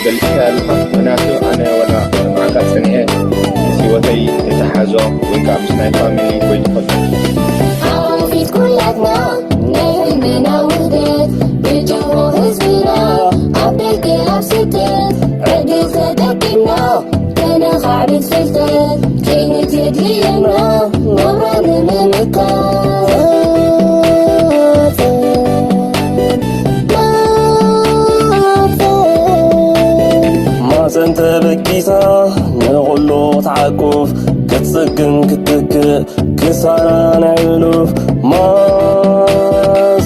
ገሊጽካ ኣለኻ፣ ምኽንያቱ ኣነ ወላ ንዓካ ጸኒሐ ምስ ህይወተይ የተሓዞ ወይ ከዓ ምስ ናይ ፋሚሊ ወይ ትፈልጦ። ኣብ ፊት ኩላትና ናይ ህልምና ውህደት ብጅሆ ህዝብና ኣብ ደገ ኣብ ስደት ዕድል ተጠቂምና ከነኻዕብት ፍልጠት ክኢልት የድልየና ናብራ ንምምካት። ማፀን ተበጊሳ ንኹሉ ክትዓቁፍ ክትፅግን ክትትክእ ክሳራ ናይ ሕሉፍ ማፀን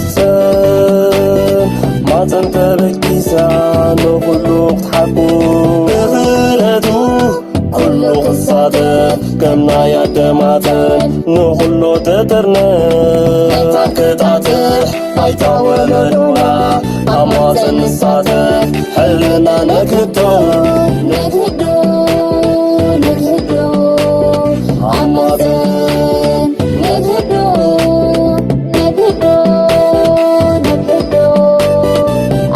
ማፀን ተበጊሳ ንኹሉ ክትሓቁፍ ብኽእለቱ ኩሉ ክሳተፍ ከም ናይ ኣደ ማፀን ንኹሉ ትጥርንፍ ክጣጥሕ ኣይታ ወለዶና ኣብ ማፀን ንሳተፍ ሕልና ነክዶ ነግህዶ ነግህዶ ኣብ ማፀን ነግህዶ ነግህዶ ነግህዶ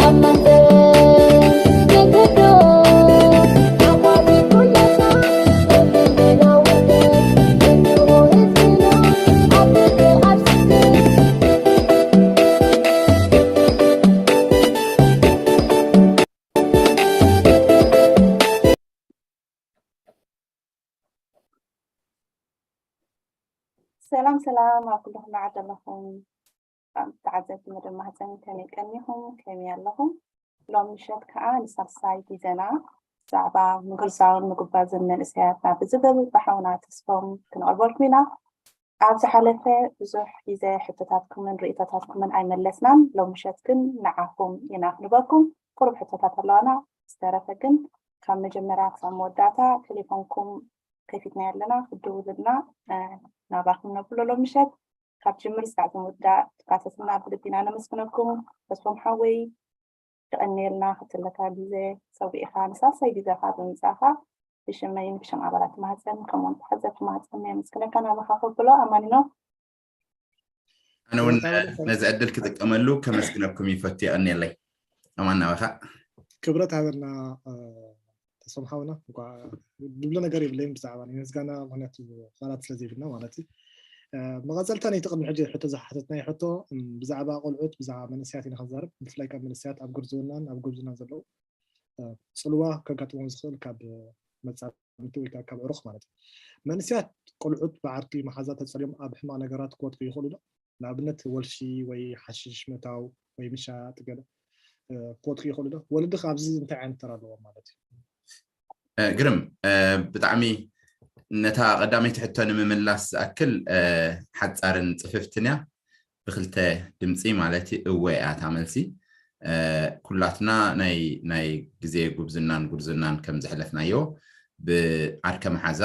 ኣብ ማፀን ነግህዶ ኣባቢ ኩላትና ሰላም ሰላም ኣብ ኩልኹም ዓዲ ኣለኹም ተዓዘብቲ መደብ ማህፀን ከመይ ቀኒኹም ከመይ ኣለኹም ሎም ምሸት ከዓ ንሳልሳይ ግዜና ብዛዕባ ምግልዛውን ምግባዝን መንእሰያትና ብዝብል ብሓውና ተስፎም ክንቐርበልኩም ኢና ኣብ ዝሓለፈ ብዙሕ ግዜ ሕቶታትኩምን ርእቶታትኩምን ኣይመለስናን ሎም ምሸት ግን ንዓኹም ኢና ክንበኩም ቁሩብ ሕቶታት ኣለዋና ዝተረፈ ግን ካብ መጀመርያ ክሳብ መወዳእታ ቴሌፎንኩም ከፊትና ኣለና ክትድውሉልና ናባኹም ነብሎ ሎም ምሸት ካብ ጅምር ስካዕ ዝምወዳእ ትካተትና ብልቢ ኢና ነመስግነኩም። ተስፎም ሓወይ የቐንየልና ክትለካ ግዜ ሰዊእኻ ንሳልሳይ ግዜኻ ብምምጻእኻ ብሽመይን ብሽም ኣባላት ማህፀን ከምኡውን ተዓዘብቲ ማህፀን የመስግነካ ናባኻ ከብሎ ኣማኒኖ ኣነ እውን ነዚ ዕድል ክጥቀመሉ ከመስግነኩም ይፈቱ የቐንየለይ። ኣማን ናባኻ። ክብረት ሃበና ተስፎም ሓውና እንኳ ድብሎ ነገር የብለይን ብዛዕባ ናይ ምስጋና ምክንያቱ ቃላት ስለ ዘይብልና ማለት እዩ መቐፀልታ ነይቲ ቅድሚ ሕጂ ሕቶ ዝሓተትናይ ሕቶ ብዛዕባ ቆልዑት ብዛዕባ መንእሰያት ኢና ክንዛረብ ብፍላይ ካብ መንእሰያት ኣብ ጉርዝውናን ኣብ ጉብዝናን ዘለዉ ፅልዋ ከጋጥሞም ዝኽእል ካብ መፃምድቲ ወይ ካብ ዕሩኽ ማለት እዩ መንእሰያት ቆልዑት ብዓርኪ መሓዛ ተፀልዮም ኣብ ሕማቕ ነገራት ክወድቁ ይኽእሉ ዶ ንኣብነት ወልፊ ወይ ሓሽሽ ምእታው ወይ ምሻጥ ገለ ክወድቁ ይኽእሉ ዶ? ወለዲ ከ ኣብዚ እንታይ ዓይነት ተራ ኣለዎም ማለት እዩ? ግርም ብጣዕሚ ነታ ቀዳመይቲ ሕቶ ንምምላስ ዝኣክል ሓፃርን ፅፍፍትን እያ ብክልተ ድምፂ ማለት እወ እያ እታ መልሲ ኩላትና ናይ ናይ ግዜ ጉብዝናን ጉርዝናን ከም ዘሕለፍናዮ ብዓርከ መሓዛ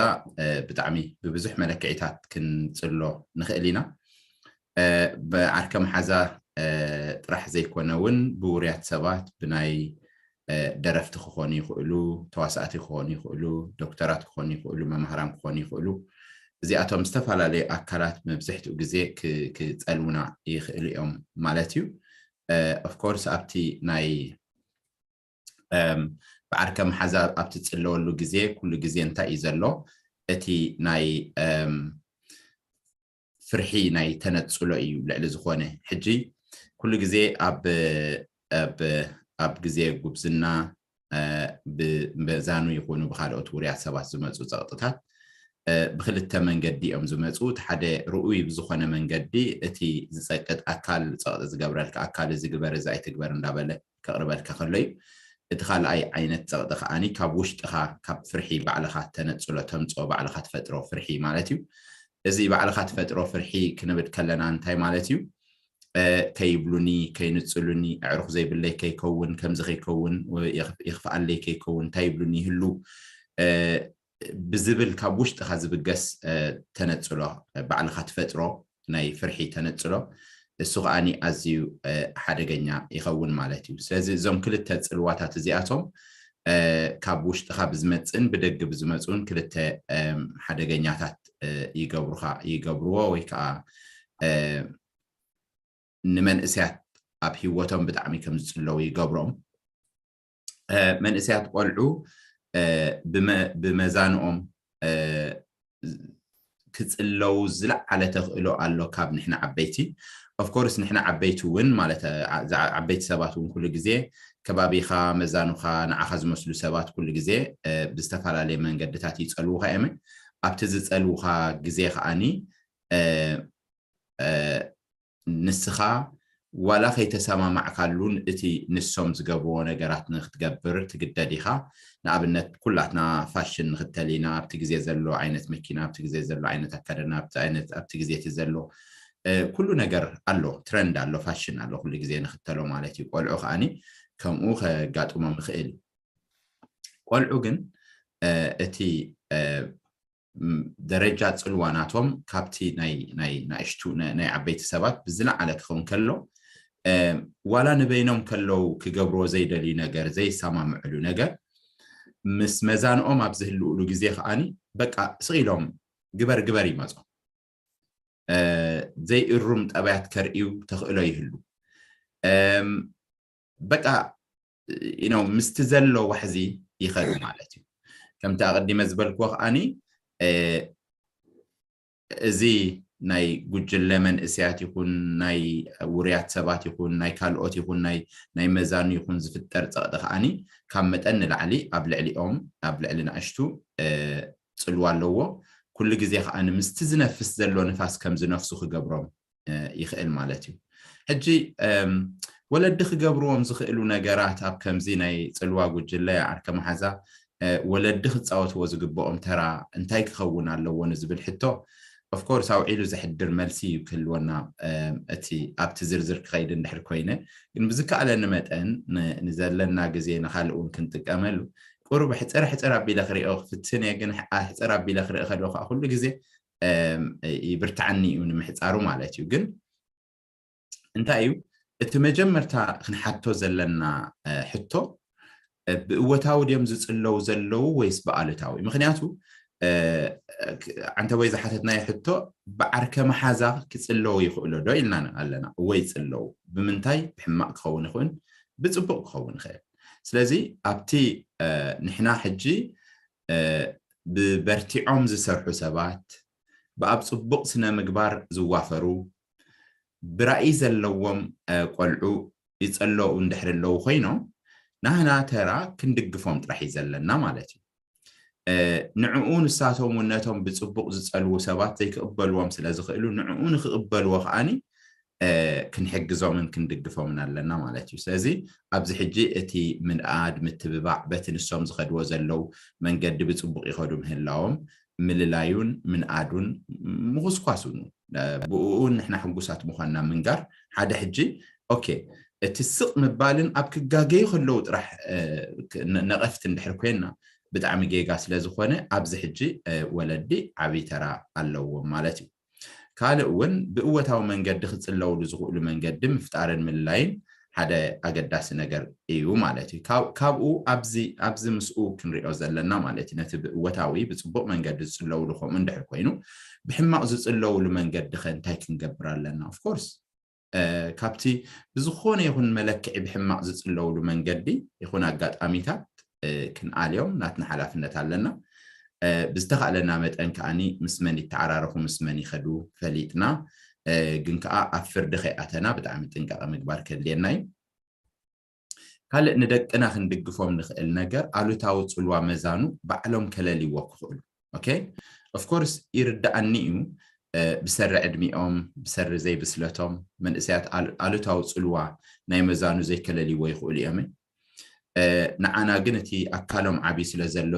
ብጣዕሚ ብብዙሕ መለክዒታት ክንፅሎ ንኽእል ኢና ብዓርከ መሓዛ ጥራሕ ዘይኮነ እውን ብውርያት ሰባት ብናይ ደረፍቲ ክኾኑ ይኽእሉ ተዋሳእቲ ክኾኑ ይኽእሉ ዶክተራት ክኾኑ ይኽእሉ መምሃራን ክኾኑ ይኽእሉ እዚኣቶም ዝተፈላለዩ ኣካላት መብዝሕትኡ ግዜ ክፀልውና ይኽእሉ እዮም ማለት እዩ ኦፍኮርስ ኣብቲ ናይ ብዓርከ መሓዛ ኣብቲ ዝፅለወሉ ግዜ ኩሉ ግዜ እንታይ እዩ ዘሎ እቲ ናይ ፍርሒ ናይ ተነፅሎ እዩ ልዕሊ ዝኾነ ሕጂ ኩሉ ግዜ ኣብ ኣብ ኣብ ግዜ ጉብዝና ብመዛኑ ይኹኑ ብካልኦት ውርያት ሰባት ዝመፁ ፀቕጥታት ብክልተ መንገዲ እዮም ዝመፁ እቲ ሓደ ርኡይ ብዝኾነ መንገዲ እቲ ዝፀቅጥ ኣካል ፀቕጢ ዝገብረልካ ኣካል እዚ ግበር እዚ ኣይትግበር እንዳበለ ከቕርበልካ ከሎ እዩ እቲ ካልኣይ ዓይነት ፀቕጢ ከዓኒ ካብ ውሽጥኻ ካብ ፍርሒ ባዕልኻ ተነፅሎ ተምፅኦ ባዕልኻ ትፈጥሮ ፍርሒ ማለት እዩ እዚ ባዕልኻ ትፈጥሮ ፍርሒ ክንብል ከለና እንታይ ማለት እዩ ከይብሉኒ ከይንፅሉኒ ኣዕሩኽ ዘይብለይ ከይከውን ከምዚ ከይከውን ይኽፍኣለይ ከይከውን እንታይ ይብሉኒ ይህሉ ብዝብል ካብ ውሽጥኻ ዝብገስ ተነፅሎ ባዕልኻ ትፈጥሮ ናይ ፍርሒ ተነፅሎ እሱ ከዓኒ ኣዝዩ ሓደገኛ ይኸውን ማለት እዩ ስለዚ እዞም ክልተ ፅልዋታት እዚኣቶም ካብ ውሽጥኻ ብዝመፅእን ብደገ ብዝመፅኡን ክልተ ሓደገኛታት ይገብሩኻ ይገብርዎ ወይ ከዓ ንመንእሰያት ኣብ ህይወቶም ብጣዕሚ ከም ዝፅለዉ ይገብሮም መንእሰያት ቆልዑ ብመዛንኦም ክፅለው ዝለዓለ ተኽእሎ ኣሎ ካብ ንሕና ዓበይቲ። ኦፍኮርስ ንሕና ዓበይቲ እውን ማለት ዓበይቲ ሰባት እውን ኩሉ ግዜ ከባቢኻ፣ መዛኑኻ፣ ንዓኻ ዝመስሉ ሰባት ኩሉ ግዜ ብዝተፈላለየ መንገድታት ይፀልውኻ እዮም። ኣብቲ ዝፀልውኻ ግዜ ከዓኒ ንስኻ ዋላ ከይተሰማማዕካሉን እቲ ንሶም ዝገብርዎ ነገራት ንክትገብር ትግደድ ኢኻ። ንኣብነት ኩላትና ፋሽን ንኽተል ኢና። ኣብቲ ግዜ ዘሎ ዓይነት መኪና፣ ኣብቲ ግዜ ዘሎ ዓይነት ኣካደና፣ ኣብቲ ግዜ እቲ ዘሎ ኩሉ ነገር ኣሎ፣ ትረንድ ኣሎ፣ ፋሽን ኣሎ፣ ኩሉ ግዜ ንኽተሎ ማለት እዩ። ቆልዑ ከዓኒ ከምኡ ከጋጥሞም ይኽእል። ቆልዑ ግን እቲ ደረጃ ፅልዋ ናቶም ካብቲ ናይ ናእሽቱ ናይ ዓበይቲ ሰባት ብዝለዓለ ክኸውን ከሎ ዋላ ንበይኖም ከለዉ ክገብርዎ ዘይደልዩ ነገር፣ ዘይሰማምዕሉ ነገር ምስ መዛንኦም ኣብ ዝህልውሉ ግዜ ከዓኒ በቃ ስቕ ኢሎም ግበር ግበር ይመፁ። ዘይእሩም ጠባያት ከርእዩ ተኽእሎ ይህሉ። በቃ ምስቲ ዘሎ ዋሕዚ ይኸዱ ማለት እዩ። ከምቲ ኣቐዲመ ዝበልክዎ ከዓኒ እዚ ናይ ጉጅለ መንእሰያት ይኹን ናይ ውሩያት ሰባት ይኹን ናይ ካልኦት ይኹን ናይ መዛኑ ይኹን ዝፍጠር ፀቕጢ ከዓኒ ካብ መጠን ንላዕሊ ኣብ ልዕሊኦም ኣብ ልዕሊ ንኣሽቱ ፅልዋ ኣለዎ። ኩሉ ግዜ ከዓኒ ምስቲ ዝነፍስ ዘሎ ንፋስ ከም ዝነፍሱ ክገብሮም ይኽእል ማለት እዩ። ሕጂ ወለዲ ክገብርዎም ዝኽእሉ ነገራት ኣብ ከምዚ ናይ ፅልዋ ጉጅለ ዓርከ መሓዛ ወለዲ ክፃወትዎ ዝግብኦም ተራ እንታይ ክኸውን ኣለዎ ንዝብል ሕቶ ኦፍኮርስ ኣውዒሉ ዘሕድር መልሲ እዩ ክህልወና እቲ ኣብቲ ዝርዝር ክኸይድ እንድሕር ኮይነ፣ ግን ብዝከኣለኒ መጠን ንዘለና ግዜ ንኻልእ እውን ክንጥቀመሉ ቁሩብ ሕፅር ሕፅር ኣቢለ ክሪኦ ክፍትን እየ። ግን ሕፅር ኣቢለ ክርኢ ከለኹ ከዓ ኩሉ ግዜ ይብርትዓኒ እዩ ንምሕፃሩ ማለት እዩ። ግን እንታይ እዩ እቲ መጀመርታ ክንሓቶ ዘለና ሕቶ፣ ብእወታዊ ድዮም ዝፅለው ዘለዉ ወይስ ብኣሉታዊ? ምክንያቱ ዓንተቦይ ዝሓተትናዮ ሕቶ ብዓርከ መሓዛ ክፅለው ይኽእሎ ዶ ኢልና ኣለና። እወ ይፅለው። ብምንታይ? ብሕማቕ ክኸውን ይኽእል፣ ብፅቡቕ ክኸውን ይኽእል። ስለዚ ኣብቲ ንሕና ሕጂ ብበርቲዖም ዝሰርሑ ሰባት፣ ብኣብ ፅቡቕ ስነ ምግባር ዝዋፈሩ፣ ብራእይ ዘለዎም ቆልዑ ይፀለዉ እንድሕር ኣለዉ ኮይኖም ናህና ተራ ክንድግፎም ጥራሕ እዩ ዘለና ማለት እዩ። ንዕኡ ንሳቶም እውን ነቶም ብፅቡቕ ዝፀልዉ ሰባት ዘይክቕበልዎም ስለ ዝኽእሉ ንዕኡ ንክቕበልዎ ከዓኒ ክንሕግዞምን ክንድግፎምን ኣለና ማለት እዩ። ስለዚ ኣብዚ ሕጂ እቲ ምንኣድ፣ ምትብባዕ በቲ ንሶም ዝኸድዎ ዘለዉ መንገዲ ብፅቡቕ ይኸዱ ምህላዎም ምልላዩን ምንኣዱን ምኹስኳሱን ብእኡን ንሕና ሕጉሳት ምዃንና ምንጋር ሓደ ሕጂ ኦኬ እቲ ስቕ ምባልን ኣብ ክጋገዩ ከለዉ ጥራሕ ነቐፍቲ እንድሕር ኮይንና ብጣዕሚ ጌጋ ስለ ዝኾነ ኣብዚ ሕጂ ወለዲ ዓብዪ ተራ ኣለዎም ማለት እዩ። ካልእ እውን ብእወታዊ መንገዲ ክፅለውሉ ዝኽእሉ መንገዲ ምፍጣርን ምልላይን ሓደ ኣገዳሲ ነገር እዩ ማለት እዩ። ካብኡ ኣብዚ ምስኡ ክንሪኦ ዘለና ማለት እዩ። ነቲ ብእወታዊ ብፅቡቕ መንገዲ ዝፅለውሉ ከምኡ እንድሕር ኮይኑ ብሕማቕ ዝፅለውሉ መንገዲ ከ እንታይ ክንገብር ኣለና? ኦፍኮርስ ካብቲ ብዝኾነ ይኹን መለክዒ ብሕማቕ ዝፅለውሉ መንገዲ ይኹን ኣጋጣሚታት ክንኣልዮም ናትና ሓላፍነት ኣለና። ብዝተኻእለና መጠን ከዓኒ ምስ መን ይተዓራረኹ ምስ መን ይኸዱ ፈሊጥና ግን ከዓ ኣብ ፍርዲ ከይኣተና ብጣዕሚ ጥንቃቐ ምግባር ከድልየና እዩ። ካልእ ንደቅና ክንድግፎም ንኽእል ነገር ኣሉታዊ ፅልዋ መዛኑ ባዕሎም ከለልይዎ ክኽእሉ ኦኬ ኦፍኮርስ ይርዳኣኒ እዩ። ብሰሪ ዕድሚኦም ብሰሪ ዘይብስለቶም መንእሰያት ኣሉታዊ ፅልዋ ናይ መዛኑ ዘይከለልይዎ ይኽእሉ እዮም። ንዓና ግን እቲ ኣካሎም ዓብዩ ስለ ዘሎ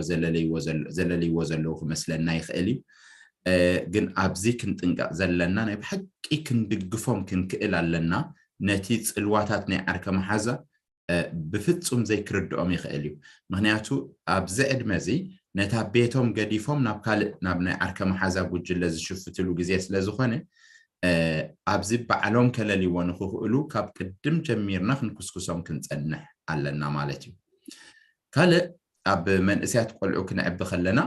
ዘለለይዎ ዘለዉ ክመስለና ይኽእል እዩ። ግን ኣብዚ ክንጥንቀቕ ዘለና ናይ ብሓቂ ክንድግፎም ክንክእል ኣለና። ነቲ ፅልዋታት ናይ ዓርከ መሓዛ ብፍፁም ዘይክርድኦም ይኽእል እዩ። ምክንያቱ ኣብዚ ዕድመ እዚ ነታ ቤቶም ገዲፎም ናብ ካልእ ናብ ናይ ዓርከ መሓዛ ጉጅለ ዝሽፍትሉ ግዜ ስለ ዝኾነ ኣብዚ ባዕሎም ከለልይዎ ንክኽእሉ ካብ ቅድም ጀሚርና ክንኩስኩሶም ክንፀንሕ ኣለና ማለት እዩ። ካልእ ኣብ መንእሰያት ቆልዑ ክነዕቢ ከለና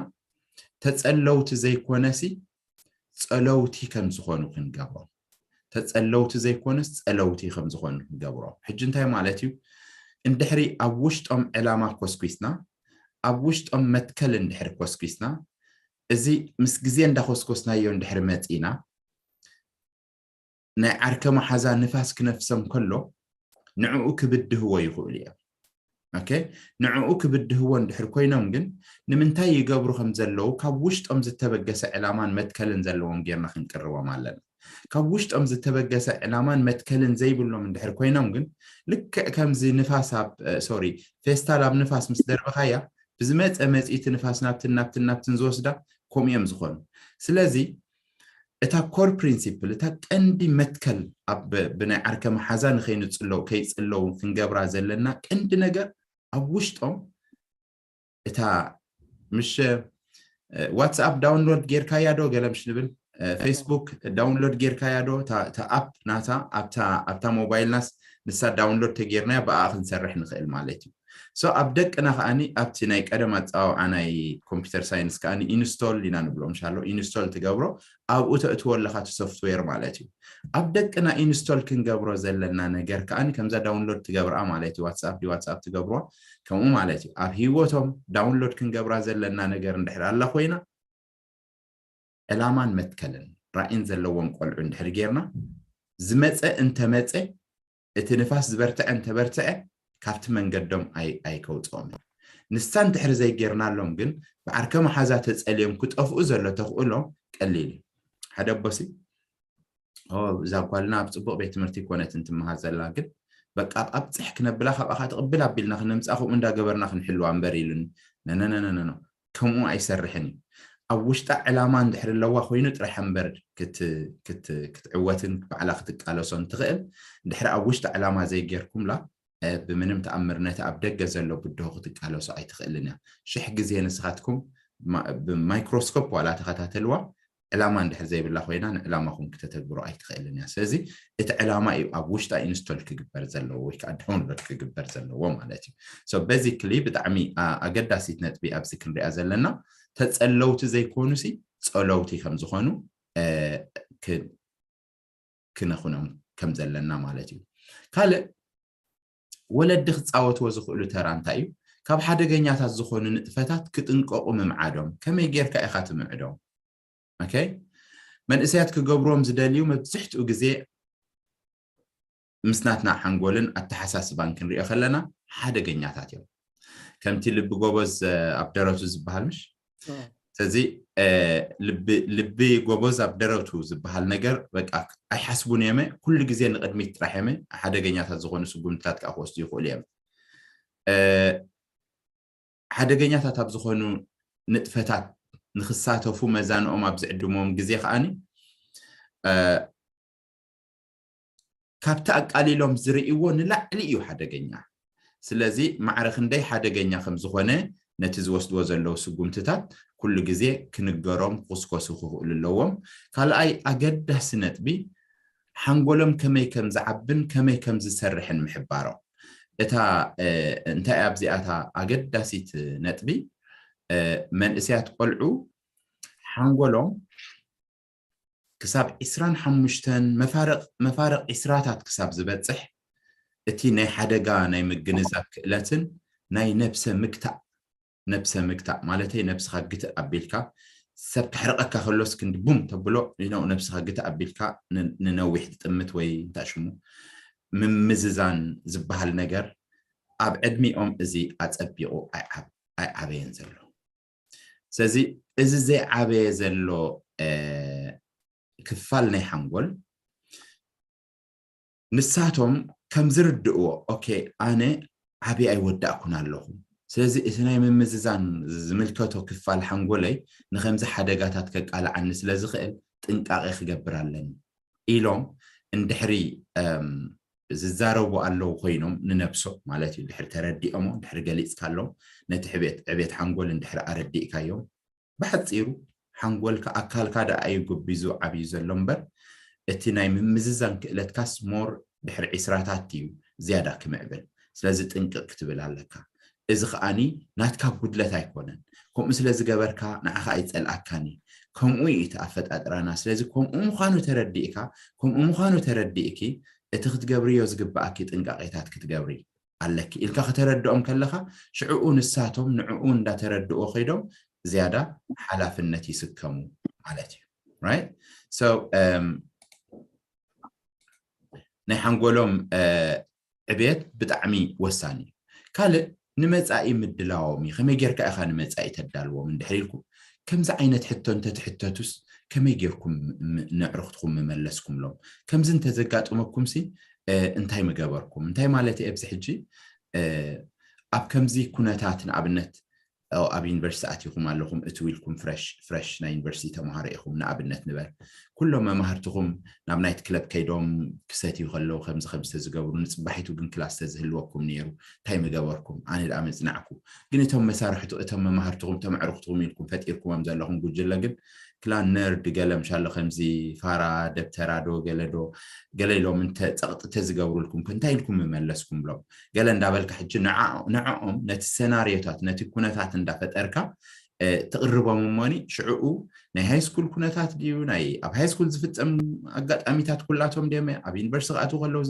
ተፀለውቲ ዘይኮነሲ ፀለውቲ ከም ዝኾኑ ክንገብሮም ተፀለውቲ ዘይኮነስ ፀለውቲ ከም ዝኾኑ ክንገብሮም። ሕጂ እንታይ ማለት እዩ? እንድሕሪ ኣብ ውሽጦም ዕላማ ኮስኩስና፣ ኣብ ውሽጦም መትከል እንድሕሪ ኮስኩስና፣ እዚ ምስ ግዜ እንዳኮስኮስናዮ እንድሕሪ መጺና፣ ናይ ዓርከ መሓዛ ንፋስ ክነፍሶም ከሎ ንዕኡ ክብድህዎ ይኽእሉ እዮም። ኦኬ፣ ንዕኡ ክብድህዎ እንድሕር ኮይኖም ግን ንምንታይ ይገብሩ ከም ዘለዉ ካብ ውሽጦም ዝተበገሰ ዕላማን መትከልን ዘለዎም ጌርና ክንቅርቦም ኣለና። ካብ ውሽጦም ዝተበገሰ ዕላማን መትከልን ዘይብሎም እንድሕር ኮይኖም ግን ልክዕ ከምዚ ንፋስ ኣብ ሶሪ ፌስታል ኣብ ንፋስ ምስ ደርበኻያ ብዝመፀ መፅኢቲ ንፋስ ናብትን ናብትን ናብትን ዝወስዳ ከምኡ እዮም ዝኾኑ። ስለዚ እታ ኮር ፕሪንሲፕል እታ ቀንዲ መትከል ኣብ ብናይ ዓርከ መሓዛ ንኸይንፅለው ከይፅለው ክንገብራ ዘለና ቀንዲ ነገር ኣብ ውሽጦም እታ ምሽ ዋትስኣፕ ዳውንሎድ ጌርካያ ዶ ገለምሽ ንብል ፌስቡክ ዳውንሎድ ጌርካያ ዶ እታ ኣፕ ናታ ኣብታ ሞባይልናስ ንሳ ዳውንሎድ ተጌርናያ ብኣ ክንሰርሕ ንኽእል ማለት እዩ። ሶ ኣብ ደቅና ከዓኒ ኣብቲ ናይ ቀደም ኣፀዋውዓ ናይ ኮምፒውተር ሳይንስ ከዓኒ ኢንስቶል ኢና ንብሎ ምሻሎ ኢንስቶል ትገብሮ ኣብኡ ተእትዎ ኣለካ እቲ ሶፍትዌር ማለት እዩ። ኣብ ደቅና ኢንስቶል ክንገብሮ ዘለና ነገር ከዓኒ ከምዛ ዳውንሎድ ትገብርኣ ማለት እዩ። ዋትስኣፕ ዲ ዋትስኣፕ ትገብርዋ ከምኡ ማለት እዩ። ኣብ ህይወቶም ዳውንሎድ ክንገብራ ዘለና ነገር እንድሕር ኣላ ኮይና ዕላማን መትከልን ራእይን ዘለዎም ቆልዑ እንድሕር ጌርና ዝመፀ እንተመፀ እቲ ንፋስ ዝበርትዐ እንተበርትዐ ካብቲ መንገዶም ኣይከውፅኦም እዩ። ንሳ እንድሕር ዘይጌርናሎም ግን ብዓርከ መሓዛ ተፀልዮም ክጠፍኡ ዘሎ ተኽእሎ ቀሊል እዩ። ሓደ ኣቦሲ እዛ ጓልና ኣብ ፅቡቅ ቤት ትምህርቲ ኮነት እንትመሃር ዘላ ግን በቃ ኣብፅሕ ክነብላ ካብኣኻ ትቕብል ኣቢልና ክነምፃ ከምኡ እንዳገበርና ክንሕልዋ እምበር ኢሉኒ። ነነነነነ ከምኡ ኣይሰርሕን እዩ። ኣብ ውሽጣ ዕላማ እንድሕር ኣለዋ ኮይኑ ጥራሕ እምበር ክትዕወትን ባዕላ ክትቃለሶን ትኽእል። እንድሕር ኣብ ውሽጣ ዕላማ ዘይጌርኩምላ ብምንም ተኣምር ነቲ ኣብ ደገ ዘሎ ብድሆ ክትቃለሶ ኣይትኽእልን እያ። ሽሕ ግዜ ንስኻትኩም ብማይክሮስኮፕ ዋላ ተኸታተልዋ ዕላማ እንድሕር ዘይብላ ኮይና ንዕላማኹም ክተተግብሮ ኣይትኽእልን እያ። ስለዚ እቲ ዕላማ እዩ ኣብ ውሽጣ ኢንስቶል ክግበር ዘለዎ ወይ ከዓ ዳውንሎድ ክግበር ዘለዎ ማለት እዩ። በዚ ክሊ ብጣዕሚ ኣገዳሲት ነጥቢ ኣብዚ ክንሪኣ ዘለና ተፀለውቲ ዘይኮኑ ሲ ፀለውቲ ከምዝኾኑ ክነኹኖም ከም ዘለና ማለት እዩ። ካልእ ወለዲ ክፃወትዎ ዝኽእሉ ተራ እንታይ እዩ? ካብ ሓደገኛታት ዝኾኑ ንጥፈታት ክጥንቀቑ ምምዓዶም። ከመይ ጌርካ ኢኻ ትምዕዶም? ኦኬ፣ መንእሰያት ክገብርዎም ዝደልዩ መብዝሕትኡ ግዜ ምስ ናትና ሓንጎልን ኣተሓሳስባን ክንሪኦ ከለና ሓደገኛታት እዮም። ከምቲ ልቢ ጎበዝ ኣብ ደረቱ ዝበሃል ምሽ ስለዚ ልቢ ጎበዝ ኣብ ደረቱ ዝበሃል ነገር በቃ ኣይሓስቡን እየመ ኩሉ ግዜ ንቅድሚት ጥራሕ እየመ ሓደገኛታት ዝኾኑ ስጉምትታት ከዓ ክወስዱ ይኽእሉ እዮም። ሓደገኛታት ኣብ ዝኾኑ ንጥፈታት ንክሳተፉ መዛንኦም ኣብ ዝዕድሞም ግዜ ከዓኒ ካብቲ ኣቃሊሎም ዝርእይዎ ንላዕሊ እዩ ሓደገኛ። ስለዚ ማዕረ ክንደይ ሓደገኛ ከም ዝኾነ ነቲ ዝወስድዎ ዘለዉ ስጉምትታት ኩሉ ግዜ ክንገሮም ክኹስኮሱ ክኽእሉ ኣለዎም። ካልኣይ ኣገዳሲ ነጥቢ ሓንጎሎም ከመይ ከም ዝዓብን ከመይ ከም ዝሰርሕን ምሕባሮም። እታ እንታይ ኣብዚኣታ ኣገዳሲት ነጥቢ መንእሰያት ቆልዑ ሓንጎሎም ክሳብ ዕስራን ሓሙሽተን መፋርቕ ዕስራታት ክሳብ ዝበፅሕ እቲ ናይ ሓደጋ ናይ ምግንዛብ ክእለትን ናይ ነብሰ ምግታእ ነብሰ ምግታእ ማለተይ ነብስኻ ግትእ ኣቢልካ ሰብ ክሕርቐካ ከሎስ ክንዲ ቡም ተብሎ ነብስኻ ግትእ ኣቢልካ ንነዊሕ ትጥምት ወይ እንታይ ሽሙ ምምዝዛን ዝበሃል ነገር ኣብ ዕድሚኦም እዚ ኣፀቢቑ ኣይዓበየን ዘሎ። ስለዚ እዚ ዘይዓበየ ዘሎ ክፋል ናይ ሓንጎል ንሳቶም ከም ዝርድእዎ ኦኬ ኣነ ዓብየ ኣይወዳእኩን ኣለኹ። ስለዚ እቲ ናይ ምምዝዛን ዝምልከቶ ክፋል ሓንጎለይ ንከምዚ ሓደጋታት ከቃልዓኒ ስለ ዝኽእል ጥንቃቄ ክገብር ኣለኒ ኢሎም እንድሕሪ ዝዛረቡ ኣለዉ ኮይኖም ንነብሶም ማለት እዩ ድሕሪ ተረዲኦሞ ድሕሪ ገሊፅካሎም ነቲ ዕቤት ሓንጎል እንድሕሪ ኣረዲእካዮም ብሓፂሩ ሓንጎልካ ኣካልካ ደኣ እዩ ጎቢዙ ዓብዩ ዘሎ እምበር እቲ ናይ ምምዝዛን ክእለትካስ more ድሕሪ ዕስራታት እዩ ዝያዳ ክምዕብል ስለዚ ጥንቅቕ ክትብል ኣለካ እዚ ከዓኒ ናትካ ጉድለት ኣይኮነን ከምኡ ስለ ዝገበርካ ንዓኻ ኣይፀልኣካን እዩ ከምኡ እዩ እቲ ኣፈጣጥራና ስለዚ ከምኡ ምዃኑ ተረዲእካ ከምኡ ምዃኑ ተረዲእኪ እቲ ክትገብርዮ ዝግበኣኪ ጥንቃቄታት ክትገብሪ ኣለኪ ኢልካ ከተረድኦም ከለካ ሽዕኡ ንሳቶም ንዕኡ እንዳተረድኦ ከይዶም ዝያዳ ሓላፍነት ይስከሙ ማለት እዩ። Right? So ናይ ሓንጎሎም ዕብየት ብጣዕሚ ወሳኒ እዩ። ካልእ ንመፃኢ ምድላዎም እዩ። ከመይ ጌርካ ኢኻ ንመፃኢ ተዳልዎም እንድሕር ኢልኩም ከምዚ ዓይነት ሕቶ እንተትሕተቱስ ከመይ ጌርኩም ነዕርኽትኩም ምመለስኩምሎም? ከምዚ እንተዘጋጥመኩም ሲ እንታይ ምገበርኩም? እንታይ ማለት ኣብዚ ሕጂ ኣብ ከምዚ ኩነታት ንኣብነት ኣብ ዩኒቨርሲቲ ኣቲኹም ኣለኹም እትው ኢልኩም ፍረሽ ፍረሽ ናይ ዩኒቨርሲቲ ተምሃሮ ኢኹም ንኣብነት ንበል። ኩሎም መማህርትኹም ናብ ናይት ክለብ ከይዶም ክሰትዩ ከለዉ ከምዚ ከምዚ ተዝገብሩ ንፅባሒቱ ግን ክላስ ተዝህልወኩም ነይሩ እንታይ ምገበርኩም? ኣነ ደኣ መፅናዕኩ። ግን እቶም መሳርሕቱ እቶም መማህርትኹም እቶም ኣዕሩኽትኹም ኢልኩም ፈጢርኩሞም ዘለኹም ጉጅለ ግን ክላ ነርድ ገለ ምሻሎ ከምዚ ፋራ ደብተራ ዶ ገለ ዶ ገለ ኢሎም እንተ ፀቕጢ ተዝገብሩልኩም እንታይ ኢልኩም ምመለስኩም ብሎም ገለ እንዳበልካ ሕጂ ንዕኦም ነቲ ሰናርዮታት ነቲ ኩነታት እንዳፈጠርካ ትቕርቦም እሞኒ ሽዕኡ ናይ ሃይስኩል ኩነታት ድዩ ናይ ኣብ ሃይስኩል ዝፍፀም ኣጋጣሚታት ኩላቶም ድዮም ኣብ ዩኒቨርሲቲ ክኣትዉ ከለዉ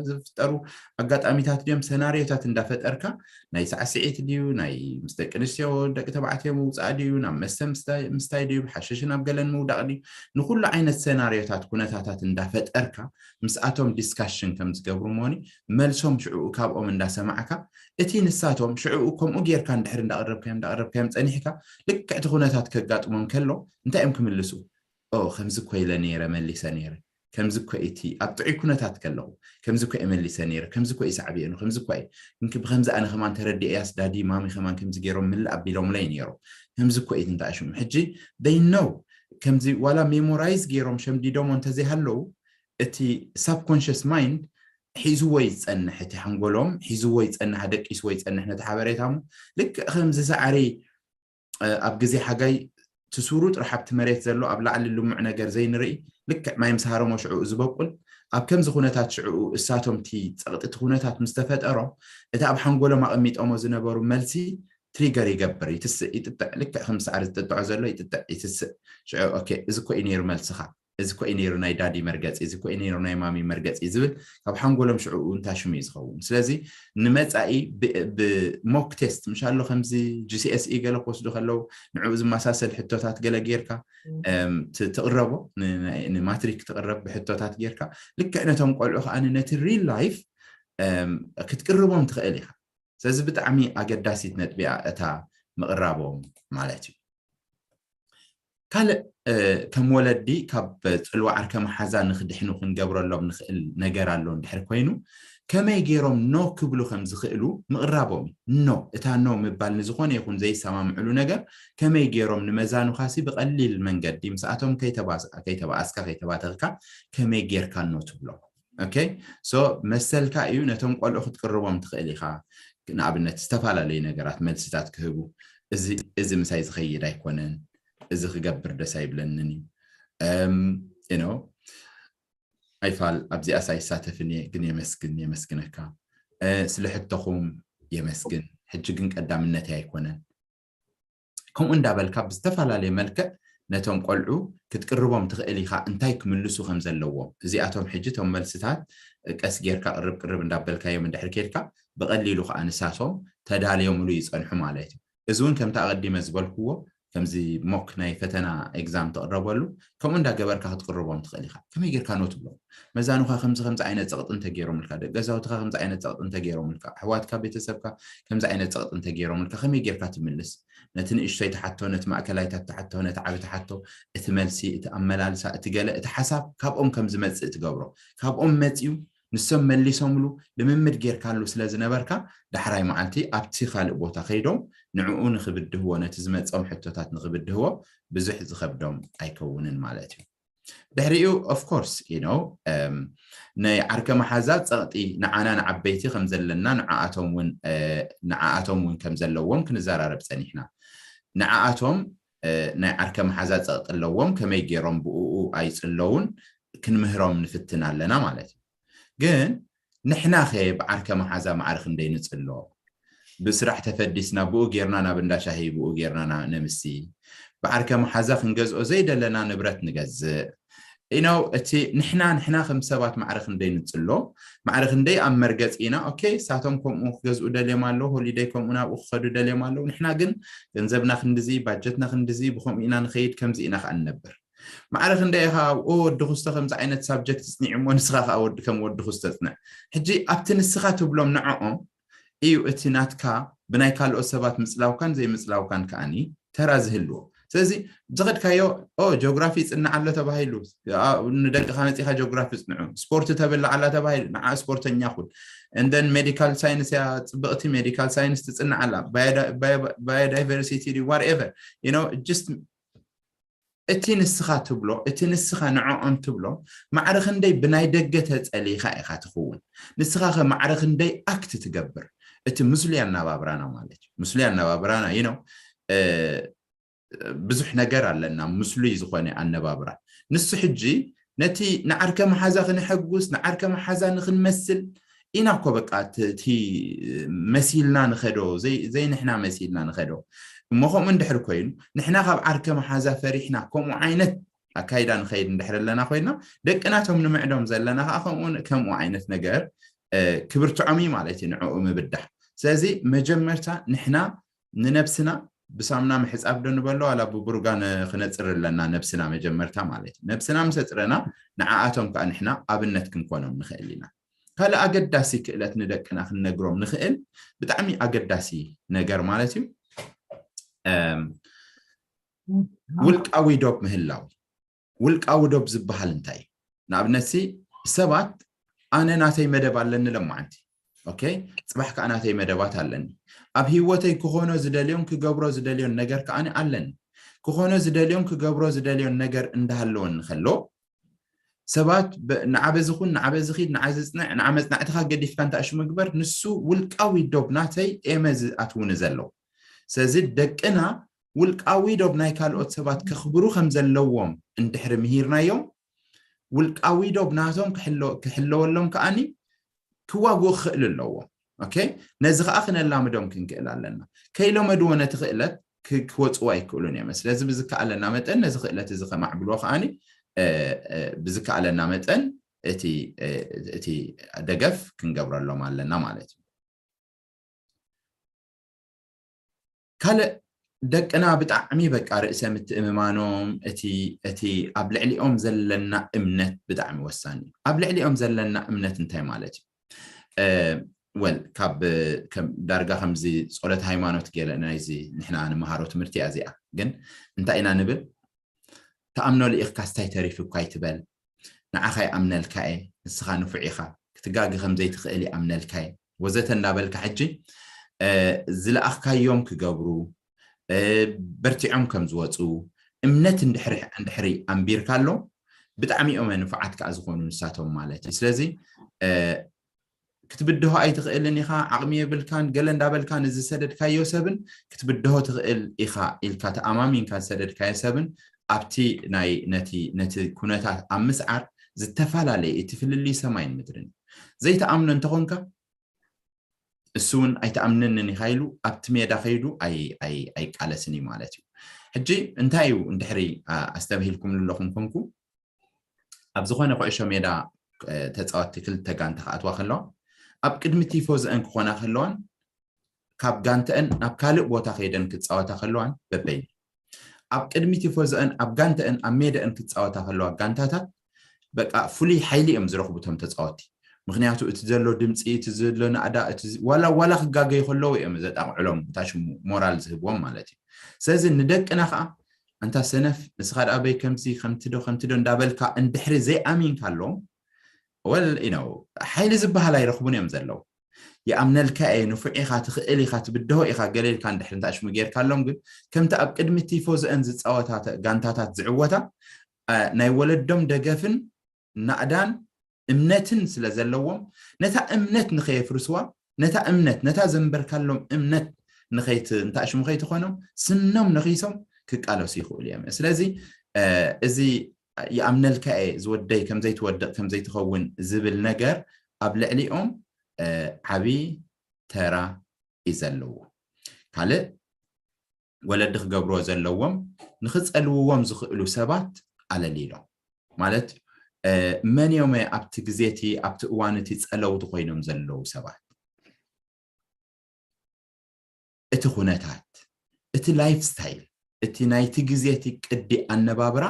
ዝፍጠሩ ኣጋጣሚታት ድዮም ሰናርዮታት እንዳፈጠርካ ናይ ሳዕስዒት ድዩ ናይ ምስ ደቂ ኣንስትዮ ደቂ ተባዕትዮ ምውፃእ ድዩ ናብ መስተ ምስታይ ድዩ ሓሽሽ ናብ ገለን ምውዳቕ ድዩ ንኩሉ ዓይነት ሰናርዮታት ኩነታታት እንዳፈጠርካ ምስኣቶም ዲስካሽን ከም ዝገብሩ እሞኒ መልሶም ሽዕኡ ካብኦም እንዳሰማዕካ እቲ ንሳቶም ሽዕኡ ከምኡ ጌርካ እንድሕር እንዳቕረብካዮም እንዳቕረብካዮም ፀኒሕካ ልክዕ እቲ ኩነታት ከጋጥሞም ከሎ እንታይ እዮም ክምልሱ ከምዚ እኮ ኢለ ነይረ መሊሰ ነይረ ከምዚ እኮ እቲ ኣብ ጥዑይ ኩነታት ከለኹ ከምዚ እኮ እየ መሊሰ ነይረ ከምዚ እኮ እዩ ሳዕብየኑ ከምዚ እኮ እዩ እንክ ብከምዚ ኣነ ከማን ተረዲእያስ ዳዲ ማሚ ከማን ከምዚ ገይሮም ምልእ ኣቢሎምለይ ነይሮም ከምዚ እኮ እዩ እንታይ ሽሙ ሕጂ they know ከምዚ ዋላ ሜሞራይዝ ገይሮም ሸምዲዶሞ እንተዘይሃለዉ እቲ ሳብኮንሽስ ማይንድ ሒዝዎ ይፀንሕ እቲ ሓንጎሎም ሒዝዎ ይፀንሕ ኣደቂስዎ ይፀንሕ ነቲ ሓበሬታ እሞ ልክዕ ከምዚ ሳዕሪ ኣብ ግዜ ሓጋይ ትሱሩ ጥራሕ ኣብቲ መሬት ዘሎ ኣብ ላዕሊ ልሙዕ ነገር ዘይንርኢ ልክዕ ማይ ምስ ሃረሞ ሽዕኡ ዝበቁል ኣብ ከምዚ ኩነታት ሽዕኡ እሳቶም እቲ ፀቕጢ እቲ ኩነታት ምስ ተፈጠሮም እቲ ኣብ ሓንጎሎም ኣቐሚጦሞ ዝነበሩ መልሲ ትሪገር ይገብር ይትስእ ይጥጥዕ ልክዕ ከም ሳዕሪ ዝጥጥዖ ዘሎ ይጥጥዕ ይትስእ ሽዑ ኦኬ እዚ እኮ እዩ ነይሩ መልስኻ እዚ እኮ እዩ ነይሩ ናይ ዳዲ መርገፂ እዚ እኮ እዩ ነይሩ ናይ ማሚ መርገፂ ዝብል ካብ ሓንጎሎም ሽዕኡ እንታይ ሽሙ እዩ ዝኸውን ስለዚ ንመፃኢ ብሞክ ቴስት ምሻሎ ከምዚ ጂሲኤስኢ ገለ ክወስዱ ከለዉ ንዕኡ ዝመሳሰል ሕቶታት ገለ ጌርካ ትቕረቦ ንማትሪክ ትቕረብ ብሕቶታት ጌርካ ልክዕ ነቶም ቆልዑ ከዓ ነቲ ሪል ላይፍ ክትቅርቦም ትኽእል ኢኻ ስለዚ ብጣዕሚ ኣገዳሲት ነጥቢያ እታ ምቕራቦም ማለት እዩ ካልእ ከም ወለዲ ካብ ፅልዋ ዓርከ መሓዛ ንክድሕኑ ክንገብረሎም ንኽእል ነገር ኣሎ እንድሕር ኮይኑ ከመይ ገይሮም ኖ ክብሉ ከም ዝኽእሉ ምቕራቦም እዩ ኖ እታ ኖ ምባል ንዝኾነ ይኹን ዘይሰማምዕሉ ነገር ከመይ ገይሮም ንመዛኑኻሲ ብቐሊል መንገዲ ምስኣቶም ከይተባኣስካ ከይተባተኽካ ከመይ ጌርካ ኖ ትብሎ okay so መሰልካ እዩ ነቶም ቆልዑ ክትቅርቦም ትኽእል ኢኻ ንኣብነት ዝተፈላለዩ ነገራት መልስታት ክህቡ እዚ ምሳይ ዝኸይድ ኣይኮነን እዚ ክገብር ደስ ኣይብለንን እዩ you know ኣይፋል ኣብዚኣስ ኣይሳተፍን እየ ግን የመስግን የመስግነካ ስለ ሕቶኹም የመስግን ሕጂ ግን ቀዳምነተይ ኣይኮነን ከምኡ እንዳበልካ ብዝተፈላለየ መልክዕ ነቶም ቆልዑ ክትቅርቦም ትኽእል ኢኻ እንታይ ክምልሱ ከም ዘለዎም እዚኣቶም ሕጂ እቶም መልስታት ቀስ ጌርካ ቅርብ ቅርብ እንዳበልካዮም እንድሕር ኬድካ ብቐሊሉ ከዓ ንሳቶም ተዳልዮምሉ ይፀንሑ ማለት እዩ እዚ እውን ከምቲ ኣቐዲመ ዝበልክዎ ከምዚ ሞክ ናይ ፈተና ኤግዛም ትቕረበሉ ከምኡ እንዳገበርካ ክትቅርቦም ትኽእል ኢኻ ከመይ ጌርካ ኖ ትብሎም መዛኑኻ ከምዚ ከምዚ ዓይነት ፀቕጢ እንተገይሮምልካ ደቂ ገዛውትኻ ከምዚ ዓይነት ፀቕጢ እንተገይሮምልካ ኣሕዋትካ ቤተሰብካ ከምዚ ዓይነት ፀቕጢ እንተገይሮምልካ ከመይ ጌርካ ትምልስ ነቲ ንእሽቶይ ትሓቶ ነቲ ማእከላይታት ትሓቶ ነቲ ዓቢ ትሓቶ እቲ መልሲ እቲ ኣመላልሳ እቲ ገለ እቲ ሓሳብ ካብኦም ከም ዝመፅእ ትገብሮ ካብኦም መፅዩ ንሶም መሊሶምሉ ልምምድ ጌርካሉ ስለ ዝነበርካ ዳሕራይ መዓልቲ ኣብቲ ካልእ ቦታ ከይዶም ንዕኡ ንኽብድህዎ ነቲ ዝመጾም ሕቶታት ንኽብድህዎ ብዙሕ ዝኸብዶም ኣይከውንን ማለት እዩ። ድሕሪኡ of course you know ናይ ዓርከ መሓዛ ጸቕጢ ንዓና ንዓበይቲ ከም ዘለና ንዓኣቶም እውን ንዓኣቶም እውን ከም ዘለዎም ክንዘራረብ ጸኒሕና። ንዓኣቶም ናይ ዓርከ መሓዛ ጸቕጢ ኣለዎም፣ ከመይ ገይሮም ብእኡ ኣይጽለውን ክንምህሮም ንፍትን ኣለና ማለት እዩ። ግን ንሕናኸ ብዓርከ መሓዛ ማዕረ ክንደይ ንጽሎ? ብስራሕ ተፈዲስና ብኡ ጌርና ናብ እንዳ ሻሂ ብኡ ጌርና ነምሲ። ብዓርከ መሓዛ ክንገዝኦ ዘይደለና ንብረት ንገዝእ። you know እቲ ንሕና ንሕና ከም ሰባት ማዕረ ክንደይ ንጽሎ፣ ማዕረ ክንደይ ኣብ መርገጺ ኢና። ኦኬ፣ ሳቶም ከምኡ ክገዝኡ ደልዮም ኣለዉ፣ ሆሊደይ ከምኡ ናብኡ ክኸዱ ደልዮም ኣለዉ። ንሕና ግን ገንዘብና ክንድዚ፣ ባጀትና ክንድዚ፣ ብኸምኡ ኢና ንኸይድ፣ ከምዚ ኢና ከኣ ንነብር። ማዕረ ክንደይ ኢኻ ኦ ወዲ ክስቶ ከምዚ ዓይነት ሳብጀክት ጽኒዑ እሞ ንስኻ ከኣ ወዲ ከም ወዲ ክስቶ ጽንዕ። ሕጂ ኣብቲ ንስኻ ትብሎም ንዕኦም እዩ እቲ ናትካ ብናይ ካልኦት ሰባት ምጽላውካን ዘይምጽላውካን ከኣኒ ተራ ዝህልዎ። ስለዚ ዝኸድካዮ ኦ ጂኦግራፊ ይጽናዕ ኣሎ ተባሂሉ ንደቅኻ መጺኻ ጂኦግራፊ ጽንዑ፣ ስፖርት ተብላ ኣላ ተባሂሉ ንዓ ስፖርተኛ ኩን። እንደን ሜዲካል ሳይንስ እያ ጽብቕቲ፣ ሜዲካል ሳይንስ ትጽናዕ ኣላ፣ ባዮዳይቨርሲቲ ድዩ ዋትኤቨር ጅስት እቲ ንስኻ ትብሎ፣ እቲ ንስኻ ንዕኦም ትብሎ ማዕረ ክንደይ ብናይ ደገ ተጸሊኻ ኢኻ ትኸውን። ንስኻ ኸ ማዕረ ክንደይ ኣክት ትገብር? እቲ ምስሉይ ኣነባብራና ማለት እዩ። ምስሉይ ኣነባብራና you know ብዙሕ ነገር ኣለና፣ ምስሉይ ዝኾነ ኣነባብራ። ንሱ ሕጂ ነቲ ንዓርከ መሓዛ ክነሐጉስ፣ ንዓርከ መሓዛ ንኽንመስል ኢና እኮ በቃ እቲ መሲልና ንኸዶ፣ ዘይንሕና መሲልና ንኸዶ። እሞ ከምኡ እንድሕር ኮይኑ ንሕና ካብ ዓርከ መሓዛ ፈሪሕና ከምኡ ዓይነት ኣካይዳ ንኸይድ እንድሕር ኣለና ኮይና፣ ደቅናቶም ንምዕዶም ዘለና ከዓ ከምኡ ዓይነት ነገር ክብርትዖም እዩ ማለት እዩ ንዕኡ ምብዳሕ። ስለዚ መጀመርታ ንሕና ንነብስና ብሳምና ምሕፃብ ዶ ንበሎ ዋላ ብቡርጋ ክነፅር ኣለና ነብስና መጀመርታ ማለት እዩ። ነብስና ምስ ኣፅረና ንዓኣቶም ከዓ ንሕና ኣብነት ክንኮኖም ንኽእል ኢና። ካልእ ኣገዳሲ ክእለት ንደቅና ክንነግሮም ንኽእል ብጣዕሚ ኣገዳሲ ነገር ማለት እዩ ውልቃዊ ዶብ ምህላው። ውልቃዊ ዶብ ዝበሃል እንታይ እዩ? ንኣብነት ሲ ሰባት ኣነ ናተይ መደብ ኣለኒ ለማዓንቲ ኦኬ፣ ፅባሕ ከዓ ናተይ መደባት ኣለኒ። ኣብ ህይወተይ ክኾኖ ዝደልዮን ክገብሮ ዝደልዮን ነገር ከዓ ኣለኒ። ክኾኖ ዝደልዮን ክገብሮ ዝደልዮን ነገር እንዳሃለወኒ ከሎ ሰባት ንዓበዚ ኩን፣ ንዓበዚ ኪድ፣ ንዓዚ ፅንዕ፣ ንዓ መፅናዕትኻ ገዲፍካ እንታእሹ ምግበር፣ ንሱ ውልቃዊ ዶብ ናተይ ኤመ ዝኣትውኒ ዘለዉ። ስለዚ ደቅና ውልቃዊ ዶብ ናይ ካልኦት ሰባት ከኽብሩ ከም ዘለዎም እንድሕሪ ምሂርናዮም ውልቃዊ ዶብ ናቶም ክሕለወሎም ከዓኒ ክዋግኡ ክኽእሉ ኣለዎም። ኦኬ፣ ነዚ ከዓ ክነላምዶም ክንክእል ኣለና። ከይለመድዎ ነቲ ክእለት ክወፅዎ ኣይክእሉን እዮም። ስለዚ ብዝከኣለና መጠን ነዚ ክእለት እዚ ከማዕብልዎ ከዓኒ ብዝከኣለና መጠን እቲ ደገፍ ክንገብረሎም ኣለና ማለት እዩ። ካልእ ደቅና ብጣዕሚ በቃ ርእሰ ምትእምማኖም እቲ እቲ ኣብ ልዕሊኦም ዘለና እምነት ብጣዕሚ ወሳኒ እዩ። ኣብ ልዕሊኦም ዘለና እምነት እንታይ ማለት እዩ? ወል ካብ ዳርጋ ከምዚ ጸሎት ሃይማኖት ገለ ናይዚ ንሕና ንመሃሮ ትምህርቲ እያ እዚኣ። ግን እንታይ ኢና ንብል? ተኣምኖ ልኢኽካስ ታይ ተሪፉ እኳ ኣይትበል። ንዓኻ ይኣምነልካ እየ፣ ንስኻ ንፉዕ ኢኻ፣ ክትጋገ ከም ዘይትኽእል ይኣምነልካ እየ ወዘተ እንዳበልካ ሕጂ ዝለኣኽካዮም ክገብሩ በርቲዖም ከም ዝወፁ እምነት እንድሕሪ ኣንቢርካሎም ብጣዕሚ እዮም ንፉዓት ከዓ ዝኾኑ ንሳቶም ማለት እዩ። ስለዚ ክትብድሆ ኣይትኽእልን ኢኻ፣ ዓቕሚ የብልካን ገለ እንዳበልካ ንዝሰደድካዮ ሰብን ክትብድሆ ትኽእል ኢኻ ኢልካ ተኣማሚንካ ዝሰደድካዮ ሰብን ኣብቲ ናይ ነቲ ነቲ ኩነታት ኣብ ምስዓር ዝተፈላለየ እቲ ፍልልይ ሰማይን ምድርን እዩ። ዘይተኣምኖ እንተኾንካ እሱ እውን ኣይተኣምነንን ኢኻ ኢሉ ኣብቲ ሜዳ ከይዱ ኣይቃለስን እዩ ማለት እዩ። ሕጂ እንታይ እዩ እንድሕሪ ኣስተብሂልኩም ኣለኹም ኮንኩ ኣብ ዝኾነ ኩዕሾ ሜዳ ተፃወትቲ ክልተ ጋንታ ክኣትዋ ከለዋ ኣብ ቅድሚ ቲፎዘአን ክኾና ከለዋን ካብ ጋንተአን ናብ ካልእ ቦታ ከይደን ክፃወታ ከለዋን በበይኑ ኣብ ቅድሚ ቲፎዘአን ኣብ ጋንተአን ኣብ ሜደአን ክፃወታ ከለዋ ጋንታታት በቃ ፍሉይ ሓይሊ እዮም ዝረኽቡ እቶም ተፃወትቲ። ምክንያቱ እቲ ዘሎ ድምፂ እቲ ዘሎ ናእዳ ዋላ ዋላ ክጋገዩ ከለዉ እዮም ዘጣቕዕሎም እታ ሽሙ ሞራል ዝህብዎም ማለት እዩ። ስለዚ ንደቅና ከዓ ኣንታ ሰነፍ ንስኻ ደኣ በይ ከምዚ ከምቲ ዶ ከምቲ ዶ እንዳበልካ እንድሕሪ ዘይኣሚንካሎም ወል you know ሓይሊ ዝበሃል ኣይረኽቡን እዮም ዘለዉ። ይኣምነልካ እየ ንፉዕ ኢኻ ትኽእል ኢኻ ትብድሆ ኢኻ ገለ ኢልካ እንድሕሪ እንታሽሙ ጌርካሎም ግን ከምቲ ኣብ ቅድሚ ቲፎዘአን ዝፃወታ ጋንታታት ዝዕወታ ናይ ወለዶም ደገፍን ናእዳን እምነትን ስለ ዘለዎም ነታ እምነት ንኸየፍርስዋ ነታ እምነት ነታ ዘንበርካሎም እምነት ንኸይት እንታሽሙ ከይትኾኖም ስኖም ነኺሶም ክቃለሱ ይኽእሉ እዮም። ስለዚ እዚ ይኣምነልካ እየ ዝወደይ ከምዘይትወድቕ ከምዘይትኸውን ዝብል ነገር ኣብ ልዕሊኦም ዓብዪ ተራ እዩ ዘለዎ። ካልእ ወለዲ ክገብርዎ ዘለዎም ንኽፀልውዎም ዝኽእሉ ሰባት ኣለሊሎም ማለት መን እዮም ኣብቲ ግዜ እቲ ኣብቲ እዋን እቲ ጸለውቲ ኮይኖም ዘለዉ ሰባት? እቲ ኩነታት፣ እቲ ላይፍ ስታይል፣ እቲ ናይቲ ግዜ እቲ ቅዲ ኣነባብራ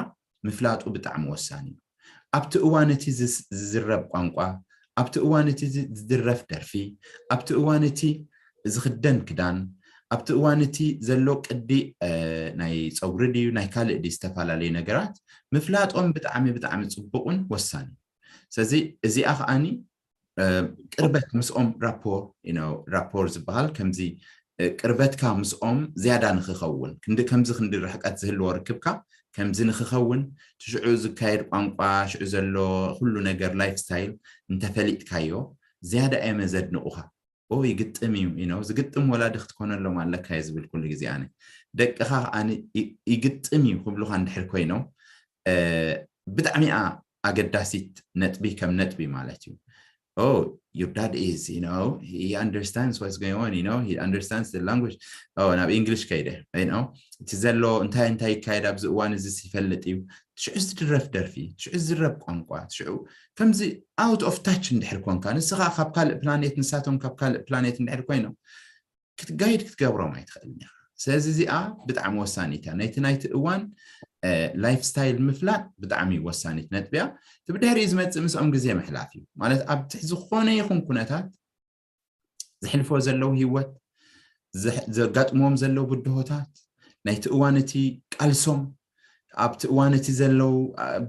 ምፍላጡ ብጣዕሚ ወሳኒ እዩ። ኣብቲ እዋን እቲ ዝስ- ዝዝረብ ቋንቋ፣ ኣብቲ እዋን እቲ ዝ- ዝድረፍ ደርፊ፣ ኣብቲ እዋን እቲ ዝኽደን ክዳን፣ ኣብቲ እዋን እቲ ዘሎ ቅዲ ናይ ፀጉሪ ድዩ ናይ ካልእ ድዩ ዝተፈላለዩ ነገራት ምፍላጦም ብጣዕሚ ብጣዕሚ ፅቡቕን ወሳኒ እዩ። ስለዚ እዚኣ ከዓኒ ቅርበት ምስኦም ራፖር ራፖር ዝበሃል ከምዚ ቅርበትካ ምስኦም ዝያዳ ንክኸውን ክንዲ ከምዚ ክንዲ ርሕቀት ዝህልዎ ርክብካ ከምዚ ንክኸውን ሽዑ ዝካየድ ቋንቋ ሽዑ ዘሎ ኩሉ ነገር ላይፍ ስታይል እንተፈሊጥካዮ ዝያዳ እዮም ዘድንቑኻ። ኦ ይግጥም እዩ you know ዝግጥም ወላዲ ክትኮነሎም ኣለካ እየ ዝብል ኩሉ ግዜ ኣነ ደቅኻ ኣነ ይግጥም እዩ ክብሉኻ እንድሕር ኮይኖም ብጣዕሚ ኣገዳሲት ነጥቢ ከም ነጥቢ ማለት እዩ። Oh, your dad is, you know, he understands what's going on, you know, he understands the language. Oh, ናብ English ከይደ, you know, እቲ ዘሎ እንታይ እንታይ ይካየድ ኣብዚ እዋን እዚ ይፈልጥ እዩ። ሽዑ ዝድረፍ ደርፊ፣ ሽዑ ዝረብ ቋንቋ፣ ሽዑ ከምዚ out of touch እንድሕር ኮንካ ንስኻ ካብ ካልእ ፕላኔት ንሳቶም ካብ ካልእ ፕላኔት እንድሕር ኮይኖም ክትጋይድ ክትገብሮም ኣይትኽእልን ኢኻ። ስለዚ እዚኣ ብጣዕሚ ወሳኒት እያ። ናይቲ ናይቲ እዋን ላይፍ ስታይል ምፍላጥ ብጣዕሚ ወሳኒት ነጥቢ እያ። እቲ ብድሕሪኡ ዝመፅእ ምስኦም ግዜ ምሕላፍ እዩ። ማለት ኣብ ትሕ ዝኾነ ይኹን ኩነታት ዝሕልፎ ዘለዉ ህይወት፣ ዘጋጥምዎም ዘለዉ ብድሆታት፣ ናይቲ እዋን እቲ ቃልሶም፣ ኣብቲ እዋን እቲ ዘለዉ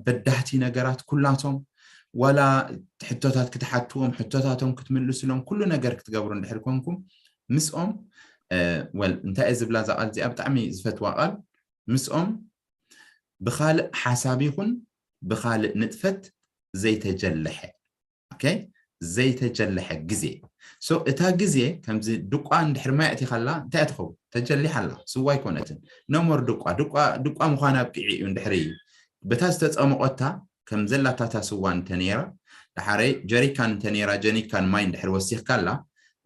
በዳህቲ ነገራት ኩላቶም ዋላ ሕቶታት ክትሓትዎም ሕቶታቶም ክትምልስሎም ኩሉ ነገር ክትገብሩ እንድሕር ኮንኩም ምስኦም ወል እንታይ እየ ዝብላ እዛ ቃል እዚኣ ብጣዕሚ ዝፈትዋ ቃል ምስኦም ብካልእ ሓሳብ ይኹን ብካልእ ንጥፈት ዘይተጀለሐ okay ዘይተጀለሐ ግዜ so እታ ግዜ ከምዚ ድቋ እንድሕር ማይ ኣእቲኻላ እንታይ ትኸውን ተጀሊሓላ ስዋ ኣይኮነትን ነሞር ድቋ ድቋ ድቋ ምዃን ኣብቂዒ እዩ እንድሕሪ በታ ዝተፀመቆታ ከም ዘላታታ ስዋ እንተነይራ ደሓረይ ጀሪካን እንተነይራ ጀኒካን ማይ እንድሕር ወሲኽካላ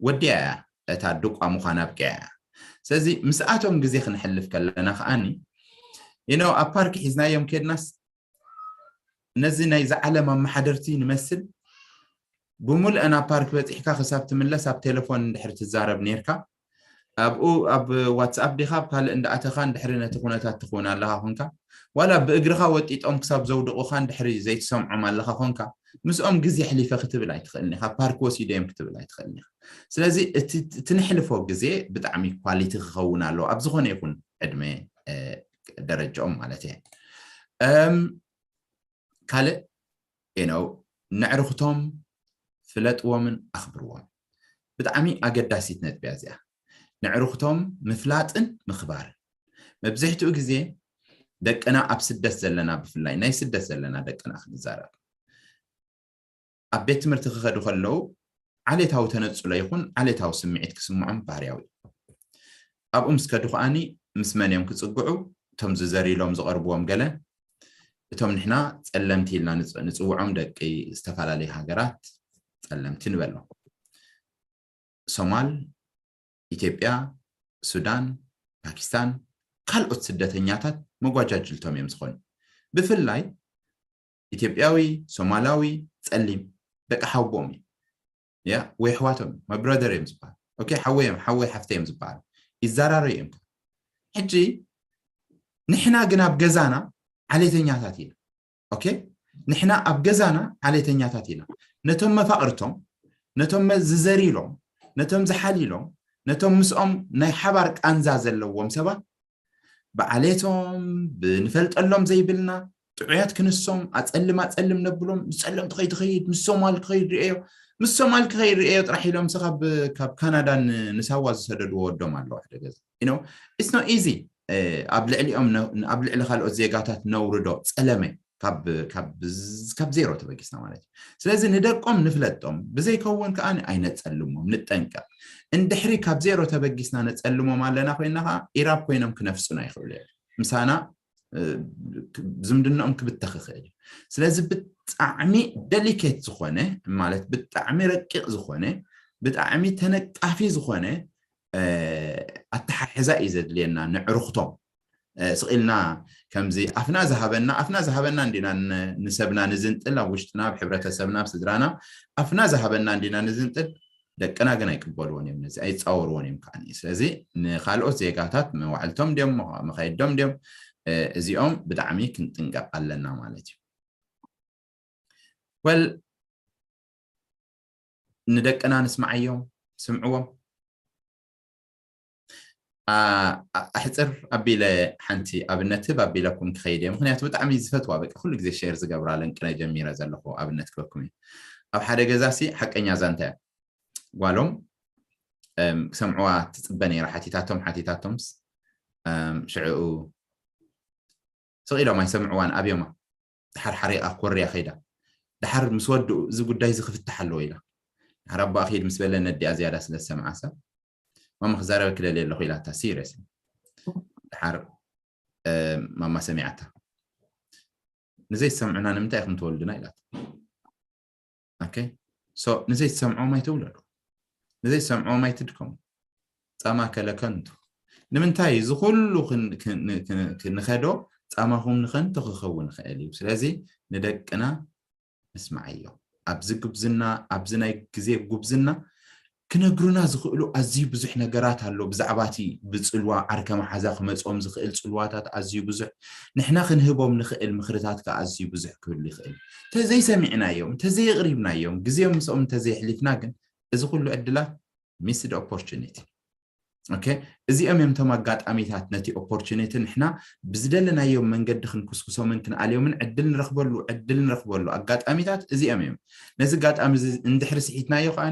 ወዲያ እያ እታ ድቋ ምዃን ኣብቂያ እያ ስለዚ ምስኣቶም ግዜ ክንሕልፍ ከለና ከዓኒ you know ኣብ ፓርክ ሒዝናዮም ኬድናስ ነዚ ናይዚ ዓለም ኣመሓደርቲ ንመስል ብሙልአ ናብ ፓርክ በፂሕካ ክሳብ ትምለስ ኣብ ቴሌፎን እንድሕር ትዛረብ ነርካ ኣብኡ ኣብ ዋትስኣፕ ዲኻ ኣብ ካልእ እንዳኣተኻ እንድሕሪ ነቲ ኩነታት ትኽውን ኣለኻ ኮንካ ዋላ ብእግርኻ ወጢጦም ክሳብ ዘውድቑኻ እንድሕሪ ዘይትሰምዖም ኣለኻ ኮንካ ምስኦም ግዜ ሕሊፈ ክትብል ኣይትኽእልን ኢኻ ፓርክ ወሲደዮም ክትብል ኣይትኽእልን ኢኻ ስለዚ እቲ ነሕልፎ ግዜ ብጣዕሚ ኳሊቲ ክኸውን ኣለዎ ኣብ ዝኾነ ይኹን ዕድመ ደረጃኦም ማለት እየ ካልእ you know ነዕርኽቶም ፍለጥዎምን ኣኽብርዎም ብጣዕሚ ኣገዳሲት ነጥቢ እያ እዚኣ ነዕርኽቶም ምፍላጥን ምኽባርን መብዝሕትኡ ግዜ ደቅና ኣብ ስደት ዘለና ብፍላይ ናይ ስደት ዘለና ደቅና ክንዛረብ ኣብ ቤት ትምህርቲ ክኸዱ ከለዉ ዓሌታዊ ተነፅሎ ይኹን ዓሌታዊ ስምዒት ክስምዖም ባህርያዊ እዩ ኣብኡ ምስ ከዱ ከዓኒ ምስ መን እዮም ክፅግዑ እቶም ዝዘር ኢሎም ዝቐርብዎም ገለ እቶም ንሕና ፀለምቲ ኢልና ንፅውዖም ደቂ ዝተፈላለዩ ሃገራት ፀለምቲ ንበሎም ሶማል ኢትዮጵያ ሱዳን ፓኪስታን ካልኦት ስደተኛታት መጓጃጅልቶም እዮም ዝኾኑ ብፍላይ ኢትዮጵያዊ ሶማላዊ ፀሊም ደቂ ሓውቦኦም እዩ ያ ወይ ኣሕዋቶም my brother እዮም ዝበሃል okay ሓወይ እዮም ሓወይ ሓፍተይ እዮም ዝበሃል ይዘራረዩ እዮም ሕጂ ንሕና ግን ኣብ ገዛና ዓሌተኛታት ኢና okay ንሕና ኣብ ገዛና ዓሌተኛታት ኢና ነቶም መፋቕርቶም ነቶም ዝዘር ኢሎም ነቶም ዝሓል ኢሎም ነቶም ምስኦም ናይ ሓባር ቃንዛ ዘለዎም ሰባት ብዓሌቶም ብንፈልጠሎም ዘይብልና ጥዑያት ክንሶም ኣፀልም ኣፀልም ነብሎም ምስ ፀለምቲ ከይትኸይድ ምስ ሶማል ክኸይድ ርእዮ ምስ ሶማል ክኸይድ ርእዮ ጥራሕ ኢሎም ስ ካብ ካናዳ ንሳዋ ዝሰደድዎ ወዶም ኣለዉ ሓደ ገዛ it's not easy ኣብ ልዕሊኦም ኣብ ልዕሊ ካልኦት ዜጋታት ነውርዶ ፀለመ ካብ ዜሮ ተበጊስና ማለት እዩ ስለዚ ንደቆም ንፍለጦም ብዘይከውን ከዓ ኣይነፀልሞም ንጠንቀቅ እንድሕሪ ካብ ዜሮ ተበጊስና ነፀልሞም ኣለና ኮይና ከዓ ኢራብ ኮይኖም ክነፍፁና ይኽእሉ እዮም ምሳና ዝምድናኦም ክብተኽ ይኽእል እዩ ስለዚ ብጣዕሚ ደሊኬት ዝኾነ ማለት ብጣዕሚ ረቂቕ ዝኾነ ብጣዕሚ ተነቃፊ ዝኾነ ኣተሓሕዛ እዩ ዘድልየና ንዕርኽቶም ስቕ ኢልና ከምዚ ኣፍና ዝሃበና ኣፍና ዝሃበና እንዲና ንሰብና ንዝንጥል ኣብ ውሽጥና ኣብ ሕብረተሰብና ኣብ ስድራና ኣፍና ዝሃበና እንዲና ንዝንጥል ደቅና ግን ኣይቅበልዎን እዮም ነዚ ኣይፃወርዎን እዮም ከዓ ስለዚ ንካልኦት ዜጋታት መዋዕልቶም ድዮም መኸየዶም ድዮም እዚኦም ብጣዕሚ ክንጥንቀቕ ኣለና ማለት እዩ ወል ንደቅና ንስማዓዮም ስምዕዎም ኣሕፅር ኣቢለ ሓንቲ ኣብነት ህብ ኣቢለኩም ክኸይድ እየ ምክንያቱ ብጣዕሚ ዝፈትዋ በቂ ኩሉ ግዜ ሸር ዝገብራ ለንቅነ ጀሚረ ዘለኹ ኣብነት ክበኩም እዩ ኣብ ሓደ ገዛ ሲ ሓቀኛ ዛንታ እያ ጓሎም ክሰምዕዋ ትፅበ ነይራ ሓቲታቶም ሓቲታቶምስ ሽዕኡ ስቕ ኢሎም ኣይሰምዕዋን ኣብዮማ ድሓር ሓሪቓ ኮርያ ከይዳ ድሓር ምስ ወድኡ እዚ ጉዳይ እዚ ክፍታሕ ኣለዎ ኢላ ድሓር ኣቦኣ ክይድ ምስ በለ ነዲኣ ዝያዳ ስለ ዝሰምዓ ሰብ ማማ ክዛረበ ክደልየ ኣለኹ ኢላታ ሲሪየስ ድሓር ማማ ሰሚዓታ ንዘይሰምዑና ንምንታይ ኢኹም ትወልዱና ኢላታ ንዘይትሰምዖም ኣይተውለዱ ንዘይትሰምዖም ኣይትድከሙ ፃማ ከለከንቱ ንምንታይ እዚ ኩሉ ንኸዶ ፃማኹም ንኸንቱ ክኸውን ይኽእል እዩ ስለዚ ንደቅና ንስማዓዮ ኣብዚ ጉብዝና ኣብዚ ናይ ግዜ ጉብዝና ክነግሩና ዝኽእሉ ኣዝዩ ብዙሕ ነገራት ኣሎ ብዛዕባ እቲ ብፅልዋ ዓርከ መሓዛ ክመፅኦም ዝኽእል ፅልዋታት ኣዝዩ ብዙሕ ንሕና ክንህቦም ንኽእል ምኽርታት ከዓ ኣዝዩ ብዙሕ ክህሉ ይኽእል እንተዘይሰሚዕናዮም እንተዘየቕሪብናዮም ግዜኦም ምስኦም እንተዘየሕሊፍና ግን እዚ ኩሉ ዕድላት ሚስድ ኦፖርቹኒቲ እዚኦም እዮም ቶም ኣጋጣሚታት ነቲ ኦፖርቹኒቲ ንሕና ብዝደለናዮም መንገዲ ክንኩስኩሶምን ክንኣልዮምን ዕድል ንረክበሉ ዕድል ንረክበሉ ኣጋጣሚታት እዚኦም እዮም ነዚ ኣጋጣሚ እዚ እንድሕሪ ስሒትናዮ ከዓ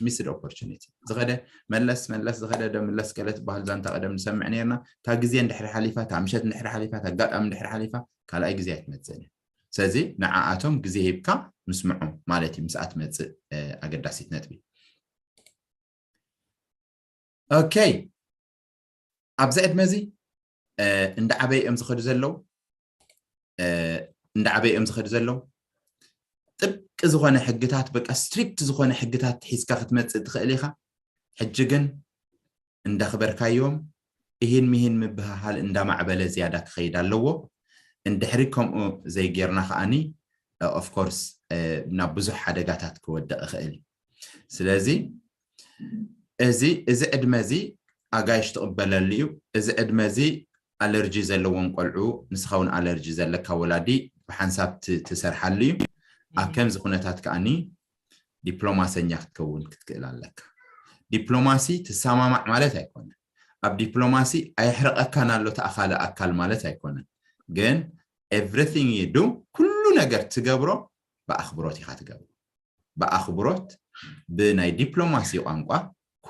ሚስድ ኦፖርቹኒቲ ዝኸደ መለስ መለስ ዝኸደ ዶ ምለስ ገለ ትበሃል ዛንታ ቀደም ንሰምዕ ነርና እታ ግዜ እንድሕሪ ሓሊፋ እታ ምሸት እንድሕሪ ሓሊፋ እታ ኣጋጣሚ እንድሕሪ ሓሊፋ ካልኣይ ግዜ ኣይትመፅእን እያ ስለዚ ንዓኣቶም ግዜ ሂብካ ምስምዖም ማለት እዩ ምስኣ ትመፅእ ኣገዳሲት ነጥቢ ኦኬ ኣብዚ ዕድመ እዚ እንዳዓበየ እዮም ዝኸዱ ዘለዉ እንዳዓበየ እዮም ዝኸዱ ዘለዉ ጥብቂ ዝኾነ ሕግታት በቃ ስትሪክት ዝኾነ ሕግታት ሒዝካ ክትመፅእ ትኽእል ኢኻ ሕጂ ግን እንዳኽበርካዮም እሂን ምሂን ምብህሃል እንዳማዕበለ ዝያዳ ክኸይድ ኣለዎ እንድሕሪ ከምኡ ዘይጌርና ከዓኒ ኦፍኮርስ ናብ ብዙሕ ሓደጋታት ክወድቕ ይኽእል እዩ ስለዚ እዚ እዚ ዕድመ እዚ ኣጋይሽ ትቕበለሉ እዩ እዚ ዕድመ እዚ ኣለርጂ ዘለዎም ቆልዑ ንስኻ እውን ኣለርጂ ዘለካ ወላዲ ብሓንሳብ ትሰርሓሉ እዩ ኣብ ከምዚ ኩነታት ከዓኒ ዲፕሎማሰኛ ክትከውን ክትክእል ኣለካ ዲፕሎማሲ ትሰማማዕ ማለት ኣይኮነ ኣብ ዲፕሎማሲ ኣየሕረቐካን ኣሎ ተኣኻለ ኣካል ማለት ኣይኮነን ግን everything you do ኩሉ ነገር ትገብሮ ብኣኽብሮት ኢኻ ትገብሮ ብኣኽብሮት ብናይ ዲፕሎማሲ ቋንቋ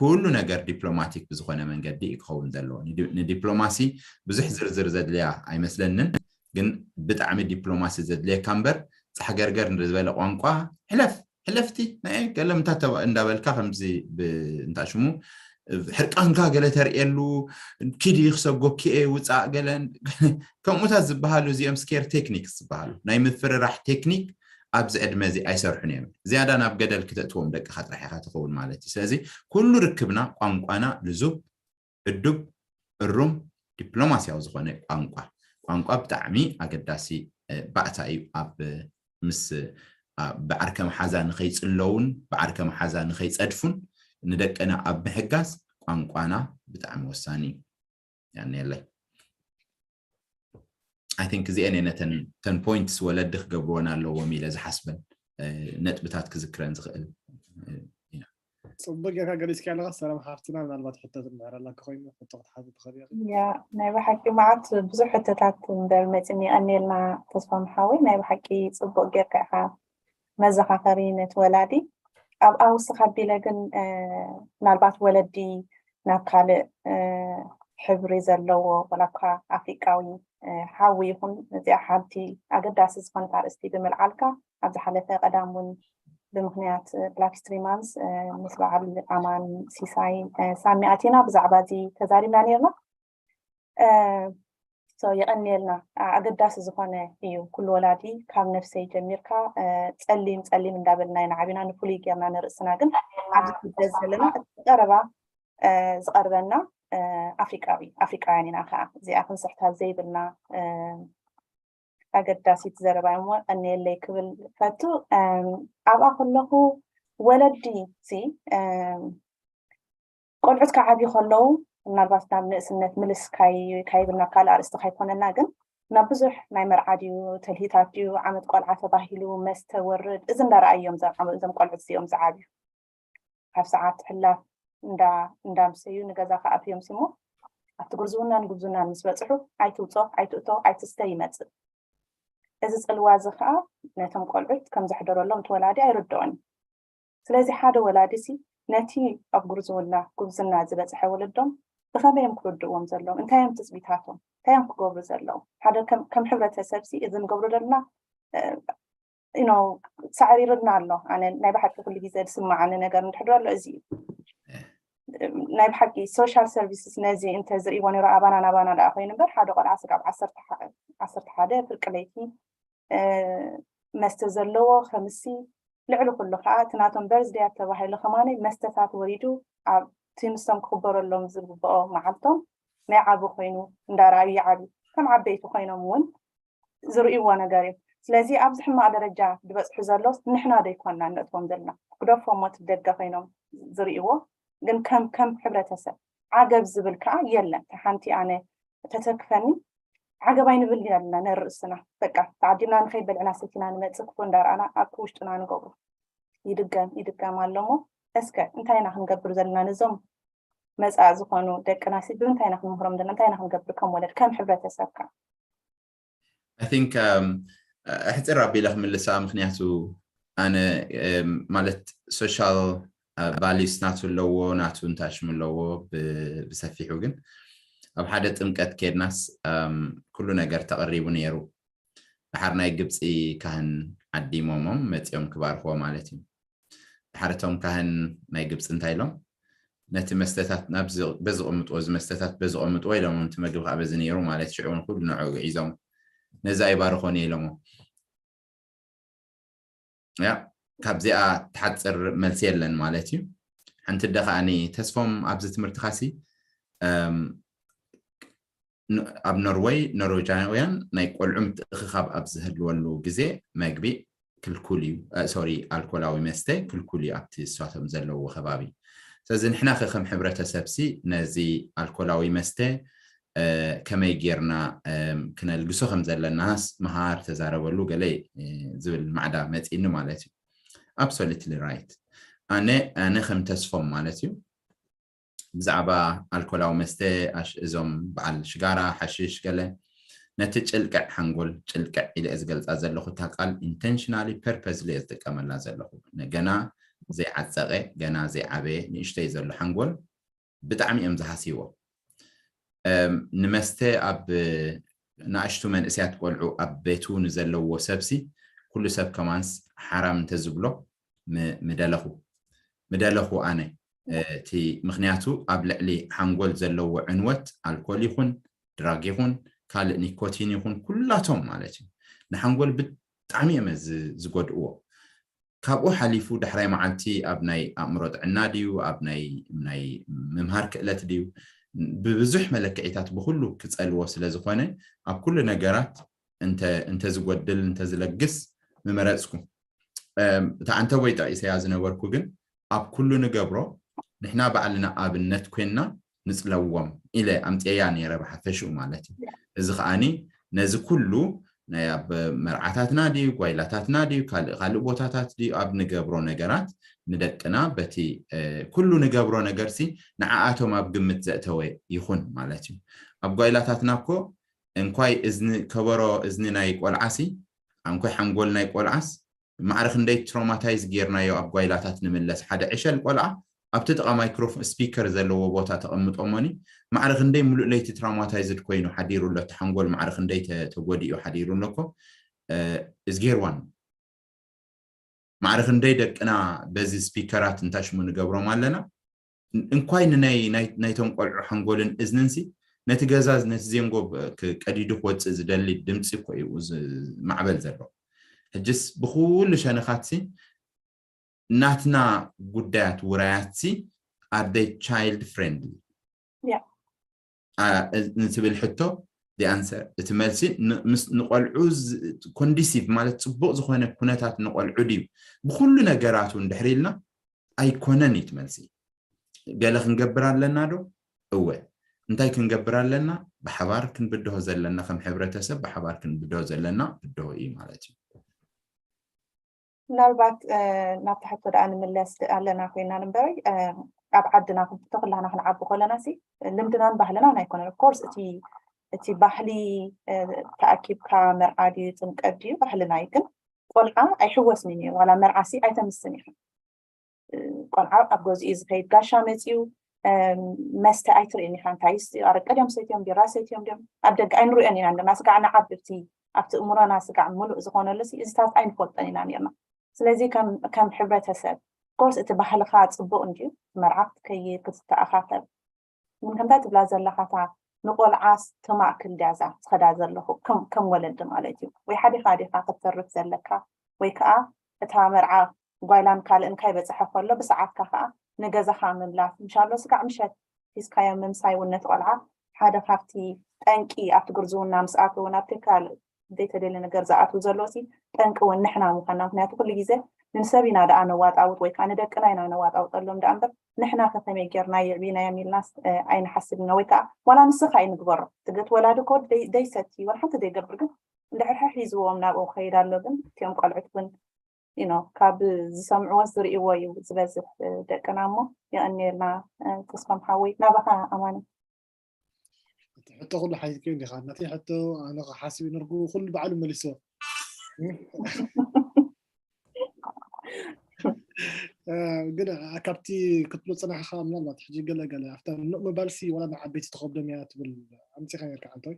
ኩሉ ነገር ዲፕሎማቲክ ብዝኾነ መንገዲ እዩ ክኸውን ዘለዎ ንዲፕሎማሲ ብዙሕ ዝርዝር ዘድልያ ኣይመስለንን ግን ብጣዕሚ ዲፕሎማሲ ዘድልየካ እምበር ፃሕገርገር ዝበለ ቋንቋ ሕለፍ ሕለፍቲ ናይ ገለ ምታ እንዳበልካ ከምዚ እንታ ሽሙ ሕርቃንካ ገለ ተርእየሉ ኪዲ ክሰጎኪኤ ውፃእ ገለን ከምኡታት ዝበሃሉ እዚኦም ስኬር ቴክኒክስ ዝበሃሉ ናይ ምፍርራሕ ቴክኒክ ኣብዚ ዕድመ እዚ ኣይሰርሑን እዮም ዝያዳ ናብ ገደል ክተእትዎም ደቅኻ ጥራሕ ኢኻ ትኸውን ማለት እዩ ስለዚ ኩሉ ርክብና ቋንቋና ልዙብ እዱብ እሩም ዲፕሎማስያዊ ዝኾነ ቋንቋ ቋንቋ ብጣዕሚ ኣገዳሲ ባእታ እዩ ኣብ ምስ ብዓርከ መሓዛ ንኸይፅለውን ብዓርከ መሓዛ ንኸይፀድፉን ንደቅና ኣብ ምሕጋዝ ቋንቋና ብጣዕሚ ወሳኒ እዩ ያኔለይ I think እዚአን እየ ነተን ተን ፖይንትስ ወለዲ ክገብርወን ኣለዎም ኢለ ዝሓስበን ነጥብታት ክዝክረን ዝኽእል ኢና ፅቡቅ ጌርካ ገሊፅካ ኣለካ ሰላም ሓፍትና ምናልባት ሕቶ ትምህር ኣለካ ኮይኑ ሕቶ ክትሓት ትኽእል ኢኺ ያ ናይ ብሓቂ መዓት ብዙሕ ሕቶታት እምበር መፂኒ ቀኒልና ተስፋ ምሓወይ ናይ ብሓቂ ፅቡቅ ጌርካ ኢኻ መዘኻኸሪ ነቲ ወላዲ ኣብ ኣውስኽ ኣቢለ ግን ምናልባት ወለዲ ናብ ካልእ ሕብሪ ዘለዎ ወላ እኳ ኣፍሪቃዊ ሓዊ ይኹን እዚኣ ሓንቲ ኣገዳሲ ዝኾነት ኣርእስቲ ብምልዓልካ ኣብ ዝሓለፈ ቀዳም እውን ብምኽንያት ብላክ ስትሪማንስ ምስ በዓል ኣማን ሲሳይ ሳሚ ኣቲና ብዛዕባ እዚ ተዛሪብና ነርና የቐንየልና ኣገዳሲ ዝኾነ እዩ ኩሉ ወላዲ ካብ ነፍሰይ ጀሚርካ ፀሊም ፀሊም እንዳበልና ኢና ዓቢና ንፍሉይ ጌርና ንርእስና ግን ኣብዚ ክብደት ዘለና እቲ ቀረባ ዝቐርበና ኣፍሪቃዊ ኣፍሪቃውያን ኢና። ከዓ እዚኣ ክንስሕታ ዘይብልና ኣገዳሲት ዘረባ እሞ ቀንየለይ ክብል ፈቱ። ኣብኣ ከለኹ ወለዲ ሲ ቆልዑት ክዓብዩ ከለዉ ምናልባት ናብ ንእስነት ምልስ ካይብልና ካልእ ኣርእስቲ ካይኮነና፣ ግን ናብ ብዙሕ ናይ መርዓ ድዩ፣ ተልሂታት ድዩ፣ ዓመት ቆልዓ ተባሂሉ፣ መስተ ወርድ፣ እዚ እንዳረኣዮም እዞም ቆልዑት እዚኦም ዝዓብዩ። ካብ ሰዓት ሕላፍ እንዳምሰዩ ንገዛ ክኣትዮም ሲሞ ኣብቲ ጉርዝውናን ጉብዝናን ምስ በፅሑ ኣይትውፆ ኣይትእቶ ኣይትስተ ይመፅእ። እዚ ፅልዋ እዚ ከዓ ነቶም ቆልዑት ከም ዘሕደረሎም እቲ ወላዲ ኣይርድኦን። ስለዚ ሓደ ወላዲ ሲ ነቲ ኣብ ጉርዝውና ጉብዝና ዝበፅሐ ወለዶም ብኸመይ እዮም ክርድእዎም ዘለዎም? እንታይ እዮም ትፅቢታቶም? እንታይ እዮም ክገብሩ ዘለዎም? ሓደ ከም ሕብረተሰብ ሲ እዚ ንገብሮ ዘለና ሳዕሪርና ኣሎ። ኣነ ናይ ብሓቂ ኩሉ ግዜ ዝስማዓኒ ነገር እንድሕር ኣሎ እዚ እዩ። ናይ ብሓቂ ሶሻል ሰርቪስስ ነዚ እንተ ዝርእይዎ ነይሩ ኣባና ናባና ደኣ ኮይኑ እምበር ሓደ ቆልዓ ስጋብ ዓሰርተ ሓደ ፍርቂ ለይቲ መስተ ዘለዎ ከምሲ ልዕሊ ኩሉ ከዓ እቲ ናቶም በርዝደያት ተባሂሉ ከማነይ መስተታት ወሪዱ ኣብቲ ንሶም ክኽበረሎም ዝግብኦ መዓልቶም ናይ ዓቢ ኮይኑ እንዳረኣዩ ይዓብዩ። ከም ዓበይቲ ኮይኖም እውን ዝርእይዎ ነገር እዩ። ስለዚ ኣብዚ ሕማቕ ደረጃ ዝበፅሑ ዘሎስ ንሕና ዶ ይኮንና ነእትዎም ዘለና? ክደፎሞ እቲ ደገ ኮይኖም ዝርእይዎ ግን ከም ከም ሕብረተሰብ ዓገብ ዝብል ከዓ የለን። ሓንቲ ኣነ ተተክፈኒ ዓገብ ኣይንብል ኣለና ነርእስና። በቃ ተዓዲምና ንኸይድ በልዕና ሰቲና ንመፅእ ክፉ እንዳረኣና ኣብ ውሽጥና ንገብሩ። ይድገም ይድገም ኣሎ እሞ እስከ እንታይ ኢና ክንገብር ዘለና ነዞም መፃእ ዝኾኑ ደቅና ሲ ብምንታይ ኢና ክንምህሮም ዘለና? እንታይ ኢና ክንገብር ከም ወለድ ከም ሕብረተሰብ ከዓ? I think ሕፅር ኣቢለ ክምልሳ ምክንያቱ ኣነ ማለት social values ናቱ ኣለዎ ናቱ እንታይ ሽም ኣለዎ ብሰፊሑ ግን ኣብ ሓደ ጥምቀት ከድናስ ኩሉ ነገር ተቐሪቡ ነይሩ። ድሓር ናይ ግብፂ ካህን ዓዲሞሞም መፂኦም ክባርክዎ ማለት እዩ። ድሓር እቶም ካህን ናይ ግብፂ እንታይ ኢሎም ነቲ መስተታት በዚ ቐምጥዎ እዚ መስተታት በዚ ቐምጥዎ ኢሎም እቲ መግቢ ከዓ በዚ ነይሩ ማለት ሽዑ እውን ኩሉ ንዕኡ ግዒዞም ነዚ ኣይባርኾን እየ ኢሎሞ። ያ ካብዚኣ ትሓፅር መልሲ የለን ማለት እዩ። ሓንቲ ደ ከዓኒ ተስፎም ኣብዚ ትምህርትኻሲ ኣብ ኖርወይ ኖርወጃውያን ናይ ቆልዑ ምትእኽኻብ ኣብ ዝህልወሉ ግዜ መግቢ ክልኩል እዩ። ሶሪ ኣልኮላዊ መስተ ክልኩል እዩ ኣብቲ እሳቶም ዘለዎ ከባቢ። ስለዚ ንሕና ከ ከም ሕብረተሰብ ሲ ነዚ ኣልኮላዊ መስተ ከመይ ጌርና ክነልግሶ ከም ዘለናስ ምሃር ተዛረበሉ ገለ ዝብል ማዕዳ መፂኒ ማለት እዩ። Absolutely right። ኣነ ኣነ ከም ተስፎም ማለት እዩ ብዛዕባ ኣልኮላዊ መስተ እዞም በዓል ሽጋራ ሓሽሽ ገለ ነቲ ጭልቅዕ ሓንጎል ጭልቅዕ ኢለ ዝገልፃ ዘለኹ እታ ቃል intentionally purposely እየ ዝጥቀመላ ዘለኹ። ገና ዘይዓፀቀ ገና ዘይዓበየ ንእሽተይ ዘሎ ሓንጎል ብጣዕሚ እዮም ዝሃስይዎ። ንመስተ ኣብ ንኣሽቱ መንእሰያት ቆልዑ ኣብ ቤቱ ንዘለዎ ሰብሲ ኩሉ ሰብ ከማንስ ሓራም እንተዝብሎ ምደለኹ ምደለኹ ኣነ እቲ ምክንያቱ ኣብ ልዕሊ ሓንጎል ዘለዎ ዕንወት ኣልኮል ይኹን ድራግ ይኹን ካልእ ኒኮቲን ይኹን ኩላቶም ማለት እዩ ንሓንጎል ብጣዕሚ እዮም ዝጎድእዎ። ካብኡ ሓሊፉ ዳሕራይ መዓልቲ ኣብ ናይ ኣእምሮ ጥዕና ድዩ ኣብ ናይ ናይ ምምሃር ክእለት ድዩ ብብዙሕ መለክዒታት ብኩሉ ክፀልዎ ስለ ዝኾነ ኣብ ኩሉ ነገራት እንተ ዝጎድል እንተ ዝለግስ ምመረፅኩ። እታ ኣንተ ወይ ጠቒሰያ ዝነበርኩ ግን ኣብ ኩሉ ንገብሮ ንሕና ባዕልና ኣብነት ኮይንና ንፅለዎም ኢለ ኣምፅኤያ ነይረ ብሓፈሽኡ ማለት እዩ። እዚ ከዓኒ ነዚ ኩሉ ናይ ኣብ መርዓታትና ድዩ ጓይላታትና ድዩ ካልእ ካልእ ቦታታት ድዩ ኣብ ንገብሮ ነገራት ንደቅና በቲ ኩሉ ንገብሮ ነገር ሲ ንዓኣቶም ኣብ ግምት ዘእተወ ይኹን ማለት እዩ። ኣብ ጓይላታትና እኮ እንኳይ እዝኒ ከበሮ እዝኒ ናይ ቆልዓ ሲ እንኳይ ሓንጎል ናይ ቆልዓስ ማዕረ ክንደይ ትሮማታይዝ ጌርናዮ ኣብ ጓይላታት ንምለስ ሓደ ዕሸል ቆልዓ ኣብቲ ጥቓ ማይክሮፎን ስፒከር ዘለዎ ቦታ ተቐምጦሞኒ ማዕረ ክንደይ ሙሉእ ለይቲ ትራውማታይዝድ ኮይኑ ሓዲሩ ኣሎ እቲ ሓንጎል ማዕረ ክንደይ ተጎዲኡ ሓዲሩ ኣሎ እኮ is gear one ማዕረ ክንደይ ደቅና በዚ ስፒከራት እንታይ ሽሙ ንገብሮም ኣለና እንኳይ ንናይ ናይቶም ቆልዑ ሓንጎልን እዝንን ሲ ነቲ ገዛ ነቲ ዜንጎ ቀዲዱ ክወፅእ ዝደሊ ድምፂ እኮ እዩ ማዕበል ዘሎ ሕጅስ ብኩሉ ሸነኻት ሲ ናትና ጉዳያት ውራያት ሲ are they child friendly ንትብል ሕቶ፣ the answer፣ እቲ መልሲ ንቆልዑ ኮንዲሲቭ ማለት ፅቡቅ ዝኮነ ኩነታት ንቆልዑ ድዩ? ብኩሉ ነገራቱ እንድሕር ኢልና ኣይኮነን እዩ እቲ መልሲ። ገለ ክንገብር ኣለና ዶ? እወ። እንታይ ክንገብር ኣለና? ብሓባር ክንብድሆ ዘለና፣ ከም ሕብረተሰብ ብሓባር ክንብድሆ ዘለና ብድሆ እዩ ማለት እዩ። ምናልባት ናብቲ ሕቶ ደኣ ንምለስ ኣለና ኮይና ንበረይ ኣብ ዓድና ተኩላና ክንዓቢ ከለና ሲ ልምድናን ባህልናን ኣይኮነን። ኦፍኮርስ እቲ እቲ ባህሊ ተኣኪብካ መርዓ ድዩ ጥምቀት ድዩ ባህልና እዩ። ግን ቆልዓ ኣይሕወስን እዩ ዋላ መርዓ ሲ ኣይተምስን ኢኻ። ቆልዓ ኣብ ገዝኡ እዩ ዝኸይድ። ጋሻ መፂኡ መስተ ኣይትርእን ኢኻ። እንታይ ኣረቀ ድዮም ሰትዮም ቢራ ሰትዮም ድዮም ኣብ ደገ ኣይንሪኦን ኢና። እንደና ስጋዕ ንዓቢ ኣብቲ ኣብቲ እምሮና ስጋዕ ምሉእ ዝኾነሉ እዚታት ኣይንፈልጦን ኢና ነርና። ስለዚ ከም ሕብረተሰብ ኮርስ እቲ ባህልኻ ፅቡቅ እንድዩ መርዓ ክትከይድ ክትተኣኻኸብ ግን ከምታ ትብላ ዘለኻታ ንቆልዓስ ተማእክል ድያዛ ዝኸዳ ዘለኹ ከም ወለዲ ማለት እዩ ወይ ሓዲኻ ዲኻ ክትተርፍ ዘለካ ወይ ከዓ እታ መርዓ ጓይላን ካልእን ካይበፅሐ ከሎ ብሰዓትካ ከዓ ንገዛኻ ምምላስ ምሻሎ ስጋዕ ምሸት ሒዝካዮ ምምሳይ እውን ነቲ ቆልዓ ሓደ ካብቲ ጠንቂ ኣብቲ ግርዝውና ምስ ኣተዉ ናብቲ ካልእ ዘይተደልየ ነገር ዝኣትዉ ዘለዉ ሲ ጠንቂ እውን ንሕና ምዃንና ምክንያቱ ኩሉ ግዜ ንሰብ ኢና ደኣ ነዋጣውጥ ወይ ከዓ ንደቅና ኢና ነዋጣውጠሎም ደኣ እምበር ንሕና ከከመይ ጌርና የዕቢናዮም ኢልናስ ኣይንሓስብ ኢና ወይ ከዓ ዋላ ንስኻ እዩ ንግበሮ ትገት ወላዲ ኮ ደይሰቲ ወላ ሓንቲ ደይገብር ግን እንድሕር ሒዝዎም ናብኡ ክኸይድ ኣሎ ግን እቲኦም ቆልዑት እውን you know ካብ ዝሰምዕዎ ዝርእይዎ እዩ ዝበዝሕ ደቅና እሞ የቐንየልና ተስፋም ሓወይ ናባኻ ኣማኒ እቲ ሕቶ ኩሉ ሓቲትክዮ እንዲኻ ነቲ ሕቶ ኣነ ሓሲብ ነርኩ ኩሉ ባዕሉ መሊስዎ ግን ካብቲ ክትብሎ ፅናሕኻ ምናልባት ሕጂ ገለገለ ኣብታ ንቕ ምባልሲ ዋላ ንዓበይቲ ተኸብዶም እያ ትብል ኣምፂኻ ነርካ ዓንቶይ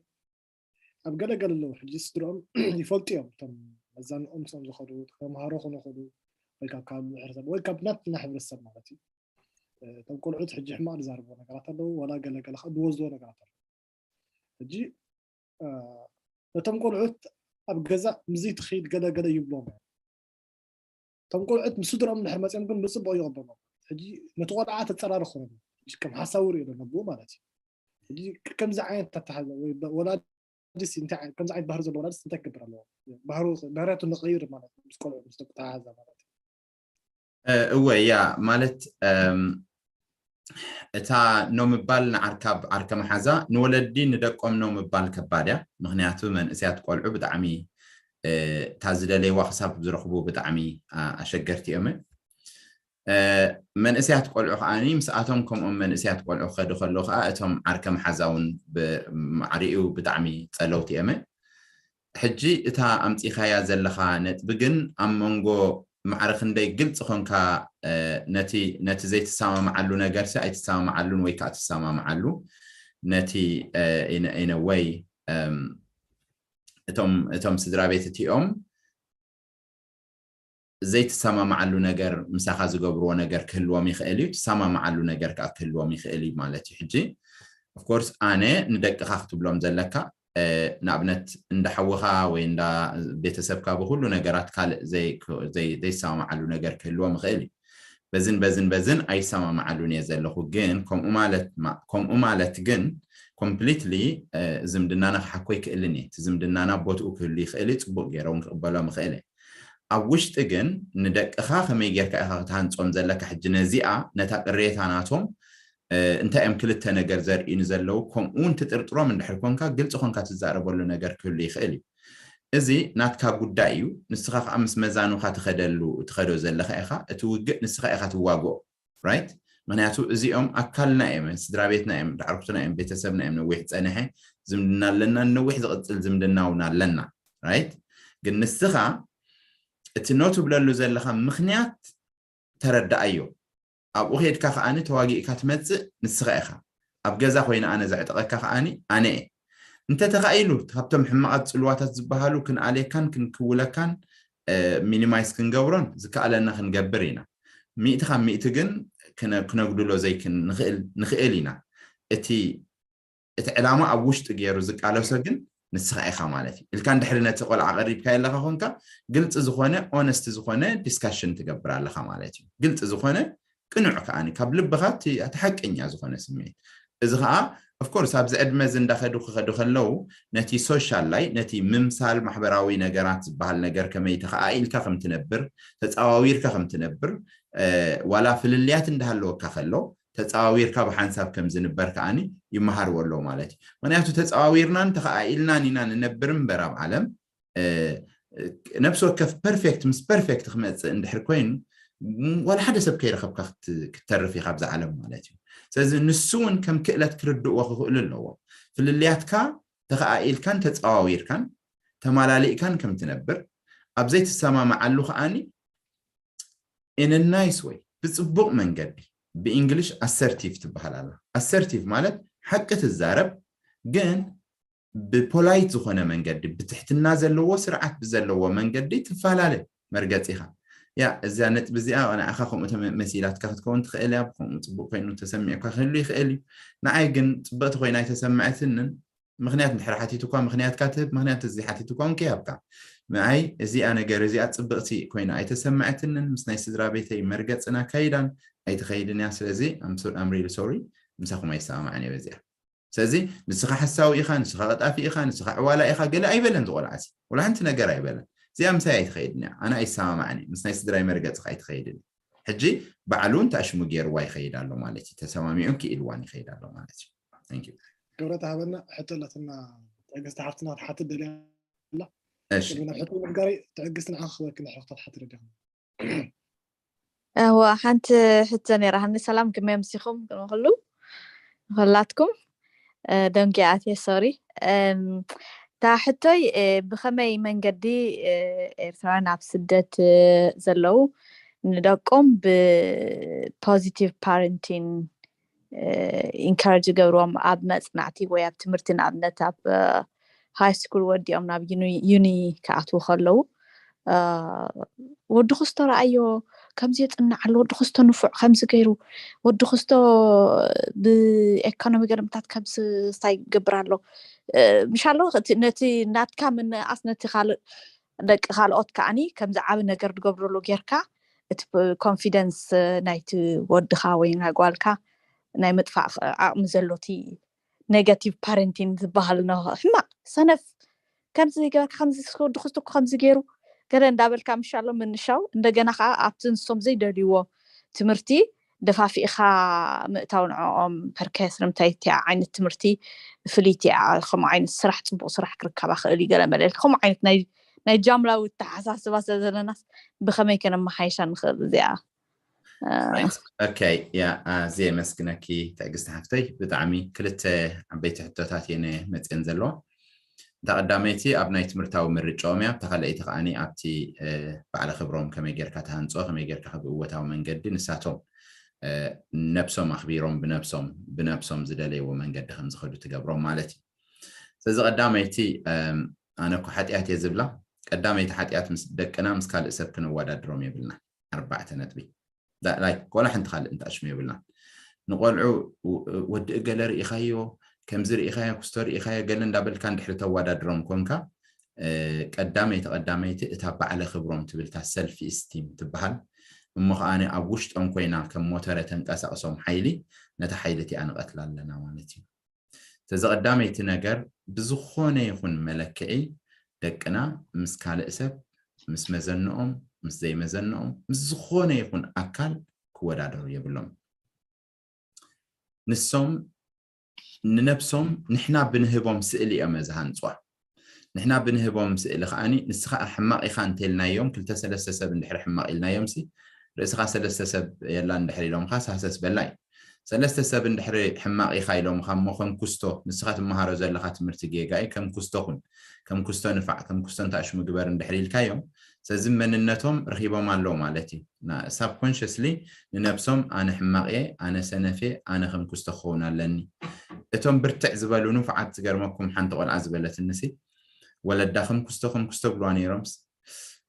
ኣብ ገለገለ ኣለዉ ሕጂ ስድርኦም ይፈልጡ እዮም እቶም መዛንኦም ምስኦም ዝኸዱ ተምሃሮ ክነኸዱ ወይ ካብ ካብ ሕብረተሰብ ወይ ካብ ናትና ሕብረተሰብ ማለት እዩ እቶም ቆልዑት ሕጂ ሕማቕ ዝዛርብዎ ነገራት ኣለዉ ዋላ ገለገለ ከዓ ዝወስድዎ ነገራት ኣለዉ ሕጂ ነቶም ቆልዑት ኣብ ገዛ ምዚ ትኽይድ ገለገለ ይብሎም እዮም እቶም ቆልዑት ምስ ስድርኦም እንድሕር መፅኦም ግን ብፅቡቅ ይቕበሎም ሕጂ ነቲ ቆልዓ ተፀራሪ ክኾኑ ከም ሓሳዊ ሪኦ ነብኡ ማለት እዩ ሕጂ ከምዚ ዓይነት ኣተሓዛ ወይ ወላዲስ እንታይ ከምዚ ዓይነት ባህሪ ዘለዎ ወላዲስ እንታይ ክገብር ኣለዎ ባህርያቱ ንቀይር ማለት ምስ ቆልዑ ምስ ደቂ ተሓዛ ማለት እዩ እወ ያ ማለት እታ ኖ ምባል ንዓርካብ ዓርከ መሓዛ ንወለዲ ንደቆም ኖ ምባል ከባድ እያ ምክንያቱ መንእስያት ቆልዑ ብጣዕሚ እታ ዝደለይዋ ክሳብ ዝረኽቡ ብጣዕሚ ኣሸገርቲ እዮም መንእስያት ቆልዑ ከዓኒ ምስኣቶም ከምኦም መንእስያት ቆልዑ ክኸዱ ከለዉ ከዓ እቶም ዓርከ መሓዛ እውን ብማዕሪኡ ብጣዕሚ ፀለውቲ እዮም ሕጂ እታ ኣምፂኻያ ዘለኻ ነጥቢ ግን ኣብ መንጎ ማዕረ ክንደይ ግልፂ ኮንካ ነቲ ነቲ ዘይትሰማምዓሉ ነገር ሲ ኣይትሰማምዓሉን ወይ ከዓ ትሰማምዓሉ ነቲ ኢነወይ እቶም እቶም ስድራ ቤት እቲኦም ዘይትሰማምዓሉ ነገር ምሳኻ ዝገብርዎ ነገር ክህልዎም ይኽእል እዩ ትሰማምዓሉ ነገር ከዓ ክህልዎም ይኽእል እዩ ማለት እዩ ሕጂ ኦፍኮርስ ኣነ ንደቅኻ ክትብሎም ዘለካ ንኣብነት እንዳ ሓውኻ ወይ እንዳ ቤተሰብካ ብኩሉ ነገራት ካልእ ዘይሰማማዓሉ ነገር ክህልዎም ይኽእል እዩ በዝን በዝን በዝን ኣይሰማማዓሉን እየ ዘለኹ ግን ከምኡ ማለት ከምኡ ማለት ግን ኮምፕሊትሊ ዝምድናና ክሓኮ ይክእልን እየ እቲ ዝምድናና ቦትኡ ክህሉ ይኽእል እዩ ፅቡቅ ገይረ እውን ክቅበሎም ይኽእል እየ ኣብ ውሽጢ ግን ንደቅኻ ከመይ ጌርካ ኢኻ ክትሃንፆም ዘለካ ሕጂ ነዚኣ ነታ ቅሬታ ናቶም እንታይ እዮም ክልተ ነገር ዘርእዩኒ ዘለዉ ከምኡ እውን ትጥርጥሮም እንድሕር ኮንካ ግልፂ ኮንካ ትዛረበሉ ነገር ክህሉ ይኽእል እዩ እዚ ናትካ ጉዳይ እዩ ንስኻ ከዓ ምስ መዛኑካ ትኸደሉ ትኸዶ ዘለካ ኢኻ እቲ ውግእ ንስኻ ኢኻ ትዋግኦ right ምክንያቱ እዚኦም ኣካልና እዮም ስድራ ቤትና እዮም ዳዕርኩትና እዮም ቤተሰብና እዮም ነዊሕ ፀንሐ ዝምድና ኣለና ነዊሕ ዝቕፅል ዝምድና እውን ኣለና right ግን ንስኻ እቲ ኖ ትብለሉ ዘለኻ ምክንያት ተረዳኣዮ ኣብኡ ከድካ ከዓኒ ተዋጊእካ ትመፅእ ንስኻ ኢኻ ኣብ ገዛ ኮይነ ኣነ ዘዕጠቐካ ከዓኒ ኣነ እየ እንተተኻኢሉ ካብቶም ሕማቓት ፅልዋታት ዝበሃሉ ክንኣልየካን ክንክውለካን ሚኒማይዝ ክንገብሮን ዝከኣለና ክንገብር ኢና ሚእቲ ካብ ሚእቲ ግን ክነጉድሎ ዘይክንኽእል ኢና እቲ እቲ ዕላማ ኣብ ውሽጢ ገይሩ ዝቃለሶ ግን ንስኻ ኢኻ ማለት እዩ ኢልካ እንድሕሪ ነቲ ቆልዓ ቀሪብካ ኣለኻ ኮንካ ግልፂ ዝኾነ ኦነስቲ ዝኾነ ዲስካሽን ትገብር ኣለኻ ማለት እዩ ግልፂ ዝኾነ ቅኑዕ ከዓኒ ካብ ልብኻ እቲ ሓቀኛ ዝኾነ ስምዒት እዚ ከዓ of course ኣብዚ ዕድመ እዚ እንዳኸዱ ክኸዱ ከለዉ ነቲ ሶሻል ላይ ነቲ ምምሳል ማሕበራዊ ነገራት ዝበሃል ነገር ከመይ ተኸኣኢልካ ከም ትነብር ተፃዋዊርካ ከም ትነብር ዋላ ፍልልያት እንዳሃለወካ ከሎ ተፃዋዊርካ ብሓንሳብ ከም ዝንበር ከዓኒ ይመሃርዎ ኣለዉ ማለት እዩ። ምክንያቱ ተፃዋዊርናን ተኸኣኢልናን ኢና ንነብር እምበር ኣብ ዓለም ነፍሲ ወከፍ ፐርፌክት ምስ ፐርፌክት ክመፅእ እንድሕር ኮይኑ ዋላ ሓደ ሰብ ከይረኸብካ ክትተርፍ ኢኻ ኣብዛ ዓለም ማለት እዩ። ስለዚ ንሱ እውን ከም ክእለት ክርድእዎ ክኽእሉ ኣለዎ። ፍልልያትካ ተኸኣኢልካን ተፀዋዊርካን ተማላሊእካን ከም ትነብር ኣብ ዘይትሰማማዓሉ ከዓኒ in a nice way ብፅቡቕ መንገዲ ብእንግሊሽ ኣሰርቲቭ ትበሃል ኣላ። ኣሰርቲቭ ማለት ሓቂ ትዛረብ ግን ብፖላይት ዝኾነ መንገዲ ብትሕትና ዘለዎ ስርዓት ብዘለዎ መንገዲ ትፈላለ መርገፂኻ ያ እዛ ነጥቢ እዚኣ ንዓኻ ከምኡ መሲላትካ ክትከውን ትኽእል እያ። ከምኡ ፅቡቅ ኮይኑ ተሰሚዕካ ክህሉ ይኽእል እዩ። ንዓይ ግን ፅብቅቲ ኮይና ኣይተሰምዐትንን። ምክንያት እንድሕር ሓቲቱኳ ምክንያትካ ትህብ፣ ምክንያት እዚ ሓቲቱኳ እውን ከይሃብካ። ንዓይ እዚኣ ነገር እዚኣ ፅብቅቲ ኮይና ኣይተሰምዐትንን፣ ምስ ናይ ስድራ ቤተይ መርገፅን ኣካይዳን ኣይትኸይድን እያ። ስለዚ I'm so- I'm really sorry ምሳኹም ኣይሰማማዕን እየ በዚኣ። ስለዚ ንስኻ ሓሳዊ ኢኻ፣ ንስኻ ቀጣፊ ኢኻ፣ ንስኻ ዕዋላ ኢኻ ገለ ኣይበለን ዝቆልዓ ሲ ወላ ሓንቲ ነገር ኣይበለን። እዚኣ ምሳይ ኣይትኸይድን እያ፣ ኣነ ኣይሰማማዕን እየ፣ ምስ ናይ ስድራይ መርገፂ ከኣ ኣይትኸይድን እያ። ሕጂ ባዕሉ እውን ተኣሽሙ ገይርዋ ይኸይድ ኣሎ ማለት እዩ፣ ተሰማሚዑ ክኢልዋን ይኸይድ ኣሎ ማለት እዩ። Thank you። ክብረት ሃበና። ሕቶ ኣለትና ትዕግስቲ ሓፍትና ክትሓትት ደልያ ኣላ። እሺ ቅድሚ ናብ ሕቶ ምግባረይ ትዕግስቲ ንዓኻ ክበክን ሕቶ ክትሓትት ደልያ እዋ ሓንቲ ሕቶ ነይራትኒ። ሰላም ከመይ ኣምሲኹም? ቅድሚ ኩሉ ንኹላትኩም ደንኪ ኣትየ ሶሪ። እታ ሕቶይ ብኸመይ መንገዲ ኤርትራውያን ኣብ ስደት ዘለዉ ንደቆም ብፖዚቲቭ ፓረንቲን ኢንካሬጅ ይገብርዎም ኣብ መፅናዕቲ ወይ ኣብ ትምህርቲ ንኣብነት ኣብ ሃይ ስኩል ወዲኦም ናብ ዩኒ ክኣትዉ ከለዉ ወዲ ክስቶ ረኣዮ ከምዚ የፅንዕ ኣሎ፣ ወዲ ክስቶ ንፉዕ ከምዚ ገይሩ፣ ወዲ ክስቶ ብኤኮኖሚ ገለምታት ከምዚ ስታይ ይገብር ኣሎ ምሻሎ ነቲ ናትካ ምንኣስ ነቲ ካልእ ደቂ ካልኦት ከዓኒ ከምዚ ዓቢ ነገር ዝገብረሉ ጌርካ እቲ ኮንፊደንስ ናይቲ ወድኻ ወይ ናይ ጓልካ ናይ ምጥፋእ ዓቕሚ ዘሎቲ ኔጋቲቭ ፓረንቲንግ ዝበሃል ሕማቕ ሰነፍ ከምዚ ገበርካ ከምዚ ወዲ ክስቶ ከምዚ ገይሩ ገለ እንዳበልካ ምሻሎ ምንሻው እንደገና ከዓ ኣብቲ ንሶም ዘይደልይዎ ትምህርቲ ደፋፊእኻ ምእታው ንዕኦም ፐርከስ ንምንታይ እቲኣ ዓይነት ትምህርቲ ፍልይቲ እያ ከምኡ ዓይነት ስራሕ ፅቡቅ ስራሕ ክርከባ ክእል እዩ ገለ መለል ከምኡ ዓይነት ናይ ናይ ጃምላዊ ተሓሳስባ ስለ ዘለናስ ብከመይ ከነመሓይሻ ንክእል እዚኣ ኦኬ ያ ኣዝየ የመስግነኪ ትዕግስቲ ሓፍተይ ብጣዕሚ ክልተ ዓበይቲ ሕቶታት እየን መፅየን ዘለዋ እታ ቀዳመይቲ ኣብ ናይ ትምህርታዊ ምርጫኦም እያ እታ ካልኣይቲ ከዓኒ ኣብቲ ባዕለ ክብሮም ከመይ ጌርካ ተሃንፆ ከመይ ጌርካ ብእወታዊ መንገዲ ንሳቶም ነብሶም ኣኽቢሮም ብነብሶም ብነብሶም ዝደለይዎ መንገዲ ከም ዝኸዱ ትገብሮም ማለት እዩ ስለዚ ቀዳመይቲ ኣነ እኮ ሓጢኣት እየ ዝብላ ቀዳመይቲ ሓጢኣት ምስ ደቅና ምስ ካልእ ሰብ ክነወዳድሮም የብልና ኣርባዕተ ነጥቢ ላይክ ቆልዓ ሓንቲ ካልእ እንተኣሽሙ የብልናን ንቆልዑ ወዲ እገለ ርኢኻዮ ከምዚ ርኢኻዮ ክስቶ ርኢኻዮ ገለ እንዳበልካ እንድሕሪ ተወዳድሮም ኮንካ ቀዳመይቲ ቀዳመይቲ እታ ባዕለ ክብሮም ትብልታ ሰልፊ ስቲም ትበሃል እሞ ከዓኒ ኣብ ውሽጦም ኮይና ከም ሞተረ ተንቀሳቕሶም ሓይሊ ነታ ሓይሊ እቲኣ ንቐትላ ኣለና ማለት እዩ ስለዚ ቀዳመይቲ ነገር ብዝኾነ ይኹን መለክዒ ደቅና ምስ ካልእ ሰብ ምስ መዘንኦም ምስ ዘይመዘንኦም ምስ ዝኾነ ይኹን ኣካል ክወዳደሩ የብሎም ንሶም ንነብሶም ንሕና ብንህቦም ስእሊ እዮም ዝሃንፅዋ ንሕና ብንህቦም ስእሊ ከዓኒ ንስኻ ሕማቕ ኢኻ እንተልናዮም ክልተ ሰለስተ ሰብ እንድሕር ሕማቕ ኢልናዮም ሲ ርእስኻ ሰለስተ ሰብ የላ እንድሕር ኢሎምኻ ሳህሰስ በላ እዩ ሰለስተ ሰብ እንድሕሪ ሕማቕ ኢኻ ኢሎምኻ እሞ ከም ኩስቶ ንስኻ ትመሃሮ ዘለኻ ትምህርቲ ጌጋ እዩ ከም ኩስቶ ኩን ከም ኩስቶ ንፋዕ ከም ኩስቶ እንተኣሽሙ ግበር እንድሕሪ ኢልካዮም ስለዚ መንነቶም ረኺቦም ኣለዉ ማለት እዩ ሳብኮንሽስሊ ንነብሶም ኣነ ሕማቕ እየ ኣነ ሰነፍ እየ ኣነ ከም ኩስቶ ክኸውን ኣለኒ እቶም ብርትዕ ዝበሉ ንፉዓት ዝገርመኩም ሓንቲ ቆልዓ ዝበለትንሲ ወለዳ ከም ኩስቶ ከም ኩስቶ ብልዋ ነይሮምስ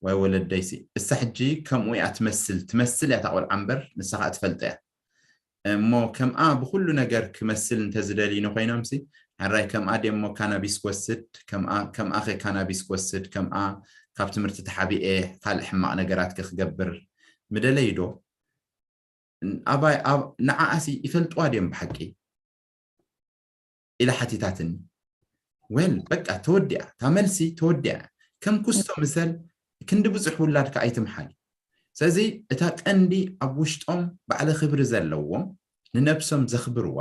ዋይ ወለደይሲ እሳ ሕጂ ከምኡ እያ ትመስል ትመስል እያ ታቆልዓ እምበር ንሳ ከዓ ትፈልጦ እያ እሞ ከምኣ ብኩሉ ነገር ክመስል እንተዝደልዩ ኮይኖምሲ ሕራይ ከምኣ ደሞ ካናቢስ ክወስድ ከምኣ ከ ካናቢስ ክወስድ ከምኣ ካብ ትምህርቲ ተሓቢኤ ካልእ ሕማቕ ነገራት ክገብር ምደለዩ ዶ ኣባይ ንዓኣሲ ይፈልጥዋ ድዮም ብሓቂ ኢላ ሓቲታትኒ። ወል በቃ ተወዲኣ፣ እታ መልሲ ተወዲኣ። ከም ኩስቶ ምሰል ክንዲ ብዙሕ ውላድካ ኣይትምሓል። ስለዚ እታ ቀንዲ ኣብ ውሽጦም ባዕለ ክብሪ ዘለዎም፣ ንነብሶም ዘኽብርዋ፣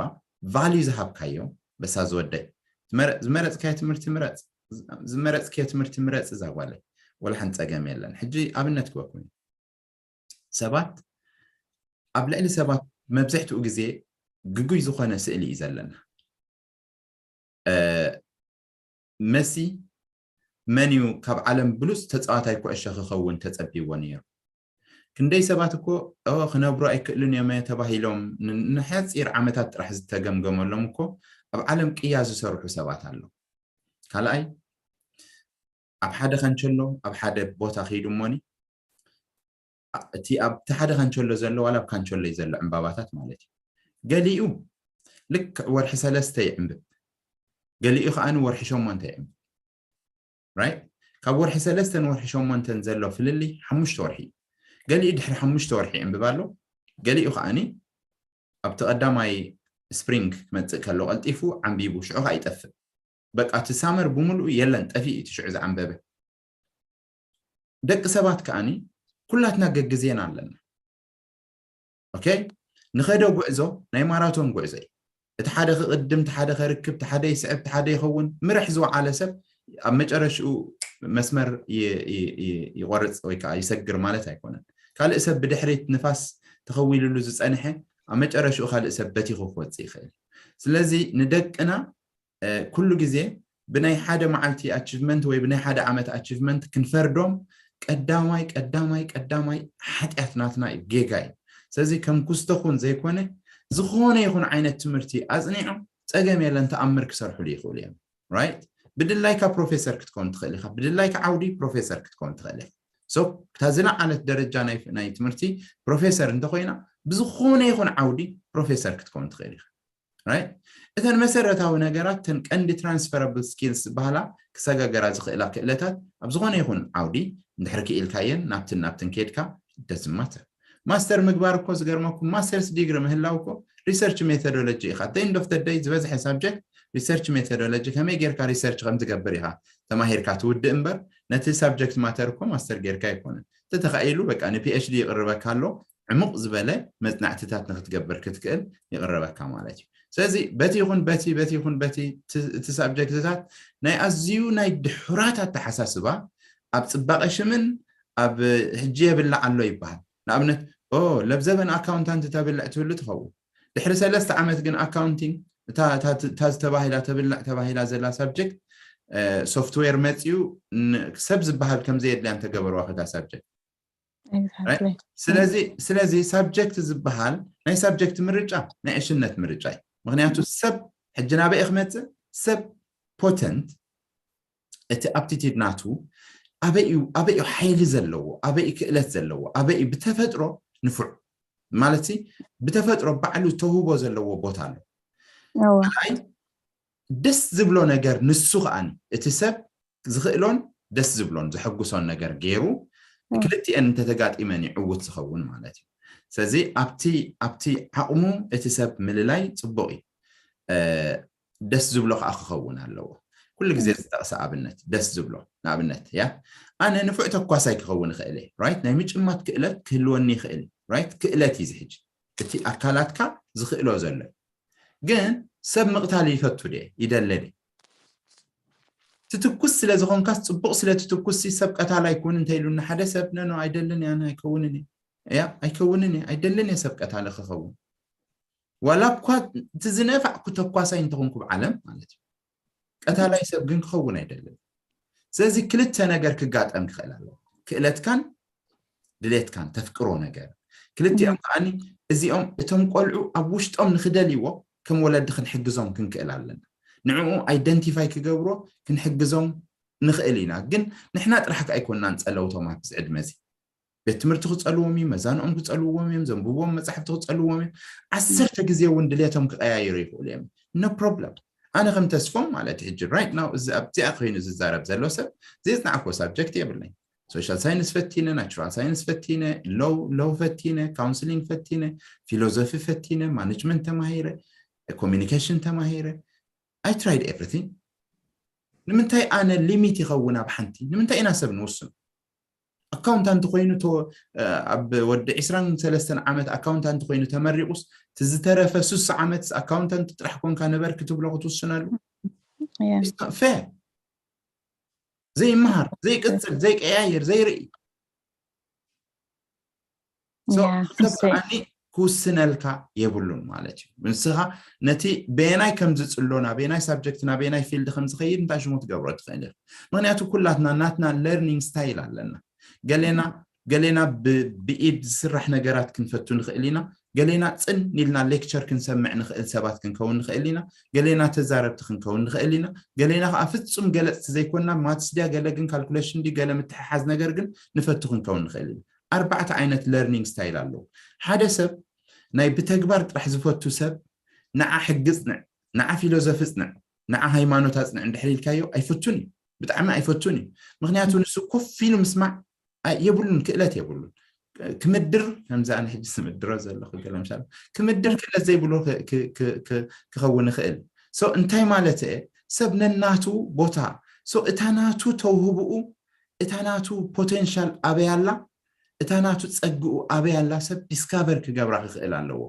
ቫልዩ ዝሃብካዮም፣ በሳ ዝወደይ ዝመረ- ዝመረፅካዮ ትምህርቲ ምረፅ፣ ዝመረፅካዮ ትምህርቲ ምረፅ፣ እዛ ጓለይ ወላ ሓንቲ ፀገም የለን። ሕጂ ኣብነት ክበኩም ሰባት ኣብ ልዕሊ ሰባት መብዝሕትኡ ግዜ ግጉይ ዝኾነ ስእሊ እዩ ዘለና። መሲ መን እዩ ካብ ዓለም ብሉፅ ተፃዋታይ ኩዕሾ ክኸውን ተፀቢዎ ነይሩ? ክንደይ ሰባት እኮ ክነብሩ ኣይክእሉን እዮም ተባሂሎም ንሓፂር ዓመታት ጥራሕ ዝተገምገመሎም እኮ ኣብ ዓለም ቅያ ዝሰርሑ ሰባት ኣለዉ። ካልኣይ ኣብ ሓደ ካንቸሎ ኣብ ሓደ ቦታ ከይዱ እሞኒ እቲ ኣብቲ ሓደ ካንቸሎ ዘሎ ዋላ ኣብ ካንቸሎ እዩ ዘሎ ዕምባባታት ማለት እዩ። ገሊኡ ልክዕ ወርሒ ሰለስተ ይዕምብብ፣ ገሊኡ ከዓኒ ወርሒ ሸሞንተ ይዕምብብ። ራይት? ካብ ወርሒ ሰለስተ ንወርሒ ሸሞንተን ዘሎ ፍልልይ ሓሙሽተ ወርሒ እዩ። ገሊኡ ድሕሪ ሓሙሽተ ወርሒ ይዕምብብ ኣሎ፣ ገሊኡ ከዓኒ ኣብቲ ቀዳማይ ስፕሪንግ ክመፅእ ከሎ ቀልጢፉ ዓምቢቡ ሽዑ ከዓ ይጠፍእ። በቃ እቲ ሳመር ብምሉኡ የለን፣ ጠፊኡ እቲ ሽዑ ዝዓምበበ። ደቂ ሰባት ከዓኒ ኩላትና ገግዜና ኣለና። ኦኬ፣ ንኸዶ ጉዕዞ ናይ ማራቶን ጉዕዞ እዩ። እቲ ሓደ ክቕድም፣ እቲ ሓደ ከርክብ፣ እቲ ሓደ ይስዕብ፣ እቲ ሓደ ይኸውን። ምርሕ ዝወዓለ ሰብ ኣብ መጨረሽኡ መስመር ይቆርፅ ወይ ከዓ ይሰግር ማለት ኣይኮነን። ካልእ ሰብ ብድሕሪት ንፋስ ተኸዊልሉ ዝፀንሐ ኣብ መጨረሽኡ ካልእ ሰብ በቲኹ ክወፅእ ይኽእል። ስለዚ ንደቅና ኩሉ ግዜ ብናይ ሓደ መዓልቲ ኣቺቭመንት ወይ ብናይ ሓደ ዓመት ኣቺቭመንት ክንፈርዶም ቀዳማይ ቀዳማይ ቀዳማይ ሓጢኣት ናትና እዩ፣ ጌጋ እዩ። ስለዚ ከም ኩስቶ ኩን ዘይኮነ ዝኾነ ይኹን ዓይነት ትምህርቲ ኣፅኒዖም ፀገም የለን ተኣምር ክሰርሕሉ ይኽእሉ እዮም። ራይት? ብድላይካ ፕሮፌሰር ክትከውን ትኽእል ኢኻ፣ ብድላይካ ዓውዲ ፕሮፌሰር ክትከውን ትኽእል ኢኻ። ሶ እታ ዝለዓለት ደረጃ ናይ ትምህርቲ ፕሮፌሰር እንተኮይና ብዝኾነ ይኹን ዓውዲ ፕሮፌሰር ክትከውን ትኽእል ኢኻ። ራይት? እተን መሰረታዊ ነገራት ተን ቀንዲ ትራንስፈረብል ስኪልስ ዝበሃላ ክሰጋገራ ዝኽእላ ክእለታት ኣብ ዝኾነ ይኹን ዓውዲ እንድሕር ክኢልካየን ናብትን ናብትን ከድካ ደስማተ ማስተር ምግባር እኮ ዝገርመኩም ማስተርስ ዲግሪ ምህላው እኮ ሪሰርች ሜቶዶሎጂ ኢኻ። At the end of the day ዝበዝሐ ሳብጀክት ሪሰርች ሜቶዶሎጂ ከመይ ጌርካ ሪሰርች ከም ትገብር ኢኻ ተማሂርካ ትውድእ እምበር ነቲ ሳብጀክት ማተር እኮ ማስተር ጌርካ ኣይኮነን። ተተኻኢሉ በቃ ን ፒ ኤች ዲ ይቕርበካ ኣሎ ዕሙቕ ዝበለ መፅናዕትታት ንክትገብር ክትክእል ይቕርበካ ማለት እዩ። ስለዚ በቲ ይኹን በቲ በቲ ይኹን በቲ እቲ ሳብጀክትታት ናይ ኣዝዩ ናይ ድሑራት ኣተሓሳስባ ኣብ ፅባቐ ሽምን ኣብ ሕጂ የብላዕ ኣሎ ይበሃል። ንኣብነት ለብዘበን ኣካውንታንት ተብልዕ ትህሉ ትኸውን። ድሕሪ ሰለስተ ዓመት ግን ኣካውንቲንግ እታ ዝተባሂላ ተብልዕ ተባሂላ ዘላ ሳብጀክት ሶፍትዌር መፅኡ ሰብ ዝበሃል ከምዘየድልያ እንተገበርዋ ከታ ሳብጀክት ስለዚ ሳብጀክት ዝበሃል ናይ ሳብጀክት ምርጫ ናይ ዕሽነት ምርጫ እዩ። ምክንያቱ ሰብ ሕጂ ናበይ ክመፅእ ሰብ ፖተንት እቲ ኣፕቲቲድ ናቱ ኣበይ እዩ ሓይሊ ዘለዎ ኣበይ ክእለት ዘለዎ ኣበይ ብተፈጥሮ ንፉዕ ማለት ብተፈጥሮ ባዕሉ ተውህቦ ዘለዎ ቦታ ኣሎ። ደስ ዝብሎ ነገር ንሱ ከዓኒ እቲ ሰብ ዝኽእሎን ደስ ዝብሎን ዘሐጉሶን ነገር ገይሩ ክልቲኤን እንተተጋጢመን እዩ ዕውት ዝኸውን ማለት እዩ። ስለዚ ኣብቲ ኣብቲ ዓቕሙ እቲ ሰብ ምልላይ ፅቡቕ እዩ። ደስ ዝብሎ ከዓ ክኸውን ኣለዎ። ኩሉ ግዜ ዝጠቕሰ ኣብነት ደስ ዝብሎ ንኣብነት ያ ኣነ ንፉዕ ተኳሳይ ክኸውን ይኽእል እየ ራይት ናይ ምጭማት ክእለት ክህልወኒ ይኽእል ራይት ክእለት እዩ ዝሕጂ እቲ ኣካላትካ ዝኽእሎ ዘሎ ግን ሰብ ምቕታል ይፈቱ ደ ይደለ ደ ትትኩስ ስለ ዝኾንካስ ፅቡቕ ስለ ትትኩስ ሰብ ቀታል ኣይኮን እንተኢሉና ሓደ ሰብ ነኖ ኣይደልን እያ ኣይከውንን እያ ኣይከውንን እየ ኣይደልን እየ ሰብ ቀታሊ ክኸውን ዋላ እኳ እቲ ዝነፋዕኩ ተኳሳይ እንተኾንኩ ብዓለም ማለት እዩ ቀታላይ ሰብ ግን ክኸውን ኣይደልን ስለዚ ክልተ ነገር ክጋጠም ክኽእል ኣለዎ ክእለትካን ድሌትካን ተፍቅሮ ነገር ክልቲኦም ከዓኒ እዚኦም እቶም ቆልዑ ኣብ ውሽጦም ንክደልይዎ ከም ወለዲ ክንሕግዞም ክንክእል ኣለና ንዕኡ ኣይደንቲፋይ ክገብሮ ክንሕግዞም ንኽእል ኢና ግን ንሕና ጥራሕ ከኣ ኣይኮንናን ጸለውቶም ኣብዚ ዕድመ እዚ ቤት ትምህርቲ ክጸልዎም እዩ መዛንኦም ክጸልዎም እዮም ዘንብብዎም መጻሕፍቲ ክጸልዎም እዮም ዓሰርተ ግዜ እውን ድሌቶም ክቀያይሩ ይኽእሉ እዮም no problem ኣነ ከም ተስፎም ማለት ሕጂ right now እዚ ኣብዚኣ ኮይኑ ዝዛረብ ዘሎ ሰብ ዘይጽናዕኮ ሳብጀክት የብለይ social science ፈቲነ natural science ፈቲነ law law ፈቲነ counselling ፈቲነ philosophy ፈቲነ management ተማሂረ communication ተማሂረ I tried everything ንምንታይ ኣነ limit ይኸውን ኣብ ሓንቲ ንምንታይ ኢና ሰብ ንውስን ኣካውንታንት ኮይኑ ኣብ ወዲ ዕስራን ሰለስተን ዓመት ኣካውንታንት ኮይኑ ተመሪቑስ እቲ ዝተረፈ ሱሳ ዓመት ኣካውንታንት ጥራሕ ኮንካ ንበር ክትብሎ ክትውስነሉ fair ዘይመሃር ዘይቅፅል ዘይቀያየር ዘይርኢ ክውስነልካ የብሉን ማለት እዩ ንስኻ ነቲ በየናይ ከም ዝፅሎ ናበየናይ ሳብጀክት ናበየናይ ፊልድ ከም ዝኸይድ እንታይ ሽሙ ትገብሮ ትኽእል ኢኻ ምክንያቱ ኩላትና ናትና learning style ኣለና ገሌና ገሌና ብኢድ ዝስራሕ ነገራት ክንፈቱ ንኽእል ኢና ገሌና ፅን ኢልና ሌክቸር ክንሰምዕ ንኽእል ሰባት ክንከውን ንኽእል ኢና ገሌና ተዛረብቲ ክንከውን ንኽእል ኢና ገሌና ከዓ ፍፁም ገለፅቲ ዘይኮንና ማትስ ድያ ገለ ግን ካልኩሌሽን ድዩ ገለ ምትሕሓዝ ነገር ግን ንፈቱ ክንከውን ንኽእል ኢና ኣርባዕተ ዓይነት learning style ኣለዉ ሓደ ሰብ ናይ ብተግባር ጥራሕ ዝፈቱ ሰብ ንዓ ሕጊ ፅንዕ ንዓ ፊሎዞፊ ፅንዕ ንዓ ሃይማኖት ኣፅንዕ እንድሕር ኢልካዮ ኣይፈቱን እዩ ብጣዕሚ ኣይፈቱን እዩ ምክንያቱ ንሱ ኮፍ ኢሉ ምስማዕ የብሉን ክእለት የብሉን ክምድር ከምዚ ኣነ ሕጂ ዝምድሮ ዘለኹ ገለ ምሻል ክምድር ክእለት ዘይብሉ ክኸውን ይኽእል so እንታይ ማለት እየ ሰብ ነናቱ ቦታ so እታ ናቱ ተውህብኡ እታ ናቱ ፖቴንሻል ኣበይ ኣላ እታ ናቱ ጸግኡ ኣበይ ኣላ ሰብ ዲስካቨር ክገብራ ክኽእል ኣለዎ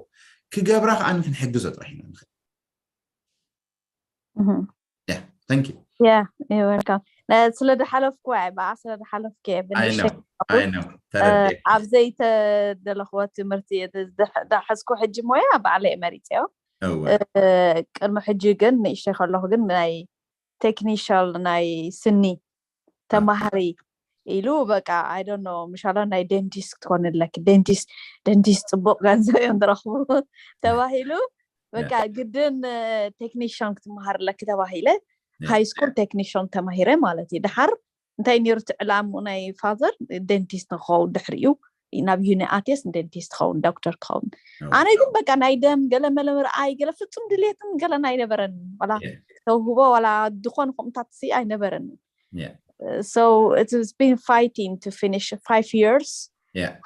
ክገብራ ከዓ ክንሕግዞ ጥራሕ ኢና ንኽእል yeah thank you yeah you're welcome ስለ ዝሓለፍኩ ብኣ ስለ ዝሓለፍኩ ኣብ ዘይተደለኽዎ ትምህርቲ ዳሕዝኩ ሕጂ ሞያ ባዕለይ መሪፀዮ ቅድሚ ሕጂ ግን ንእሽተይ ከለኹ ግን ናይ ቴክኒሻል ናይ ስኒ ተማሃሪ ኢሉ በቃ I don't know ምሻሎ ናይ ደንቲስት ክትኮን ኣለኪ ደንቲስት ደንቲስት ፅቡቅ ገንዘብ እዮም ዝረኽቡ ተባሂሉ በቃ ግድን ቴክኒሽን ክትመሃር ኣለኪ ተባሂለ ሃይ ስኩል ቴክኒሽን ተማሂረ ማለት እዩ ድሓር እንታይ ነይሩ እቲ ዕላምኡ ናይ ፋዘር ደንቲስት ንክኸውን ድሕሪኡ ናብ ዩኒ ኣትየስ ንደንቲስት ክኸውን ዶክተር ክኸውን ኣነ ግን በቃ ናይ ደም ገለ መለ ምርኣይ ገለ ፍጹም ድሌትን ገለን ኣይነበረን ዋላ ተውህቦ ዋላ ዝኾነ ከምኡታት ሲ ኣይነበረን so it's been fighting to finish five years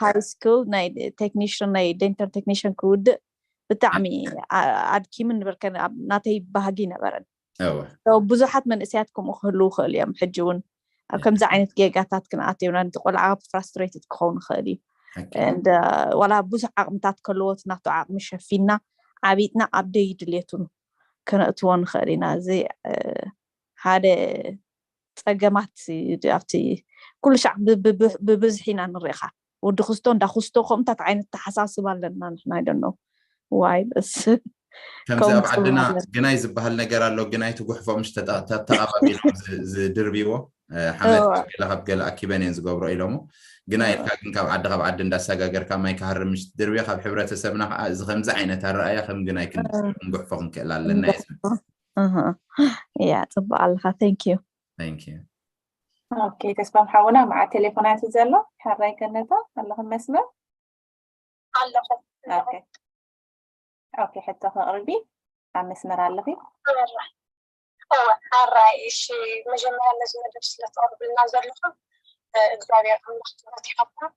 high school ናይ ቴክኒሽን ናይ ዴንታል ቴክኒሽን ክውድእ ብጣዕሚ ኣድኪምን ንበልከ ናተይ ባህጊ ነበረን ብዙሓት መንእሰያት ከምኡ ክህልው ይኽእሉ እዮም ሕጂ እውን ኣብ ከምዚ ዓይነት ጌጋታት ክንኣትየውና ነቲ ቆልዓ ፍራስትሬትድ ክኸውን ይኽእል እዩ ዋላ ብዙሕ ዓቕምታት ከለዎት ናቱ ዓቕሚ ሸፊና ዓቢጥና ኣብ ደይ ድሌቱ ከነእትዎ ንኽእል ኢና እዚ ሓደ ፀገማት ኣብቲ ኩሉ ሻዕ ብብዝሒ ኢና ንሪኢኻ ወዲ ክስቶ እንዳ ክስቶ ከምኡታት ዓይነት ተሓሳስብ ኣለና ንሕና ኣይደኖ ዋይ በስ ከምዚ ኣብ ዓድና ግናይ ዝበሃል ነገር ኣሎ ግናይ ትጉሕፎ ምሽ ተተኣባቢሎም ዝድርብዎ ሓመድ ገለ ካብ ገለ ኣኪበን እየን ዝገብሮ ኢሎሞ ግና ኢልካ ግን ካብ ዓዲ ካብ ዓዲ እንዳሰጋገርካ ማይ ክሃርም ምሽ ትድርብዮ ካብ ሕብረተሰብና ከዓ እዚ ከምዚ ዓይነት ኣረኣያ ከም ግናይ ክንጉሕፎ ክንክእል ኣለና እዩ ያ ፅቡቅ ኣለካ thank you thank you okay ተስፋም ሓውና መዓ ቴሌፎናት ዘሎ ሓራይ ከነታ ኣለኹም መስመር ኣለኹ okay ሕቶ ከቕርቢ ኣብ መስመር ኣለኺ ሓራይ እሺ መጀመርያ ነዚ መደብ ስለተቕርብልና ዘለኹም እግዚኣብሔር ኣምላኽ ክብረት ይሃብኩም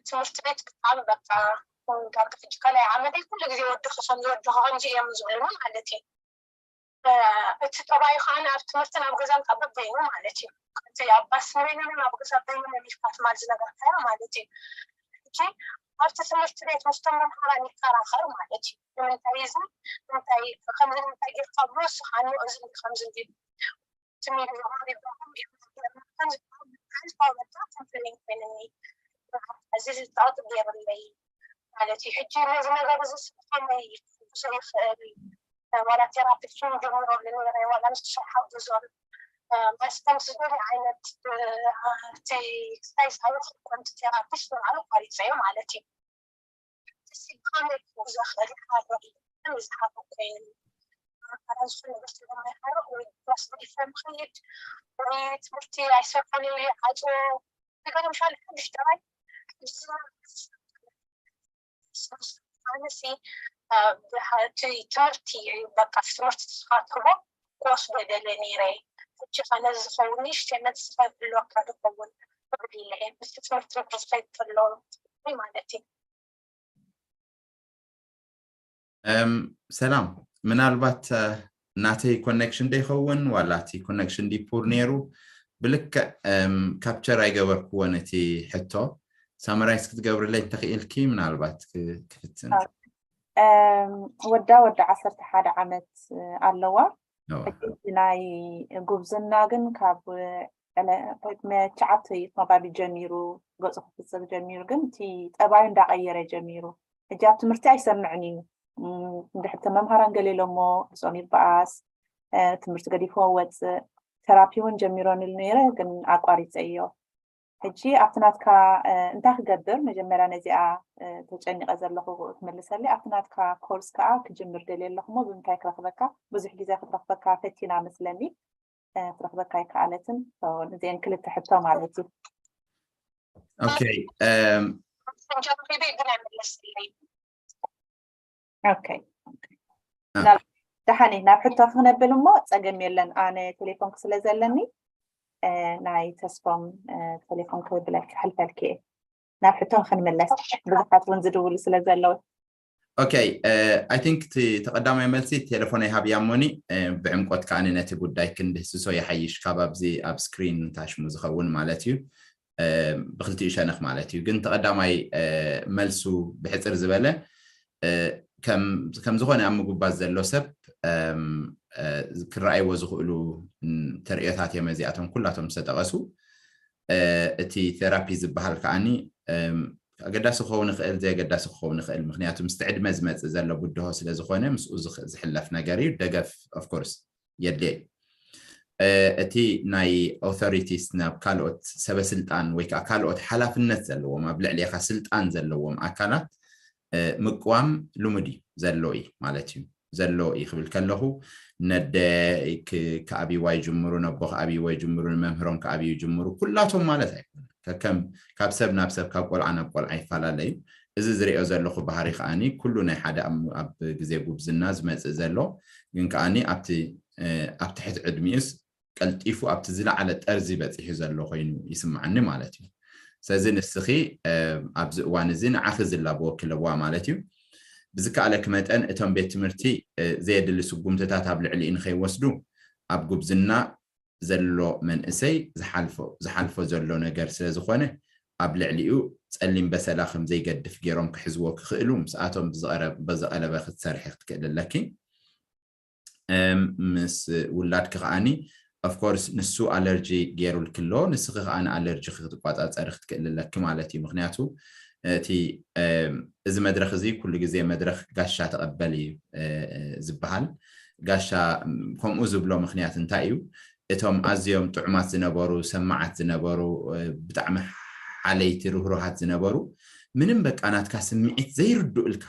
ትምህርቲ ቤት ብጣዕሚ በቃ ዳርጋ ሕጂ ካልኣይ ዓመተይ ኩሉ ግዜ ወድኺ ከም ዝወድኺ ከምዚ እዮም ዝብሉኒ ማለት እዩ እቲ ጠባዩ ከዓ ኣብ ትምህርትን ኣብ ገዛን ከዓ በበይኑ ማለት እዩ እቲ ኣብ ባስ ንበይኑ ኣብ ገዛ በይኑ መሚልካ ትማል ዝነበርካዮ ማለት እዩ ሕጂ ኣብቲ ትምህርቲ ቤት ምስቶም መምሃራን ይከራኸር ማለት እዩ ንምንታይ እዚ እንታይ ከምዚ ንምንታይ ጌርካ ብሎ ስኻኒ እዚ ከምዚ እንዲ እዚ ዝጣወጥ ገይሩለይ ማለት እዩ። ሕጂ ነዚ ነገር እዚ ከመይ ክሕግዞ ይኽእል? ዋላ ቴራፒስት ውን ጀምረሉ ነይረ፣ ዋላ ንሱ ሓግዞም። ማስተርስ ዝደሊ ዓይነት እቲ ክሳይ ሳይንስ ኮንቲ ቴራፒስት ንባዕሉ ኣቋሪፀዮ ማለት እዩ። እዚ ከመይ ክዘኽእል ይሓሮ እዩ ዝሓሮ ኮይኑ ኣካላ ዝኾነ ነገር ስለማይሓሮ ወይ ክላስ ገዲፎም ክይድ ወይ ትምህርቲ ኣይሰርሖን እዩ ይዓፅዎ። ነገር ምሻል ሓዱሽ ጠባይ ኣነሲ እቲ ትምህርቲ በቃ ትምህርቲ ስኻትቦ ክወስዶ ደለ ነይረ። ሕጂ ከ ነዚ ዝኸውን ንእሽተይ መልሲ ከህልወካ ዝኸውን ክብል ኢለ እየ። ምስቲ ትምህርቲ ዝኸይድ ከሎ ማለት እዩ። ሰላም፣ ምናልባት ናተይ ኮኔክሽን ዶ ይኸውን ዋላ እቲ ኮኔክሽን ዲ ፑር ነይሩ? ብልክዕ ካፕቸር ኣይገበርክዎን እቲ ሕቶ። ሳመራይዝ ክትገብርለይ እንተኽኢልኪ ምናልባት ክፍትን። ወዳ ወዲ ዓሰርተ ሓደ ዓመት ኣለዋ። ሕጂ ናይ ጉብዝና ግን ካብ መትሽዓተ መባቢ ጀሚሩ ገፁ ክፍፅም ጀሚሩ፣ ግን እቲ ጠባዩ እንዳቐየረ ጀሚሩ። ሕጂ ኣብ ትምህርቲ ኣይሰምዕን እዩ። እንድሕር መምሃራን ገሌሎሞ ብፆም ይበኣስ፣ ትምህርቲ ገዲፍዎ ወፅእ። ተራፒ እውን ጀሚሮንሉ ነይረ፣ ግን ኣቋሪፀዮ። ሕጂ ኣብቲ ናትካ እንታይ ክገብር፣ መጀመርያ ነዚኣ ተጨኒቐ ዘለኹ ትመልሰለይ። ኣብቲ ናትካ ኮርስ ከዓ ክጅምር ደልየ ኣለኹሞ ብምንታይ ክረኽበካ? ብዙሕ ግዜ ክትረኽበካ ፈቲና መስለኒ። ክትረኽበካ ኣይከኣለትን። እዚአን ክልተ ሕቶ ማለት እዩ። ኦኬ። ኦኬ። ደሓን፣ ናብ ሕቶ ክነብል እሞ ፀገም የለን። ኣነ ቴሌፎንክ ስለ ዘለኒ ናይ ተስፎም ቴሌፎን ክብለክ ክሕልፈልክ እየ። ናብ ሕቶ ክንምለስ፣ ብዙሓት እውን ዝድውሉ ስለ ዘለዉ። ኦኬ። ኣይ ቲንክ እቲ ተቐዳማይ መልሲ ቴሌፎን ኣይሃብያ እሞኒ፣ ብዕምቆት ከዓኒ ነቲ ጉዳይ ክንድህስሶ ይሓይሽ፣ ካብ ኣብዚ ኣብ ስክሪን ታሽሙ ዝኸውን ማለት እዩ። ብክልቲኡ ሸነኽ ማለት እዩ። ግን ተቐዳማይ መልሱ ብሕፅር ዝበለ ከም ዝኾነ ኣብ ምጉባዝ ዘሎ ሰብ ክረኣይዎ ዝኽእሉ ተርእዮታት እዮም እዚኣቶም ኩላቶም ዝተጠቐሱ። እቲ ቴራፒ ዝበሃል ከዓኒ ኣገዳሲ ክኸውን ይኽእል፣ ዘየገዳሲ ክኸውን ይኽእል። ምክንያቱ ምስቲ ዕድመ ዝመፅእ ዘሎ ብድሆ ስለ ዝኾነ ምስኡ ዝሕለፍ ነገር እዩ። ደገፍ ኦፍኮርስ የድልየ። እቲ ናይ ኦቶሪቲስ ናብ ካልኦት ሰበስልጣን ወይ ከዓ ካልኦት ሓላፍነት ዘለዎም ኣብ ልዕሌኻ ስልጣን ዘለዎም ኣካላት ምቅዋም ልሙድ እዩ፣ ዘሎ እዩ ማለት እዩ። ዘሎ እዩ ክብል ከለኹ ነደ ክኣብይዋ ይጅምሩ፣ ነቦ ክኣብይዋ ይጅምሩ፣ ንመምህሮም ክኣብዩ ይጅምሩ፣ ኩላቶም ማለት ኣይኮነ። ከከም ካብ ሰብ ናብ ሰብ ካብ ቆልዓ ናብ ቆልዓ ይፈላለዩ። እዚ ዝሪኦ ዘለኹ ባህሪ ከዓኒ ኩሉ ናይ ሓደ ኣብ ግዜ ጉብዝና ዝመፅእ ዘሎ ግን ከዓኒ ኣብቲ ኣብ ትሕቲ ዕድሚኡስ ቀልጢፉ ኣብቲ ዝለዓለ ጠርዚ በፂሑ ዘሎ ኮይኑ ይስምዓኒ ማለት እዩ። ስለዚ ንስኺ ኣብዚ እዋን እዚ ንዓኺ ዝላበወኪ ለበዋ ማለት እዩ። ብዝከኣለኪ መጠን እቶም ቤት ትምህርቲ ዘየድሊ ስጉምትታት ኣብ ልዕሊኡ ንኸይወስዱ ኣብ ጉብዝና ዘሎ መንእሰይ ዝሓልፎ ዘሎ ነገር ስለ ዝኾነ ኣብ ልዕሊኡ ፀሊም በሰላ ከም ዘይገድፍ ገይሮም ክሕዝዎ ክኽእሉ ምስኣቶም ብዝቐረበ ክትሰርሒ ክትክእል ኣለኪ። ምስ ውላድኪ ከዓኒ ኦፍኮርስ ንሱ ኣለርጂ ገይሩልኪ ኣሎ፣ ንስኺ ከዓኒ ኣለርጂ ክትቋፃፀሪ ክትክእል ኣለኪ ማለት እዩ። ምክንያቱ እቲ እዚ መድረክ እዚ ኩሉ ግዜ መድረክ ጋሻ ተቐበል እዩ ዝበሃል። ጋሻ ከምኡ ዝብሎ ምክንያት እንታይ እዩ? እቶም ኣዝዮም ጥዑማት ዝነበሩ፣ ሰማዓት ዝነበሩ፣ ብጣዕሚ ሓለይቲ ርህሩሃት ዝነበሩ ምንም በቃ ናትካ ስምዒት ዘይርድኡልካ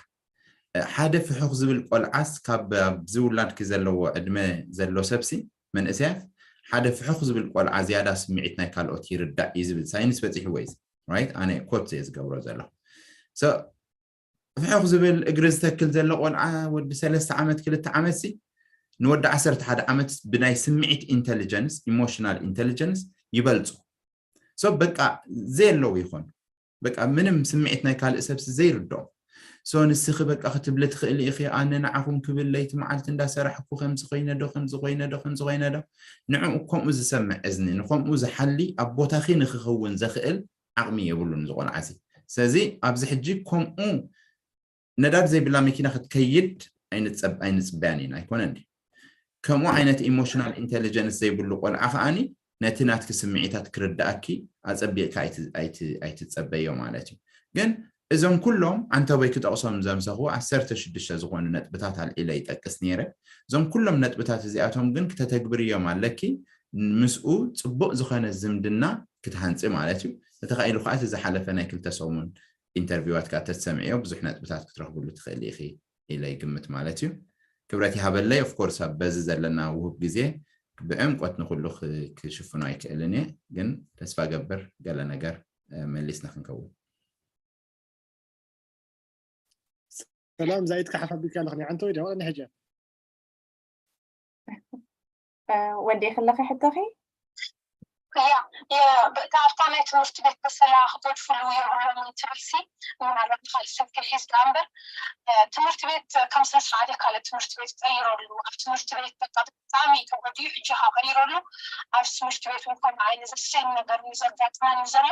ሓደ ፍሑኽ ዝብል ቆልዓስ ካብ ኣብዚ ውላድኪ ዘለዎ ዕድመ ዘሎ ሰብሲ መንእሰያት ሓደ ፍሑኽ ዝብል ቆልዓ ዝያዳ ስምዒት ናይ ካልኦት ይርዳእ እዩ ዝብል ሳይንስ በፂሕዎ እዩ። ራይት፣ ኣነ ኮት እየ ዝገብሮ ዘለኹ። ፍሑኽ ዝብል እግሪ ዝተክል ዘሎ ቆልዓ ወዲ ሰለስተ ዓመት ክልተ ዓመት ሲ ንወዲ ዓሰርተ ሓደ ዓመት ብናይ ስምዒት ኢንተሊጀንስ ኢሞሽናል ኢንተሊጀንስ ይበልፁ። ሶ በቃ ዘየለዉ ይኾኑ። በቃ ምንም ስምዒት ናይ ካልእ ሰብሲ ዘይርድኦም። ሶ ንስኺ በቃ ክትብሊ ትኽእሊ ኢኺ፣ ኣነ ንዓኹም ክብል ለይቲ መዓልቲ እንዳሰራሕኩ ከምዚ ኮይነ ዶ ከምዚ ኮይነ ዶ ከምዚ ኮይነ ዶ። ንዕኡ ከምኡ ዝሰምዕ እዝኒ ንከምኡ ዝሓሊ ኣብ ቦታኺ ንክኸውን ዘኽእል ዓቕሚ የብሉን እዚ ቆልዓ እዚ። ስለዚ ኣብዚ ሕጂ ከምኡ ነዳድ ዘይብላ መኪና ክትከይድ ኣይንፅበያን ኢና ኣይኮነን። ከምኡ ዓይነት ኢሞሽናል ኢንቴሊጀንስ ዘይብሉ ቆልዓ ከዓኒ ነቲ ናትኪ ስምዒታት ክርዳኣኪ ኣፀቢቕካ ኣይትፀበዮ ማለት እዩ። ግን እዞም ኩሎም ዓንተቦይ ክጠቕሶም ዘምሰኹ ዓሰርተ ሽዱሽተ ዝኾኑ ነጥብታት ኣልዒለ ይጠቅስ ነይረ። እዞም ኩሎም ነጥብታት እዚኣቶም ግን ክተተግብርዮም ኣለኪ። ምስኡ ፅቡቕ ዝኾነ ዝምድና ክትሃንፂ ማለት እዩ። እንተተኻኢሉ ከዓ እቲ ዝሓለፈ ናይ ክልተ ሰሙን ኢንተርቪዋት ከዓ ተትሰምዕዮ ብዙሕ ነጥብታት ክትረኽብሉ ትኽእሊ ኢኺ ኢለ ይግምት ማለት እዩ። ክብረት ይሃበለይ። ኦፍኮርስ ኣብ በዚ ዘለና ውሁብ ግዜ ብዕምቆት ንኩሉ ክሽፍኖ ኣይክእልን እየ፣ ግን ተስፋ ገብር ገለ ነገር መሊስና ክንከውን። ሰላም ዛይድ ካሕፍ ኣቢልካ ኣለኽ ኒዓንተ ወይ ደወል ንሕጀ ወዲ ክለኺ ሕቶኺ ያ ካብታ ናይ ትምህርቲ ቤት መሰላ ክገድፍሉ የብሎም ትብልሲ ምናልባት ካልእ ሰብ ክሒዝ ዳ እምበር ትምህርቲ ቤት ከም ስነ ስርዓት ካልእ ትምህርቲ ቤት ቀይረሉ ኣብ ትምህርቲ ቤት በቃ ብጣዕሚ ተጎዲኡ ሕጂ ከ ቀይረሉ ኣብ ትምህርቲ ቤት እውን ከምኡ ዓይነት ዘሴም ነገር እዩ ዘጋጥመኒ ዘሎ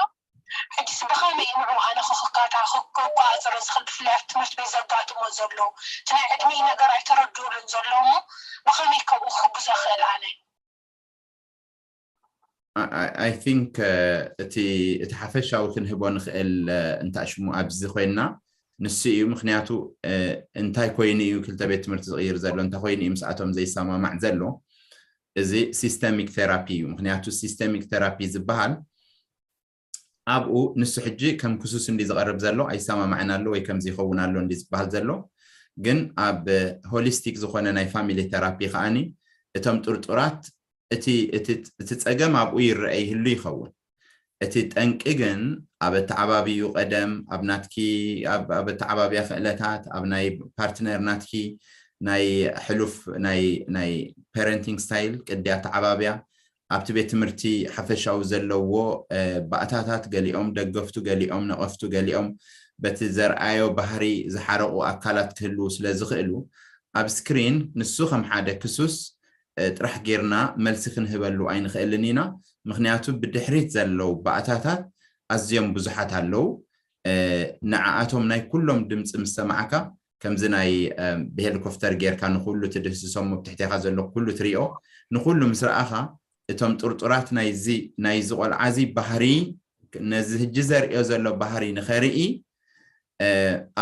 ሕጂስ ብኸመይ ንዑ ኣነ ክክጋታ ክቆፃፀሮ ዝኽእል ብፍላይ ኣብ ትምህርቲ ቤት ዘጋጥሞ ዘሎ እቲ ናይ ዕድሚኡ ነገር ኣይተረድኡሉን ዘሎ እሞ ብኸመይ ከምኡ ክሕግዞ ክእል ኣነ I think እቲ እቲ ሓፈሻዊ ክንህቦ ንኽእል እንታ ሽሙ ኣብዚ ኮይና ንሱ እዩ ምክንያቱ እንታይ ኮይኑ እዩ ክልተ ቤት ትምህርቲ ዝቕይር ዘሎ እንታይ ኮይኑ እዩ ምስኣቶም ዘይሰማማዕ ዘሎ እዚ systemic therapy እዩ ምክንያቱ systemic therapy ዝበሃል ኣብኡ ንሱ ሕጂ ከም ክሱስ እንዲ ዝቐርብ ዘሎ ኣይሰማማዕን ኣሎ ወይ ከምዚ ይኸውን ኣሎ እንዲ ዝበሃል ዘሎ ግን ኣብ holistic ዝኾነ ናይ family therapy ከዓኒ እቶም ጥርጡራት እቲ እቲ እቲ ጸገም ኣብኡ ይረአ ይህሉ ይኸውን እቲ ጠንቂ ግን ኣብ ኣተዓባቢኡ ቀደም ኣብ ናትኪ ኣብ ኣተዓባቢያ ክእለታት ኣብ ናይ ፓርትነር ናትኪ ናይ ሕሉፍ ናይ ናይ parenting style ቅዲ ኣተዓባቢያ ኣብቲ ቤት ትምህርቲ ሓፈሻዊ ዘለዎ ባእታታት ገሊኦም ደገፍቱ ገሊኦም ነቐፍቱ ገሊኦም በቲ ዘርኣዮ ባህሪ ዝሓረቑ ኣካላት ክህልዉ ስለ ዝኽእሉ ኣብ screen ንሱ ከም ሓደ ክሱስ ጥራሕ ጌርና መልሲ ክንህበሉ ኣይንኽእልን ኢና ምኽንያቱ ብድሕሪት ዘለዉ ባእታታት ኣዝዮም ብዙሓት ኣለዉ ንዓኣቶም ናይ ኩሎም ድምፂ ምስ ሰማዕካ ከምዚ ናይ ብሄሊኮፍተር ጌርካ ንኩሉ ትድህስሶም ኣብ ትሕቴካ ዘሎ ኩሉ ትሪኦ ንኩሉ ምስ ረኣኻ እቶም ጥርጡራት ናይዚ ናይዚ ቆልዓዚ ባህሪ ነዚ ህጂ ዘርእዮ ዘሎ ባህሪ ንኸርኢ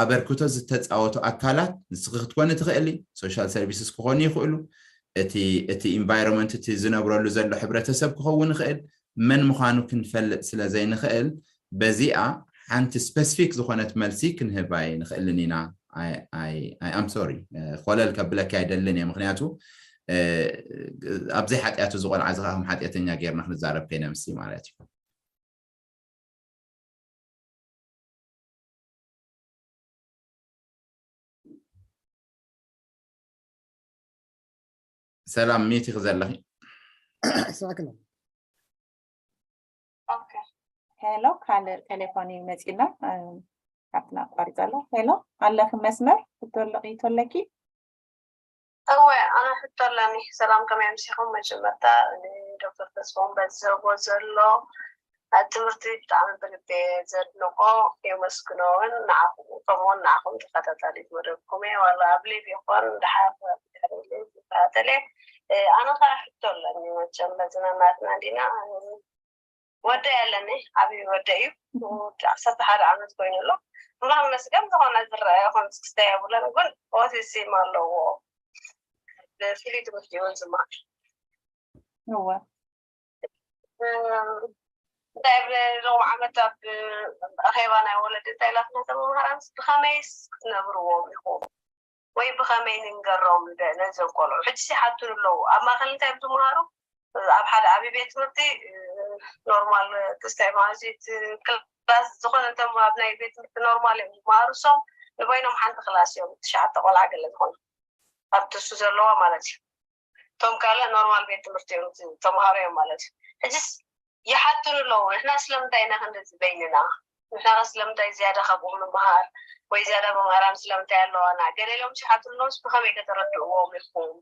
ኣበርክቶ ዝተፃወቱ ኣካላት ንስኺ ክትኮኒ ትኽእሊ social services ክኾኑ ይኽእሉ እቲ እቲ environment እቲ ዝነብረሉ ዘሎ ሕብረተሰብ ክኸውን ይኽእል መን ምዃኑ ክንፈልጥ ስለ ዘይንኽእል በዚኣ ሓንቲ specific ዝኾነት መልሲ ክንህብ ኣይንኽእልን ኢና I am sorry ኮለል ከብለኪ ኣይደልን እየ ምክንያቱ ኣብዘይ ሓጢኣቱ ዝቆልዓ እዚ ከም ሓጢኣተኛ ጌርና ክንዛረብ ከይነምሲ ማለት እዩ ሰላም ሚት ኢኺ ዘለኺ ስማዕክና ሄሎ ካልእ ቴሌፎን እዩ መፂና ካብትና ኣቋሪፀ ኣሎ ሄሎ ኣለኺ መስመር ክትወለቂ ተለኪ እወ ኣነ ሕቶ ኣለኒ ሰላም ከመይ ኣምሲኹም መጀመርታ ዶክተር ተስፎም በዚ ዘርቦ ዘሎ ትምህርቲ ብጣዕሚ ብልቤ ዘድንቆ የመስግኖ እውን ንዓኹም ከምኡውን ንዓኹም ተኸታታሊት መደብኩም እየ ዋላ ኣብ ሊቭ ይኾን ድሓር ተኸታተለ ኣነ ከዓ ሕቶ ኣለኒ መቸም በዚ ነናትና እንዲና ወደ ኣለኒ ዓብዪ ወደ እዩ ዓሰርተ ሓደ ዓመት ኮይኑ ኣሎ ብማም መስገም ዝኾነ ዝረኣየ ኮንስ ክስታይ የብለን ግን ኦቲዝም ኣለዎ ብፍሉይ ትምህርቲ እውን ዝመሃር እወ እንታይ ሎም ዓመት ኣብ ኣኼባ ናይ ወለዲ እንታይ ኢላትና ተመምሃራንስ ብኸመይስ ክትነብርዎም ኢኹም ወይ ብኸመይ ንንገሮም ነዞም ቆልዑ ሕጂ ይሓቱን ኣለዉ ኣብ ማእኸል እንታይ ዝመሃሩ ኣብ ሓደ ዓብዪ ቤት ትምህርቲ ኖርማል ክስታይ ማለት ክላስ ዝኾነ እቶም ኣብ ናይ ቤት ትምህርቲ ኖርማል እዮም ዝመሃሩ እሶም ንበይኖም ሓንቲ ክላስ እዮም ትሽዓተ ቆልዓ ገለ ዝኾኑ ኣብቲ እሱ ዘለዋ ማለት እዩ እቶም ካልእ ኖርማል ቤት ትምህርቲ እዮም ተምሃሮ እዮም ማለት እዩ ሕጅስ ይሓትኑ ኣለዉ ንሕና ስለምንታይ ኢና ክንደዚ በይንና ንሕና ስለምንታይ ዝያዳ ካብኦም ንምሃር ወይ ዝያዳ መምህራን ስለምንታይ ኣለዋና ገለ ኢሎም ሲሓትሉ ኣለውስ ብኸመይ ከተረድእዎም ኢኹም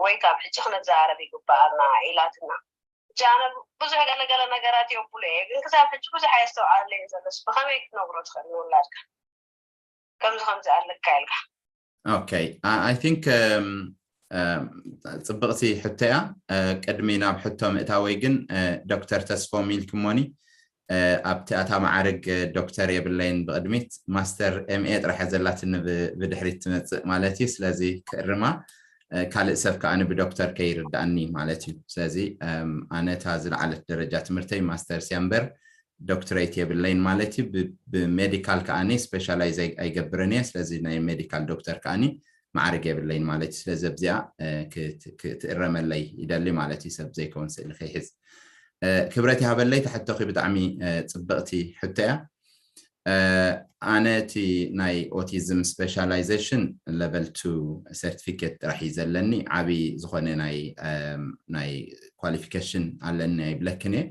ወይ ካብ ሕጂ ክነዘራረብ ይግበኣና ኢላትና ሕጂ ኣነ ብዙሕ ገለገለ ነገራት የብሉ እየ ግን ክሳብ ሕጂ ብዙሕ ኣየስተውዓለየ ዘለስ ብኸመይ ክትነግሮ ትኽእል ንውላድካ ከምዚ ከምዚ ኣለካ ኢልካ okay I think um, um, ፅብቕቲ ሕቶ እያ ቅድሚ ናብ ሕቶ ምእታወይ ግን ዶክተር ተስፎም ኢልክሞኒ ኣብቲ ኣታ መዓርግ ዶክተር የብለይን ብቅድሚት ማስተር ኤምኤ ጥራሕ ዘለትኒ ብድሕሪት ትመፅእ ማለት እዩ ስለዚ ክእርማ ካልእ ሰብ ከዓኒ ብዶክተር ከይርዳእኒ ማለት እዩ። ስለዚ ኣነ እታ ዝለዓለት ደረጃ ትምህርተይ ማስተርስ እያ እምበር ዶክትሬት የብለይን ማለት እዩ። ብሜዲካል ከዓኒ ስፔሻላይዝ ኣይገብርን እየ። ስለዚ ናይ ሜዲካል ዶክተር ከዓኒ ማዕርግ የብለይን ማለት እዩ። ስለዚ ኣብዚኣ ክትእረመለይ ይደሊ ማለት እዩ፣ ሰብ ዘይከውን ስእሊ ከይሕዝ። ክብረት ይሃበለይ፣ ተሕቶኺ ብጣዕሚ ፅብቕቲ ሕቶ እያ። ኣነ እቲ ናይ ኦቲዝም ስፔሻላይዜሽን ለቨል ቱ ሰርቲፊኬት ጥራሕ እዩ ዘለኒ። ዓብዪ ዝኾነ ናይ ኳሊፊኬሽን ኣለኒ ኣይብለክን እየ፣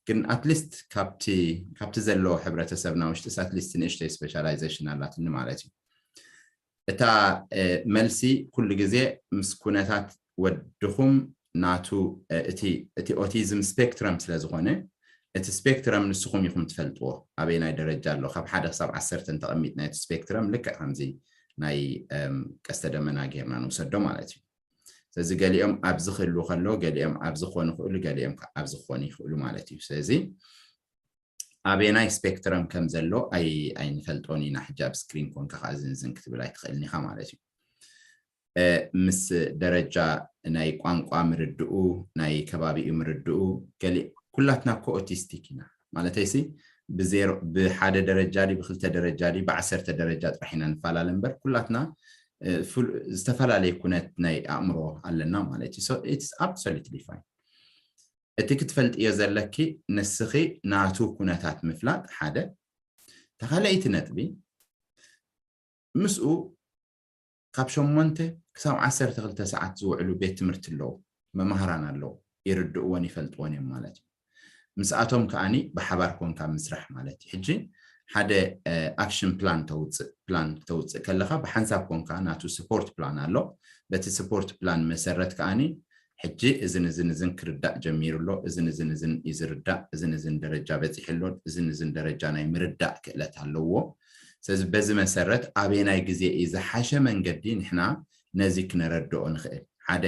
ግን ኣትሊስት ካብቲ ዘለዉ ሕብረተሰብና ውሽጥስ ኣትሊስት ንእሽተይ ስፔሻላይዜሽን ኣላትኒ ማለት እዩ። እታ መልሲ ኩሉ ግዜ ምስ ኩነታት ወድኹም ናቱ እቲ ኦቲዝም ስፔክትረም ስለ ዝኾነ እቲ ስፔክትረም ንስኹም ኢኹም ትፈልጥዎ ኣበይ ናይ ደረጃ ኣሎ። ካብ ሓደ ክሳብ ዓሰርተ እንተቐሚጥና እቲ ስፔክትረም ልክዕ ከምዚ ናይ ቀስተ ደመና ጌርና ንውሰዶ ማለት እዩ። ስለዚ ገሊኦም ኣብዚ ክህልዉ ከለዉ ገሊኦም ኣብዚ ክኾኑ ይኽእሉ፣ ገሊኦም ኣብዚ ክኾኑ ይኽእሉ ማለት እዩ። ስለዚ ኣበየናይ ስፔክትረም ከም ዘሎ ኣይንፈልጦን ኢና። ሕጂ ኣብ ስክሪን ኮንካ ከዓ ዝንዝን ክትብል ኣይትኽእልን ኢኻ ማለት እዩ። ምስ ደረጃ ናይ ቋንቋ ምርድኡ፣ ናይ ከባቢኡ ምርድኡ፣ ኩላትና ኮ ኦቲስቲክ ኢና ማለተይሲ ብዜሮ ብሓደ ደረጃ ዲ ብክልተ ደረጃ ዲ ብዓሰርተ ደረጃ ጥራሕ ኢና ንፈላለ እምበር ኩላትና ዝተፈላለየ ኩነት ናይ ኣእምሮ ኣለና ማለት እዩ። It's absolutely fine። እቲ ክትፈልጥዮ ዘለኪ ንስኺ ናቱ ኩነታት ምፍላጥ ሓደ። ተኻለይቲ ነጥቢ ምስኡ ካብ ሸሞንተ ክሳብ ዓሰርተ ክልተ ሰዓት ዝውዕሉ ቤት ትምህርቲ ኣለዉ፣ መማህራን ኣለዉ፣ ይርድእዎን ይፈልጥዎን እዮም ማለት እዩ። ምስኣቶም ከዓኒ ብሓባር ኮንካ ምስራሕ ማለት እዩ። ሕጂ ሓደ ኣክሽን ፕላን ተውፅእ ፕላን ተውፅእ ከለካ ብሓንሳብ ኮንካ ናቱ ስፖርት ፕላን ኣሎ። በቲ ስፖርት ፕላን መሰረት ከዓኒ ሕጂ እዝን እዝን እዝን ክርዳእ ጀሚሩ ኣሎ፣ እዝን እዝን እዝን እዩ ዝርዳእ፣ እዝን እዝን ደረጃ በፂሑ ኣሎ፣ እዝን እዝን ደረጃ ናይ ምርዳእ ክእለት ኣለዎ። ስለዚ በዚ መሰረት ኣበየናይ ግዜ እዩ ዝሓሸ መንገዲ ንሕና ነዚ ክነረድኦ ንኽእል? ሓደ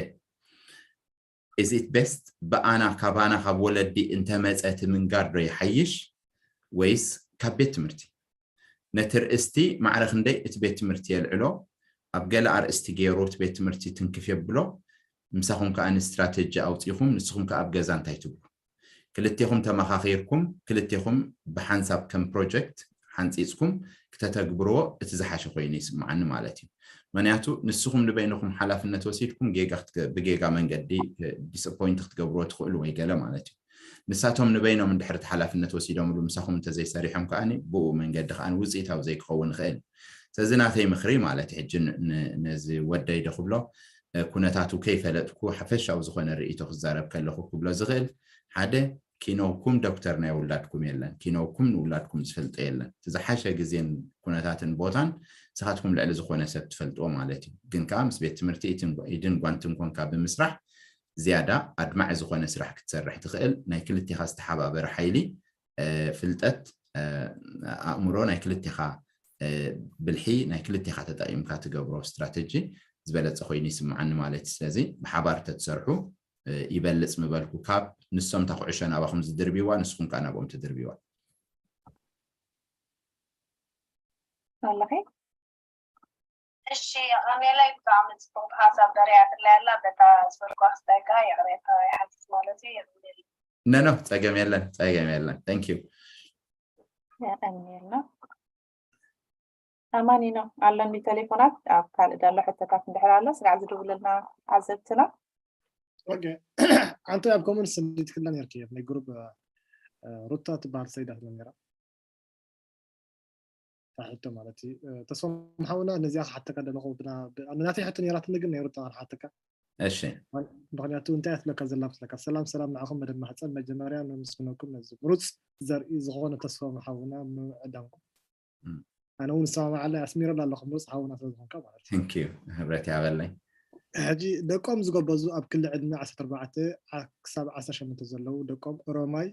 is it best ብኣና ካባና ካብ ወለዲ እንተመፀ እቲ ምንጋር ዶ ይሓይሽ ወይስ ካብ ቤት ትምህርቲ? ነቲ ርእስቲ ማዕረ ክንደይ እቲ ቤት ትምህርቲ የልዕሎ፣ ኣብ ገለ ኣርእስቲ ገይሩ እቲ ቤት ትምህርቲ ትንክፍ የብሎ። ምሳኹም ከዓ ንስትራተጂ ኣውፂኹም ንስኹም ከዓ ኣብ ገዛ እንታይ ትብሉ? ክልቴኹም ተመኻኺርኩም ክልቴኹም ብሓንሳብ ከም ፕሮጀክት ሓንፂፅኩም ክተተግብርዎ እቲ ዝሓሸ ኮይኑ ይስምዓኒ ማለት እዩ። ምክንያቱ ንስኹም ንበይንኹም ሓላፍነት ወሲድኩም ጌጋ ብጌጋ መንገዲ ዲስፖይንት ክትገብርዎ ትኽእሉ ወይ ገለ ማለት እዩ። ንሳቶም ንበይኖም እንድሕር እቲ ሓላፍነት ወሲዶምሉ ምሳኹም እንተዘይሰሪሖም ከዓኒ ብኡ መንገዲ ከዓኒ ውፅኢታዊ ዘይክኸውን ይኽእል። ስለዚ ናተይ ምኽሪ ማለት ሕጂ ነዚ ወደይ ዶ ክብሎ ኩነታቱ ከይፈለጥኩ ሓፈሻዊ ዝኾነ ርእይቶ ክዛረብ ከለኹ ክብሎ ዝኽእል ሓደ ኪኖኩም ዶክተር ናይ ውላድኩም የለን፣ ኪኖኩም ንውላድኩም ዝፈልጦ የለን። እቲ ዝሓሸ ግዜን ኩነታትን ቦታን ንስኻትኩም ልዕሊ ዝኾነ ሰብ ትፈልጥዎ ማለት እዩ። ግን ከዓ ምስ ቤት ትምህርቲ ኢድን ጓንትን ኮንካ ብምስራሕ ዝያዳ ኣድማዒ ዝኾነ ስራሕ ክትሰርሕ ትኽእል ናይ ክልቴኻ ዝተሓባበረ ሓይሊ ፍልጠት ኣእምሮ ናይ ክልቴኻ ብልሒ ናይ ክልቴኻ ተጠቂምካ ትገብሮ ስትራተጂ ዝበለፀ ኮይኑ ይስምዓኒ ማለት እዩ። ስለዚ ብሓባር ተትሰርሑ ይበልፅ ምበልኩ። ካብ ንሶም እታ ኩዕሾ ናባኹም ዝድርብዋ ንስኹም ከዓ ናብኦም ትድርብዋ። ኣለኺ እሺ ኣሜላይ ብጣዕሚ ፅቡቅ ሓሳብ ደሪያትለይ ኣላ። በታ ስፖርት ኳስ ዳይካ ይቅሬታ ይሓትት ማለት እዩ። የቅንየልና። ነኖ ፀገም የለን፣ ፀገም የለን። Thank you። የቀንየልና። ኣማኒኖ ኣለን ብቴሌፎናት ኣብ ካልእ ዘሎ ሕቶታት እንድሕር ኣሎ ስጋዕ ዝድውልልና ዓዘብትና። ሓንቲ ኣብ ኮመንት ሰዲድክላ ነርኪ ናይ ግሩፕ ሩታ ትበሃል ሰይዳ ትብላ ነራ ሕቶ ማለት እዩ። ተስፋ ሓውና ነዚኣ ክሓተካ ደለኹ ናተይ ሕቶ ነራትኒ ግን ናይ ሩታ ክሓተካ። እሺ ምክንያቱ እንታይ እያ ትብለካ ዘላ ምስለካ። ሰላም ሰላም ንዓኹም መደብ ማሕፀን መጀመርያ ነመስግነኩም ነዚ ምሩፅ ዘርኢ ዝኾነ ተስፋ ሓውና ምዕዳምኩም። ኣነ እውን ሰማማዓለ ኣስሚረላ ኣለኹ ምሩፅ ሓውና ስለዝኾንካ ማለት እዩ። Thank you። ህብረት ያበለኝ። ሕጂ ደቆም ዝጎበዙ ኣብ ክሊ ዕድመ ዓሰርተ ኣርባዕተ ክሳብ ዓሰርተ ሸሞንተ ዘለዉ ደቆም ኦሮማይ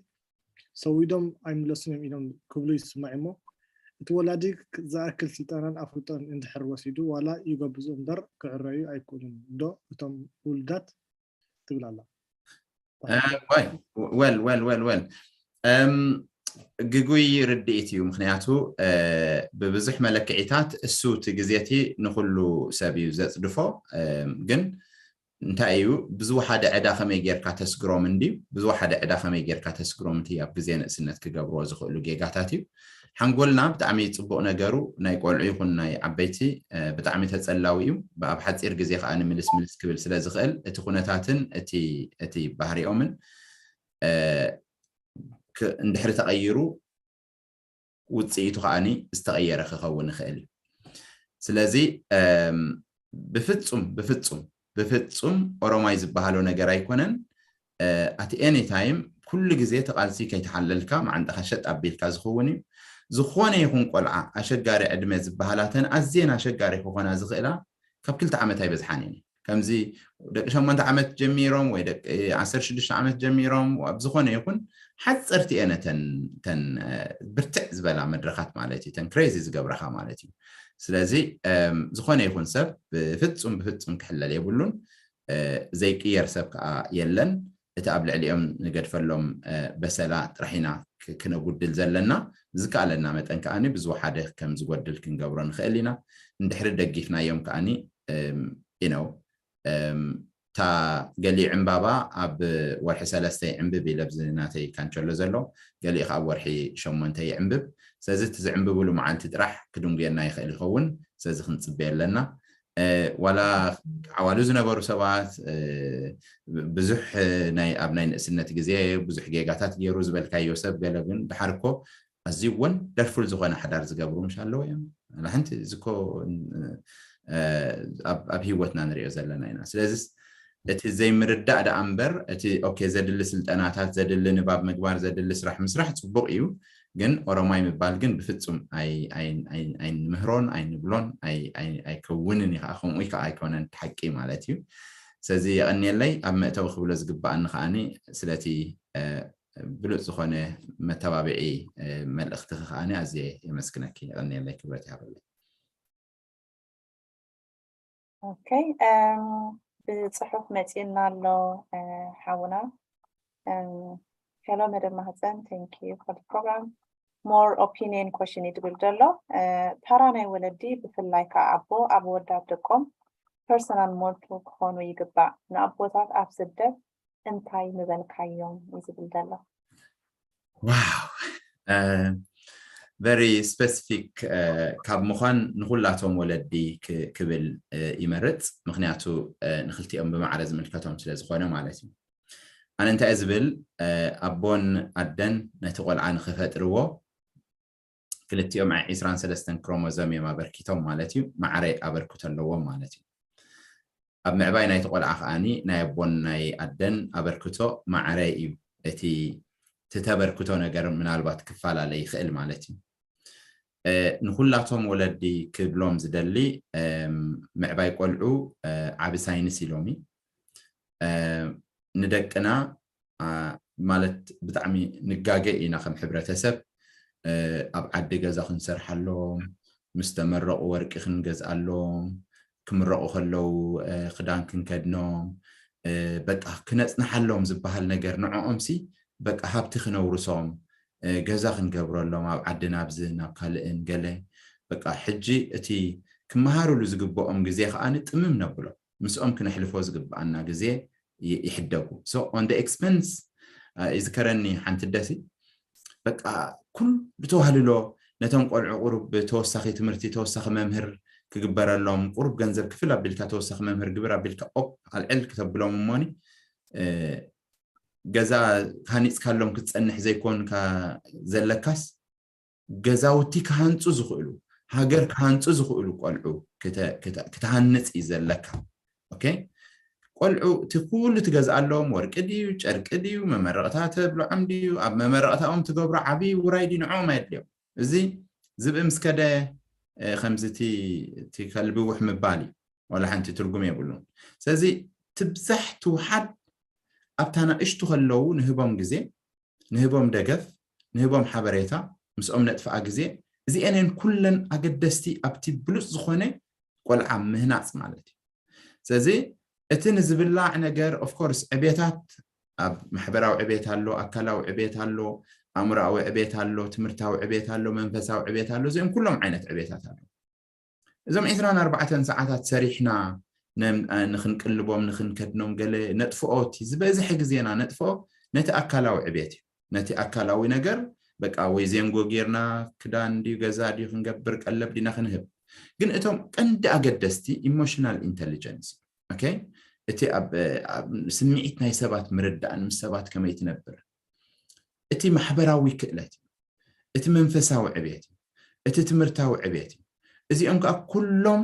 ሰዊዶም ኣይምለሱን እዮም ኢሎም ክብሉ ይስማዕ እሞ እቲ ወላዲ ዝኣክል ስልጠናን ኣፍልጦን እንድሕር ወሲዱ ዋላ ይጎብዙ እምበር ክዕረዩ ኣይክእሉን ዶ እቶም ውሉዳት ትብል ኣላ። ወል ወል ወል ወል ግጉይ ርድኢት እዩ። ምክንያቱ ብብዙሕ መለክዒታት እሱ እቲ ግዜ እቲ ንኩሉ ሰብ እዩ ዘፅድፎ። ግን እንታይ እዩ፣ ብዝወሓደ ዕዳ ከመይ ጌርካ ተስግሮም እንድዩ፣ ብዝወሓደ ዕዳ ከመይ ጌርካ ተስግሮም እቲ ኣብ ግዜ ንእስነት ክገብርዎ ዝኽእሉ ጌጋታት እዩ። ሓንጎልና ብጣዕሚ ጽቡቕ ነገሩ፣ ናይ ቆልዑ ይኹን ናይ ዓበይቲ ብጣዕሚ ተጸላዊ እዩ። ኣብ ሓጺር ግዜ ከዓ ንምልስ ምልስ ክብል ስለ ዝኽእል፣ እቲ ኩነታትን እቲ ባህሪኦምን እንድሕሪ ተቐይሩ፣ ውፅኢቱ ከዓኒ ዝተቐየረ ክኸውን ይኽእል እዩ። ስለዚ ብፍፁም ብፍፁም ብፍፁም ኦሮማይ ዝበሃሎ ነገር ኣይኮነን። ኣቲ ኤኒ ታይም ኩሉ ግዜ ተቓልሲ ከይተሓለልካ ማዓንጣኻ ሸጥ ኣቢልካ ዝኸውን እዩ። ዝኾነ ይኹን ቆልዓ ኣሸጋሪ ዕድመ ዝበሃላተን ኣዝየን ኣሸጋሪ ክኾና ዝኽእላ ካብ ክልተ ዓመት ኣይበዝሓን እየን። ከምዚ ደቂ ሸሞንተ ዓመት ጀሚሮም ወይ ደቂ ዓሰርተ ሽዱሽተ ዓመት ጀሚሮም ኣብ ዝኾነ ይኹን ሓፀርቲ እየን እተን ብርትዕ ዝበላ መድረኻት ማለት እዩ። እተን ክሬዚ ዝገብረኻ ማለት እዩ። ስለዚ ዝኾነ ይኹን ሰብ ብፍፁም ብፍፁም ክሕለል የብሉን። ዘይቅየር ሰብ ከዓ የለን። እቲ ኣብ ልዕሊኦም ንገድፈሎም በሰላ ጥራሕ ኢና ክነጉድል ዘለና። ዝከኣለና መጠን ከዓኒ ብዝወሓደ ከም ዝጎድል ክንገብሮ ንኽእል ኢና። እንድሕሪ ደጊፍናዮም ከዓኒ ኢነው እታ ገሊኡ ዕምባባ ኣብ ወርሒ ሰለስተ ይዕምብብ ኢለ ኣብዚ ናተይ ካንቸሎ ዘሎ፣ ገሊኡ ከዓ ኣብ ወርሒ ሸሞንተ ይዕምብብ። ስለዚ እቲ ዝዕምብብሉ መዓልቲ ጥራሕ ክድንጉየና ይኽእል ይኸውን። ስለዚ ክንፅበየ ኣለና። ዋላ ዓዋሉ ዝነበሩ ሰባት ብዙሕ ናይ ኣብ ናይ ንእስነት ግዜ ብዙሕ ጌጋታት ገይሩ ዝበልካዮ ሰብ ገለ ግን ድሓር እኮ ኣዝዩ ወንደርፉል ዝኾነ ሓዳር ዝገብሩ ምሽ ኣለዉ እዮም። ሓንቲ እዚ እኮ ኣብ ህይወትና ንሪኦ ዘለና ኢና። ስለዚ እቲ ዘይምርዳእ ደኣ እምበር እቲ ኦኬ ዘድሊ ስልጠናታት ዘድሊ ንባብ ምግባር ዘድሊ ስራሕ ምስራሕ ፅቡቕ እዩ። ግን ኦሮማይ ምባል ግን ብፍፁም ኣይንምህሮን ኣይንብሎን ኣይከውንን እዩ ከዓ ከምኡ ከዓ ኣይኮነን ሓቂ ማለት እዩ። ስለዚ የቐንየለይ ኣብ መእተዊ ክብሎ ዝግባኣኒ ከዓኒ ስለቲ ብሉፅ ዝኾነ መተባብዒ መልእኽትኺ ከዓኒ ኣዝየ የመስግነኪ። የቐንየለይ፣ ክብረት ይሃበለይ። ኦኬ፣ ብፅሑፍ መፂእና ኣሎ ሓውና። ሄሎ መደብ ማህፀን፣ thank you for the program። More opinion question እዩ ዝብል ዘሎ። ታራ ናይ ወለዲ ብፍላይ ከዓ ኣቦ ኣብ ወዳት ደቆም ፐርሰናል ሞልቱ ክኾኑ ይግባእ። ንኣቦታት ኣብ ስደት እንታይ ምበልካዮም እዩ ዝብል ዘሎ። ዋው፣ very specific ካብ ምዃን ንኩላቶም ወለዲ ክብል ይመርፅ። ምክንያቱ ንክልቲኦም ብማዕረ ዝምልከቶም ስለ ዝኾነ ማለት እዩ። ኣነ እንታይ ዝብል ኣቦን ኣደን ነቲ ቆልዓ ንክፈጥርዎ ክልቲኦም ዒስራን ሰለስተን ክሮሞዞም እዮም ኣበርኪቶም ማለት እዩ። ማዕረ ኣበርክቶ ኣለዎም ማለት እዩ። ኣብ ምዕባይ ናይቲ ቆልዓ ከዓኒ ናይ ኣቦን ናይ ኣደን ኣበርክቶ ማዕረ እዩ። እቲ ተበርክቶ ነገር ምናልባት ክፈላለ ይኽእል ማለት እዩ። ንኩላቶም ወለዲ ክብሎም ዝደሊ ምዕባይ ቆልዑ ዓቢ ሳይንስ ኢሎም እዩ። ንደቅና ማለት ብጣዕሚ ንጋገ ኢና ከም ሕብረተሰብ። ኣብ ዓዲ ገዛ ክንሰርሓሎም፣ ምስ ተመረቑ ወርቂ ክንገዝኣሎም፣ ክምረቑ ከለዉ ክዳን ክንከድኖም፣ በቃ ክነፅንሓሎም ዝበሃል ነገር ንዕኦም ሲ በቃ ሃብቲ ክነውርሶም፣ ገዛ ክንገብረሎም ኣብ ዓድና ኣብዚ ናብ ካልእን ገለ በቃ ሕጂ እቲ ክመሃርሉ ዝግብኦም ግዜ ከዓ ንጥምም ነብሎ ምስኦም ክነሕልፎ ዝግብኣና ግዜ ይሕደጉ። So on the expense ይዝከረኒ ሓንቲ ደሲ በቃ ኩሉ ተዋህልሎ ነቶም ቆልዑ ቁሩብ ተወሳኺ ትምህርቲ ተወሳኺ መምህር ክግበረሎም ቁሩብ ገንዘብ ክፍል ኣቢልካ ተወሳኺ መምህር ግብር ኣቢልካ ኦፕ ኣልዕል ክተብሎም እሞኒ ገዛ ሃኒፅካሎም ክትፀንሕ ዘይኮንካ ዘለካስ ገዛውቲ ክሃንፁ ዝኽእሉ ሃገር ክሃንፁ ዝኽእሉ ቆልዑ ክትሃንፅ እዩ ዘለካ። ኦኬ፣ ቆልዑ እቲ ኩሉ ትገዝኣሎም ወርቂ ድዩ ጨርቂ ድዩ መመረቕታ ተብልዖም ድዩ ኣብ መመረቕታኦም ትገብሮ ዓብዪ ውራይ ድዩ ንዕኦም ኣየድልዮም። እዚ ዝብኢ ምስ ከደ ከምዚ እቲ ከልቢ ውሕ ምባል እዩ። ዋላ ሓንቲ ትርጉም የብሉን። ስለዚ ትብዛሕ ትውሓድ ኣብታ ናእሽቱ ከለዉ ንህቦም ግዜ ንህቦም ደገፍ ንህቦም ሓበሬታ ምስኦም ነጥፍኣ ግዜ እዚኤን ኩለን ኣገደስቲ ኣብቲ ብሉፅ ዝኾነ ቆልዓ ምህናፅ ማለት እዩ። ስለዚ እቲ ንዝብላዕ ነገር ኦፍኮርስ ዕቤታት ኣብ ማሕበራዊ ዕቤት ኣሎ፣ ኣካላዊ ዕቤት ኣሎ፣ ኣእምሮኣዊ ዕቤት ኣሎ፣ ትምህርታዊ ዕቤት ኣሎ፣ መንፈሳዊ ዕቤት ኣሎ። እዚኦም ኩሎም ዓይነት ዕቤታት ኣሎ። እዞም ዕስራን ኣርባዕተን ሰዓታት ሰሪሕና ንክንቅልቦም ንክንከድኖም ገለ ነጥፍኦ እቲ ዝበዝሐ ግዜና ነጥፍኦ ነቲ ኣካላዊ ዕቤት እዩ። ነቲ ኣካላዊ ነገር በቃ ወይ ዜንጎ ጌርና ክዳን ድዩ ገዛ ድዩ ክንገብር ቀለብ ዲና ክንህብ። ግን እቶም ቀንዲ ኣገደስቲ ኢሞሽናል ኢንቴሊጀንስ፣ ኦኬ፣ እቲ ኣብ ስምዒት ናይ ሰባት ምርዳእን ምስ ሰባት ከመይ ትነብር፣ እቲ ማሕበራዊ ክእለት፣ እቲ መንፈሳዊ ዕቤት፣ እቲ ትምህርታዊ ዕቤት፣ እዚኦም ከዓ ኩሎም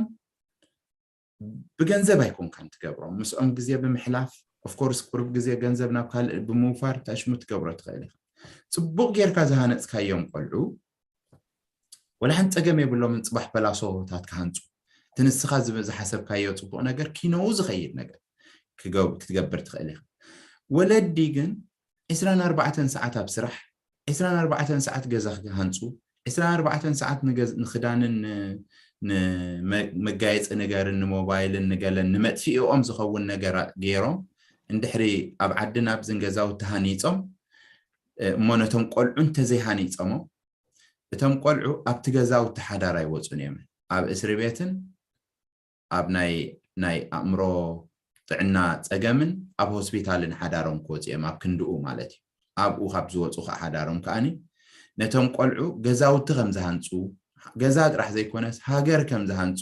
ብገንዘብ ኣይኮንካን ትገብሮም። ምስኦም ግዜ ብምሕላፍ፣ ኦፍኮርስ ቁሩብ ግዜ ገንዘብ ናብ ካልእ ብምውፋር ታሽሙ ትገብሮ ትኽእል ኢኻ። ፅቡቕ ጌርካ ዝሃነፅካዮም ቆልዑ ወላ ሓንቲ ፀገም የብሎምን። ፅባሕ በላሶታት ክሃንፁ፣ እቲ ንስኻ ዝሓሰብካዮ ፅቡቕ ነገር ኪኖው ዝኸይድ ነገር ክትገብር ትኽእል ኢኻ። ወለዲ ግን ዕስራን ኣርባዕተን ሰዓት ኣብ ስራሕ፣ ዕስራን ኣርባዕተን ሰዓት ገዛ ክሃንፁ፣ ዕስራን ኣርባዕተን ሰዓት ንክዳንን ንመጋየፂ ነገርን ንሞባይልን ንገለን ንመጥፊኦም ዝኸውን ነገር ገይሮም እንድሕሪ ኣብ ዓድን ኣብዝን ገዛውቲ ሃኒፆም እሞ ነቶም ቆልዑ እንተዘይሃኒፆሞ እቶም ቆልዑ ኣብቲ ገዛውቲ ሓዳር ኣይወፁን እዮም። ኣብ እስሪ ቤትን ኣብ ናይ ናይ ኣእምሮ ጥዕና ፀገምን ኣብ ሆስፒታልን ሓዳሮም ክወፁ እዮም፣ ኣብ ክንድኡ ማለት እዩ። ኣብኡ ካብ ዝወፁ ከዓ ሓዳሮም ከዓኒ ነቶም ቆልዑ ገዛውቲ ከም ዝሃንፁ፣ ገዛ ጥራሕ ዘይኮነስ ሃገር ከም ዝሃንፁ፣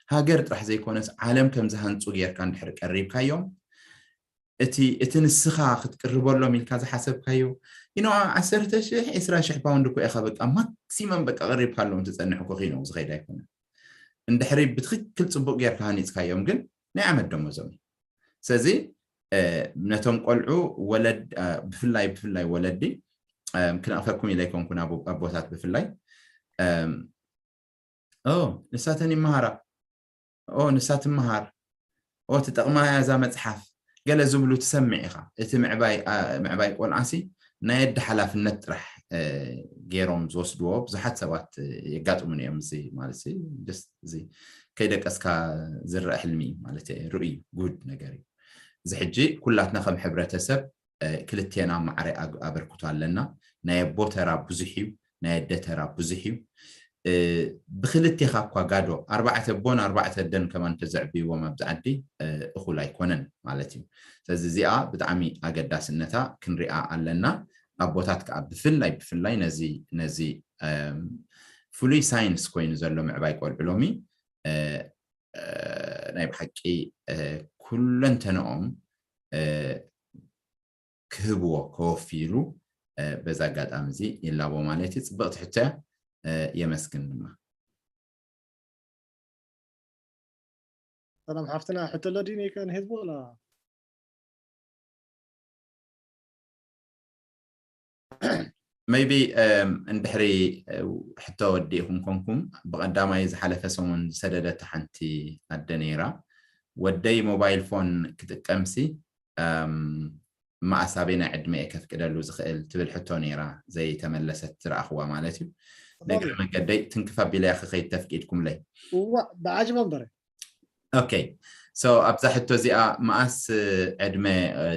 ሃገር ጥራሕ ዘይኮነስ ዓለም ከም ዝሃንፁ ጌርካ እንድሕር ቀሪብካዮም እቲ እቲ ንስኻ ክትቅርበሎም ኢልካ ዝሓሰብካዮ ኢኖ ዓሰርተ ሽሕ ዕስራ ሽሕ ፓውንድ እኮ ኢኻ በቃ ማክሲመም በቃ ቀሪብካሎም ትፀንሕ እኮ ኪኖ ዝኸይድ ኣይኮነን። እንድሕሪ ብትኽክል ፅቡቅ ጌርካ ሃኒፅካዮም ግን ናይ ዓመት ደሞዞም እዩ። ስለዚ ነቶም ቆልዑ ወለድ ብፍላይ ብፍላይ ወለዲ ክነቕፈኩም ኢለ ኣይኮንኩን ኣቦታት ብፍላይ ንሳተን ይመሃራ ንሳ ትመሃር ትጠቕማ እያ እዛ መፅሓፍ ገለ ዝብሉ ትሰምዕ ኢኻ። እቲ ምዕባይ ቆልዓሲ ናይ ኣደ ሓላፍነት ጥራሕ ገይሮም ዝወስድዎ ብዙሓት ሰባት የጋጥሙን እዮም። እዚ ማለት እዚ ከይደቀስካ ዝረአ ሕልሚ ማለት ርእዩ ጉድ ነገር እዩ። እዚ ሕጂ ኩላትና ከም ሕብረተሰብ ክልቴና ማዕረ ኣበርክቶ ኣለና። ናይ ኣቦ ተራ ብዙሕ እዩ፣ ናይ ኣደ ተራ ብዙሕ እዩ። ብክልቴኻ እኳ ጋዶ ኣርባዕተ ኣቦን ኣርባዕተ ኣደን ከማን ተዘዕብይዎም ኣብዚ ዓዲ እኹል ኣይኮነን ማለት እዩ። ስለዚ እዚኣ ብጣዕሚ ኣገዳስነታ ክንሪኣ ኣለና። ኣቦታት ከዓ ብፍላይ ብፍላይ ነዚ ነዚ ፍሉይ ሳይንስ ኮይኑ ዘሎ ምዕባይ ቆልዑ ሎሚ ናይ ብሓቂ ኩለንተንኦም ክህብዎ ከወፍይሉ በዛ ኣጋጣሚ እዚ ይላቦ ማለት እዩ። ፅብቕቲ ሕቶ እያ። የመስግን ድማ። ሰላም ሓፍትና፣ ሕቶ ኣሎ ድዩ ንህዝቢ ወላ? maybe እንድሕሪ ሕቶ ወዲእኹም ኮንኩም ብቐዳማይ ዝሓለፈ ሰሙን ዝሰደደት ሓንቲ ኣደ ነይራ። ወደይ ሞባይል ፎን ክጥቀምሲ መኣስ ኣበይ ናይ ዕድመ እየ ከፍቅደሉ ዝኽእል ትብል ሕቶ ነይራ ዘይተመለሰት ዝረኣኽዋ ማለት እዩ። ንእግረ መገደይ ትንክፍ ኣቢለያ ክኸይድ ተፍቂድኩምለይ። እዋ ብዓጅባ እምበረ okay so ኣብዛ ሕቶ እዚኣ መኣስ ዕድመ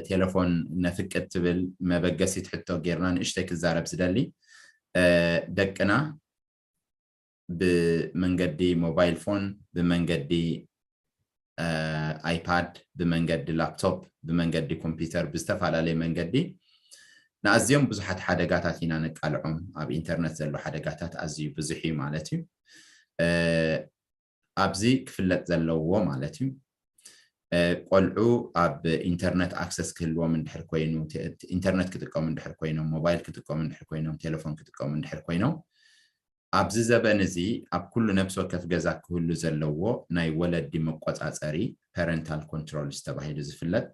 ቴሌፎን ነፍቅድ ትብል መበገሲት ሕቶ ጌርና ንእሽተይ ክዛረብ ዝደሊ ደቅና ብመንገዲ ሞባይል ፎን ብመንገዲ ኣይፓድ ብመንገዲ ላፕቶፕ ብመንገዲ ኮምፒውተር ብዝተፈላለየ መንገዲ ንኣዝዮም ብዙሓት ሓደጋታት ኢና ነቃልዖም። ኣብ ኢንተርነት ዘሎ ሓደጋታት ኣዝዩ ብዙሕ እዩ ማለት እዩ። ኣብዚ ክፍለጥ ዘለዎ ማለት እዩ ቆልዑ ኣብ ኢንተርነት ኣክሰስ ክህልዎም እንድሕር ኮይኑ ኢንተርነት ክጥቀሙ እንድሕር ኮይኖም ሞባይል ክጥቀሙ እንድሕር ኮይኖም ቴሌፎን ክጥቀሙ እንድሕር ኮይኖም ኣብዚ ዘበን እዚ ኣብ ኩሉ ነብሲ ወከፍ ገዛ ክህሉ ዘለዎ ናይ ወለዲ መቆፃፀሪ ፓረንታል ኮንትሮልስ ተባሂሉ ዝፍለጥ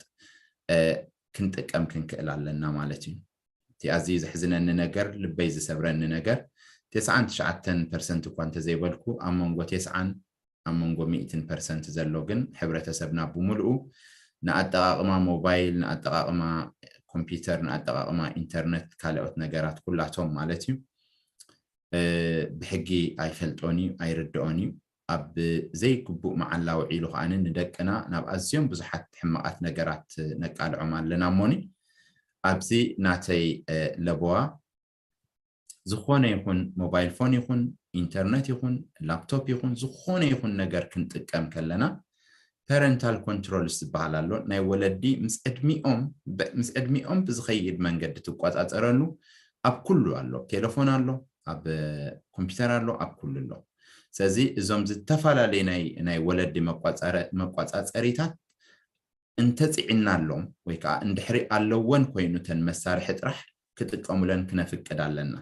ክንጥቀም ክንክእል ኣለና ማለት እዩ። እቲ ኣዝዩ ዘሕዝነኒ ነገር ልበይ ዝሰብረኒ ነገር ተስዓን ትሽዓተን ፐርሰንት እኳ እንተዘይበልኩ ኣብ መንጎ ተስዓን ኣብ መንጎ ሚእትን ፐርሰንት ዘሎ ግን ሕብረተሰብና ብምልኡ ንኣጠቓቕማ ሞባይል ንኣጠቓቕማ ኮምፒውተር ንኣጠቓቕማ ኢንተርነት ካልኦት ነገራት ኩላቶም ማለት እዩ ብሕጊ ኣይፈልጦን እዩ ኣይርድኦን እዩ። ኣብ ዘይግቡእ መዓላ ውዒሉ ከዓኒ ንደቅና ናብ ኣዝዮም ብዙሓት ሕማቓት ነገራት ነቃልዖም ኣለና እሞኒ ኣብዚ ናተይ ለበዋ ዝኾነ ይኹን ሞባይል ፎን ይኹን ኢንተርነት ይኹን ላፕቶፕ ይኹን ዝኾነ ይኹን ነገር ክንጥቀም ከለና ፓረንታል ኮንትሮልስ ዝበሃል ኣሎ። ናይ ወለዲ ምስ ዕድሚኦም ብ- ምስ ዕድሚኦም ብዝኸይድ መንገዲ ትቆፃፀረሉ ኣብ ኩሉ ኣሎ። ቴሌፎን ኣሎ፣ ኣብ ኮምፒውተር ኣሎ፣ ኣብ ኩሉ ኣሎ። ስለዚ እዞም ዝተፈላለዩ ናይ ናይ ወለዲ መቋፃረ- መቋፃፀሪታት እንተፅዒናሎም ወይ ከዓ እንድሕሪ ኣለወን ኮይኑ ተን መሳርሒ ጥራሕ ክጥቀሙለን ክነፍቅድ ኣለና።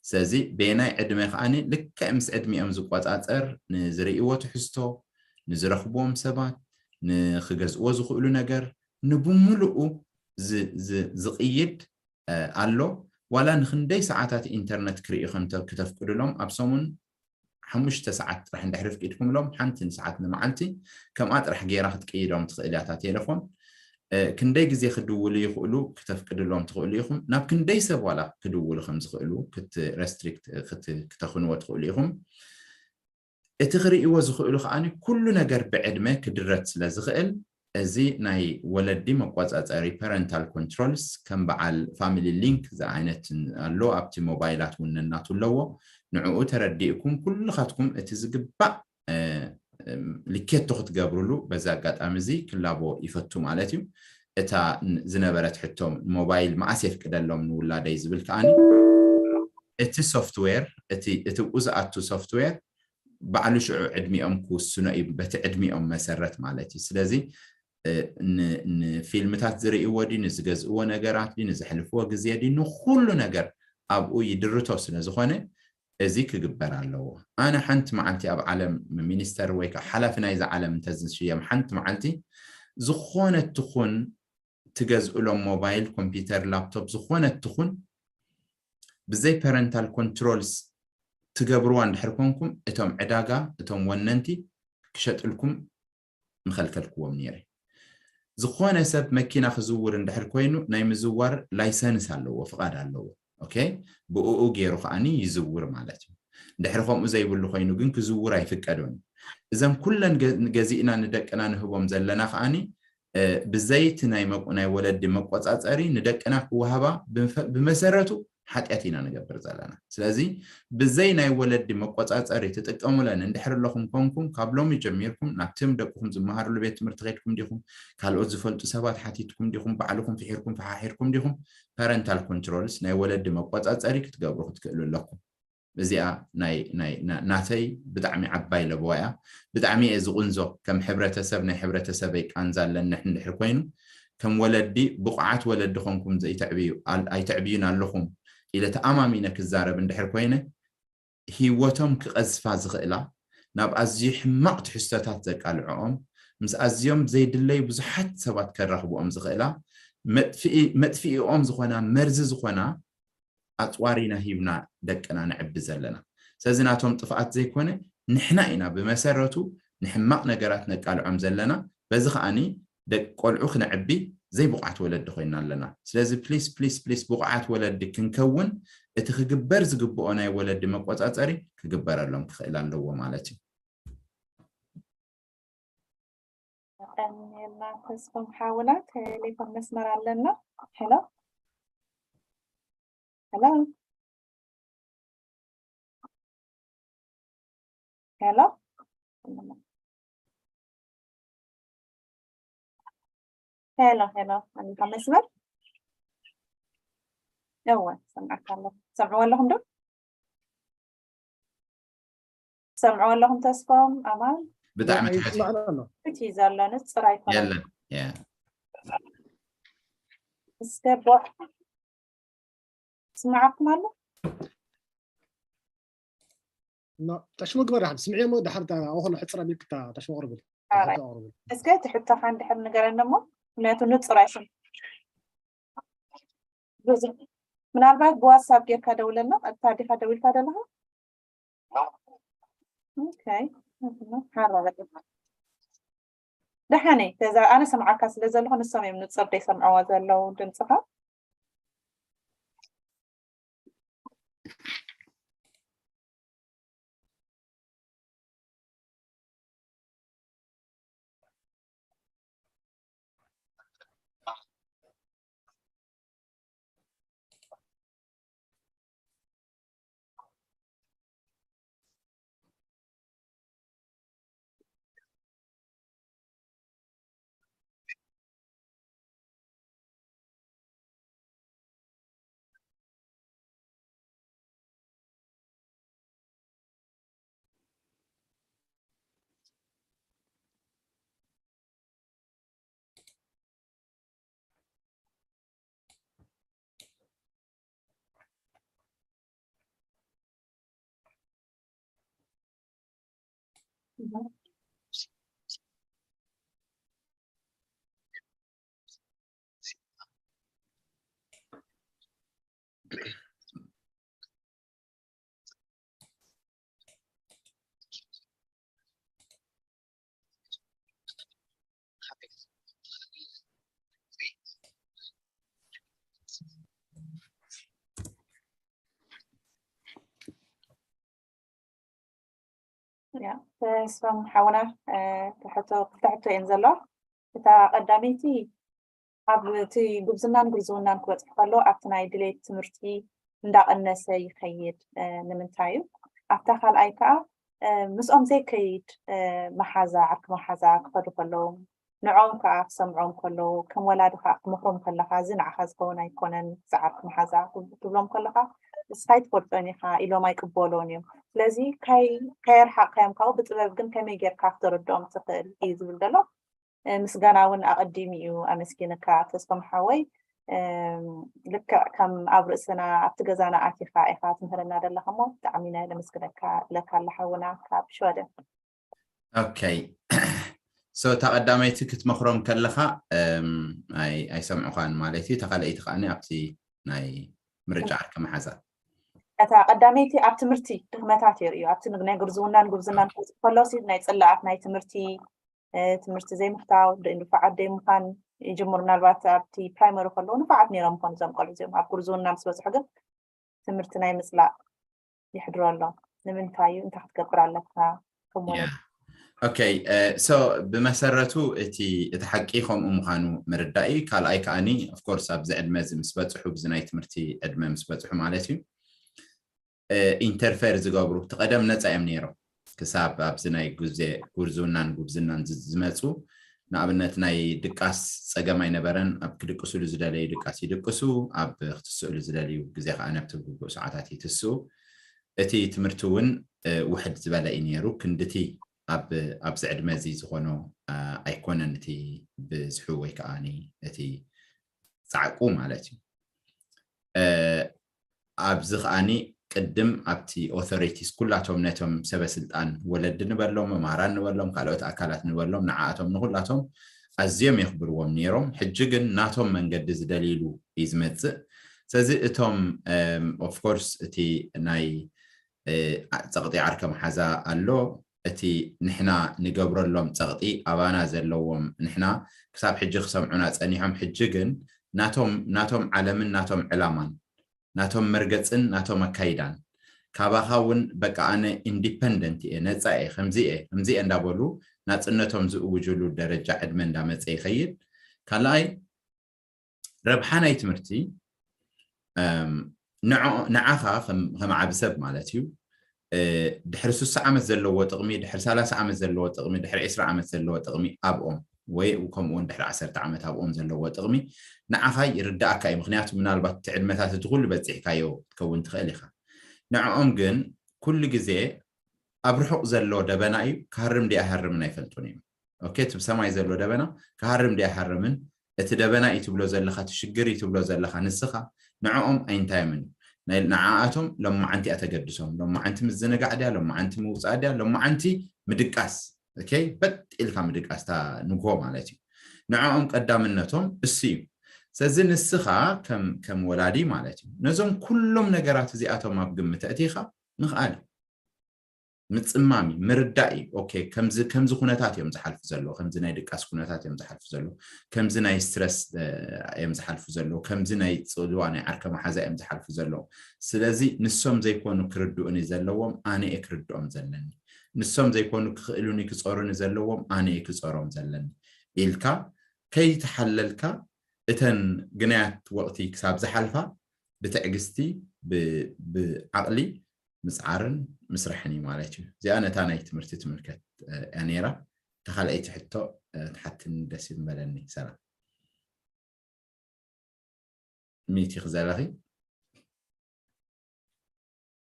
ስለዚ በየናይ ዕድመ ከዓኒ ልክዕ ምስ ዕድሚኦም ዝቆፃፀር ንዝርእይዎ ትሕዝቶ፣ ንዝረኽብዎም ሰባት፣ ንክገዝእዎ ዝኽእሉ ነገር ንብምሉኡ ዝ- ዝ- ዝቕይድ ኣሎ። ዋላ ንክንደይ ሰዓታት ኢንተርነት ክርእዩ ከም ክተፍቅዱሎም ኣብ ሰሙን ሓሙሽተ ሰዓት ጥራሕ እንድሕር ፍቂድኩምሎም ሓንቲ ሰዓት ንመዓልቲ ከምኣ ጥራሕ ገይራ ክትቅይዶም ትኽእል እያ እታ ቴሌፎን። ክንደይ ግዜ ክድውሉ ይኽእሉ ክተፍቅድሎም ትኽእሉ ኢኹም። ናብ ክንደይ ሰብ ዋላ ክድውሉ ከም ዝኽእሉ ክትረስትሪክት ክተኽንዎ ትኽእሉ ኢኹም። እቲ ክርእይዎ ዝኽእሉ ከዓኒ ኩሉ ነገር ብዕድመ ክድረት ስለ ዝኽእል እዚ ናይ ወለዲ መቆፃፀሪ ፓረንታል ኮንትሮልስ ከም በዓል ፋሚሊ ሊንክ ዝዓይነት ኣሎ ኣብቲ ሞባይላት እውን ነናቱ ኣለዎ። ንዕኡ ተረዲእኩም ኩልኻትኩም እቲ ዝግባእ ልኬቶ ክትገብሩሉ በዚ ኣጋጣሚ እዚ ክላቦ ይፈቱ ማለት እዩ። እታ ዝነበረት ሕቶ ሞባይል መዓስ የፍቅደሎም ንውላደይ ዝብል ከዓኒ እቲ ሶፍትዌር እቲ እቲ ብኡ ዝኣቱ ሶፍትዌር ባዕሉ ሽዑ ዕድሚኦም ክውስኖ እዩ በቲ ዕድሚኦም መሰረት ማለት እዩ። ስለዚ ንፊልምታት ዝርእይዎ ድዩ ንዝገዝእዎ ነገራት ድዩ ንዘሕልፍዎ ግዜ ድዩ ንኩሉ ነገር ኣብኡ ይድርቶ ስለ ዝኾነ እዚ ክግበር ኣለዎ። ኣነ ሓንቲ መዓልቲ ኣብ ዓለም ሚኒስተር ወይ ከዓ ሓላፊ ናይዚ ዓለም እንተዝሽየም ሓንቲ መዓልቲ ዝኾነ ትኹን ትገዝእሎም ሞባይል ኮምፒውተር ላፕቶፕ ዝኾነ ትኹን ብዘይ ፓረንታል ኮንትሮልስ ትገብርዋ እንድሕር ኮንኩም እቶም ዕዳጋ እቶም ወነንቲ ክሸጥልኩም ምኸልከልክዎም ነይረ። ዝኾነ ሰብ መኪና ክዝውር እንድሕር ኮይኑ ናይ ምዝዋር ላይሰንስ ኣለዎ፣ ፍቓድ ኣለዎ። ኦኬ፣ ብእኡ ገይሩ ከዓኒ ይዝውር ማለት እዩ። እንድሕሪ ከምኡ ዘይብሉ ኮይኑ ግን ክዝውር ኣይፍቀዶን እዩ። እዘም ኩለን ገ- ገዚእና ንደቅና ንህቦም ዘለና ከዓኒ ብዘይቲ ናይ መቁ- ናይ ወለዲ መቆፃፀሪ ንደቅና ክወሃባ ብመሰረቱ ሓጢኣት ኢና ንገብር ዘለና። ስለዚ ብዘይ ናይ ወለዲ መቆፃፀሪ ትጥቀሙለን እንድሕር ኣለኹም ኮንኩም ካብ ሎሚ ጀሚርኩም ናብቲም ደቅኹም ዝመሃርሉ ቤት ትምህርቲ ከድኩም ዲኹም ካልኦት ዝፈልጡ ሰባት ሓቲትኩም ዲኹም ባዕልኹም ፍሒርኩም ፈሓሒርኩም ዲኹም ፓረንታል ኮንትሮልስ ናይ ወለዲ መቆፃፀሪ ክትገብሩ ክትክእሉ ኣለኩም። እዚኣ ናይ ናይ ናተይ ብጣዕሚ ዓባይ ለበዋ እያ። ብጣዕሚ እየ ዝቕንዞ ከም ሕብረተሰብ ናይ ሕብረተሰበይ ቃንዛ ኣለኒ እንድሕር ኮይኑ ከም ወለዲ ብቑዓት ወለዲ ኮንኩም ዘይተዕብዩ ኣይተዕብዩን ኣለኹም ኢለ ተኣማሚነ ክዛረብ እንድሕር ኮይነ ህይወቶም ክቐዝፋ ዝኽእላ ናብ ኣዝዩ ሕማቕ ትሕዝቶታት ዘቃልዕኦም ምስ ኣዝዮም ዘይድለዩ ብዙሓት ሰባት ከራኽብኦም ዝኽእላ መጥፍኢኦም ዝኾና መርዚ ዝኾና ኣፅዋር ኢና ሂብና ደቅና ነዕቢ ዘለና። ስለዚ ናቶም ጥፍኣት ዘይኮነ ንሕና ኢና ብመሰረቱ ንሕማቕ ነገራት ነቃልዖም ዘለና። በዚ ከዓኒ ደቂ ቆልዑ ክነዕቢ ዘይብቑዓት ወለዲ ኮይና ኣለና። ስለዚ ፕሊስ ፕሊስ ፕሊስ ብቑዓት ወለዲ ክንከውን እቲ ክግበር ዝግብኦ ናይ ወለዲ መቆፃፀሪ ክግበረሎም ክኽእል ኣለዎ ማለት እዩ። ቀኒልና ተስፎም ሓውና ቴሌፎን መስመር ኣለና። ሄሎ ሄሎ ሄሎ ሄሎ ሄሎ ኣለካ መስመር እወ ሰምዓካ ኣለኹ ሰምዕዎ ኣለኹም ዶ ሰምዕዎ ኣለኹም ተስፎም ኣማን ብጣዕሚ ይስማዕና ኣሎ እቲ ዘሎ ንፅር ኣይኮነን የለን የ- እስከ ቦ- ስምዓኩም ኣሎ እና ጠሽሙ ግበር ሓብ ስምዒ እሞ ድሓር ኣኹል ሕፅር ኣቢልክታ ጠሽሙ ቅርብል ኣራይ። እስከ እቲ ሕቶኻ እንድሕር ንገረኒ እሞ ምክንያቱ ንፁር ኣይኮን ብዙሕ ምናልባት ብዋትሳፕ ጌርካ ደውለና ቀጥታ ዲኻ ደዊልካ ዘለኻ ኦኬ ሓራረቂ ደሓነይ ተዛ ኣነ ሰምዓካ ስለ ዘለኹ ንሶም እዮም ንፁር ደይሰምዕዎ ዘለዉ ድምፅኻ ያ፣ ተስፋም ሓውና፣ እ፣ ሕቶ፣ ክልተ ሕቶ እየን ዘለዋ። እታ ቀዳመይቲ፣ ኣብ እቲ ጉብዝናን ጉርዝውናን ክበጽሕ ከሎ ኣብቲ ናይ ድሌት ትምህርቲ እንዳቐነሰ ይኸይድ፣ እ፣ ንምንታይ እዩ? ኣብታ ካልኣይ ከኣ፣ እ፣ ምስኦም ዘይከይድ፣ እ፣ መሓዛ፣ ዓርኪ መሓዛ ክኸዱ ከለዉ፣ ንዕኦም ከኣ ክሰምዖም ከለዉ፣ ከም ወላዲ ከኣ ክትመኽሮም ከለኻ፣ "እዚ ንዓኻ ዝኸውን ኣይኮነን፣ እዚ ዓርኪ መሓዛ" ትብሎም ከለኻ፣ "እስኻ ኣይትፈልጦን ኢኻ" ኢሎም ኣይቅበሎን እዮም። ስለዚ ካይ-፣ ካየርሓቕካዮም ካብኡ ብጥበብ ግን ከመይ ጌርካ ክተረድኦም ትኽእል እዩ ዝብል ዘሎ። እ፣ ምስጋና እውን ኣቐዲሙ እዩ ኣመስጊንካ ተስፎም ሓወይ። እም፣ ልክዕ ከም ኣብ ርእስና ኣብቲ ገዛና ኣቲኻ ኢኻ ትምህረና ዘለኻ እሞ ብጣዕሚ ኢና ነመስግነካ እብለካ ኣለኻ ሓውና ካብ ሽወደን። ኦኬ። So እታ ቀዳመይቲ ክትመኽሮም ከለኻ፣ እም፣ ኣይ-፣ ኣይሰምዑኻን ማለት እዩ። እታ ካልኣይቲ ከኣ ኣብቲ ናይ ምርጫ ዓርኪ መሓዛ። እታ ቀዳመይቲ ኣብ ትምህርቲ ድኽመታት የርእዩ። ኣብቲ ናይ ግርዝውናን ጉብዝናን ክወፅእ ከሎ ሲ ናይ ፅላኣት ናይ ትምህርቲ፣ እ፣ ትምህርቲ ዘይምፍታው፣ ደ-፣ ንፉዓት ደይ ምዃን ይጅምሩ። ምናልባት ኣብቲ ፕራይመሪ ከለዉ ንፉዓት ነይሮም ይኾኑ እዞም ቆልዑ እዚኦም። ኣብ ጉርዝውና ምስ በፅሑ ግን ትምህርቲ ናይ ምፅላእ ይሕድሮ ኣሎ። ንምንታይ እዩ? እንታይ ክትገብር ኣለካ? ከም ወለዲ። ኦኬ፣ እ፣ ሶ ብመሰረቱ እቲ፣ እቲ ሓቂ ከምኡ ምዃኑ ምርዳእ እዩ። ካልኣይ ከኣኒ፣ ኦፍኮርስ፣ ኣብዚ ዕድመ እዚ ምስ በፅሑ፣ ብዚ ናይ ትምህርቲ ዕድመ ምስ በፅሑ ማለት እዩ፣ እ፣ ኢንተርፌር ዝገብሩ፣ እቲ ቀደም ነፃ እዮም ነይሮም። ክሳብ ኣብዚ ናይ ግዜ ጉርዝውናን ጉብዝናን ዝ-፣ ዝመፁ፣ ንኣብነት ናይ ድቃስ ፀገም ኣይነበረን። ኣብ ክድቅሱሉ ዝደለዩ ድቃስ ይድቅሱ፣ ኣብ ክትስእሉ ዝደልዩ ግዜ ከኣ ኣብቲ ግቡእ ሰዓታት ይትስኡ። እቲ ትምህርቲ እውን፣ እ፣ ውሕድ ዝበለ እዩ ነይሩ። ክንድቲ ኣብ፣ ኣብዚ ዕድመ እዚ ዝኾኖ፣ እ፣ ኣይኮነን እቲ ብዝሑ ወይ ከኣ እቲ ጻዕቁ ማለት እዩ። እ፣ ኣብዚ ከኣኒ ቅድም ኣብቲ ኦቶሪቲስ ኩላቶም ነቶም ሰበ ስልጣን ወለዲ ንበሎም፣ መምሃራን ንበሎም፣ ካልኦት ኣካላት ንበሎም፣ ንዓኣቶም ንኹላቶም ኣዝዮም የኽብርዎም ነይሮም። ሕጂ ግን ናቶም መንገዲ ዝደልይሉ እዩ ዝመጽእ። ስለዚ እቶም፣ እም፣ ኦፍኮርስ እቲ ናይ፣ እ፣ ጸቕጢ ዓርከ መሓዛ ኣሎ። እቲ ንሕና ንገብረሎም ጸቕጢ ኣባና ዘለዎም፣ ንሕና ክሳብ ሕጂ ክሰምዑና ጸኒሖም፣ ሕጂ ግን ናቶም፣ ናቶም ዓለምን ናቶም ዕላማን ናቶም መርገጽን ናቶም ኣካይዳን ካባኻ እውን በቃ ኣነ ኢንዲፐንደንት እየ፣ ነጻ እየ፣ ከምዚ እየ፣ ከምዚ እየ እንዳበሉ ናጽነቶም ዝእውጅሉ ደረጃ ዕድመ እንዳመጸ ይኸይድ። ካልኣይ ረብሓ ናይ ትምህርቲ፣ እም፣ ንዖ-፣ ንዓኻ ከም፣ ከም ዓቢ ሰብ ማለት እዩ፣ እ፣ ድሕሪ ስሳ ዓመት ዘለዎ ጥቕሚ፣ ድሕሪ ሰላሳ ዓመት ዘለዎ ጥቕሚ፣ ድሕሪ ዕስራ ዓመት ዘለዎ ጥቕሚ ኣብኦም ወይ ከምኡ እውን ድሕሪ ዓሰርተ ዓመት ኣብኦም ዘለዎ ጥቕሚ ንዓኻ ይርዳእካ እዩ። ምኽንያቱ ምናልባት እቲ ዕድመታት እቲ ኩሉ በፂሕካዮ ክትከውን ትኽእል ኢኻ። ንዕኦም ግን ኩሉ ግዜ ኣብ ርሑቕ ዘሎ ደበና እዩ፣ ክሃርም ድዩ ኣይሃርምን ኣይፈልጡን እዮም። ኦኬ፣ እቲ ብሰማይ ዘሎ ደበና ክሃርም ድዩ ኣይሃርምን፣ እቲ ደበና እዩ ትብሎ ዘለኻ፣ እቲ ሽግር እዩ ትብሎ ዘለኻ ንስኻ፣ ንዕኦም ኣይንታዮምን እዩ። ናይ፣ ንዓኣቶም ሎማዓንቲ እያ ተገድሶም። ሎማዓንቲ ምዝንጋዕ ድያ፣ ሎማዓንቲ ምውፃእ ድያ፣ ሎማዓንቲ ምድቃስ። ኦኬ፣ በጥ ኢልካ ምድቃስ እታ ንግሆ ማለት እዩ። ንዕኦም ቀዳምነቶም እሱ እዩ። ስለዚ ንስኻ ከም፣ ከም ወላዲ ማለት እዩ፣ ነዞም ኩሎም ነገራት እዚኣቶም ኣብ ግምት ኣእቲኻ ምኽኣል እዩ። ምጽማም እዩ፣ ምርዳእ እዩ። ኦኬ፣ ከምዚ፣ ከምዚ ኩነታት እዮም ዝሓልፉ ዘለዉ፣ ከምዚ ናይ ድቃስ ኩነታት እዮም ዝሓልፉ ዘለዉ፣ ከምዚ ናይ ስትረስ፣ እ፣ እዮም ዝሓልፉ ዘለዉ፣ ከምዚ ናይ ጽልዋ ናይ ዓርከ መሓዛ እዮም ዝሓልፉ ዘለዉ። ስለዚ ንሶም ዘይኮኑ ክርድኡኒ ዘለዎም፣ ኣነ እየ ክርድኦም ዘለኒ። ንሶም ዘይኮኑ ክኽእሉኒ ክጾሩኒ ዘለዎም፣ ኣነ እየ ክጾሮም ዘለኒ ኢልካ ከይተሓለልካ፣ እተን ግናያት ወቕቲ ክሳብ ዝሓልፋ ብትዕግስቲ፣ ብ-፣ ብዓቕሊ ምጽዓርን ምስራሕን እዩ ማለት እዩ። እዚኣ ነታ ናይ ትምህርቲ ትምልከት፣ እ፣ እያ ነይራ። እታ ካልኣይቲ ሕቶ፣ እ፣ ትሓትኒ ደስ ይምበለኒ። ሰላም። ሚቲ ክዘለኺ?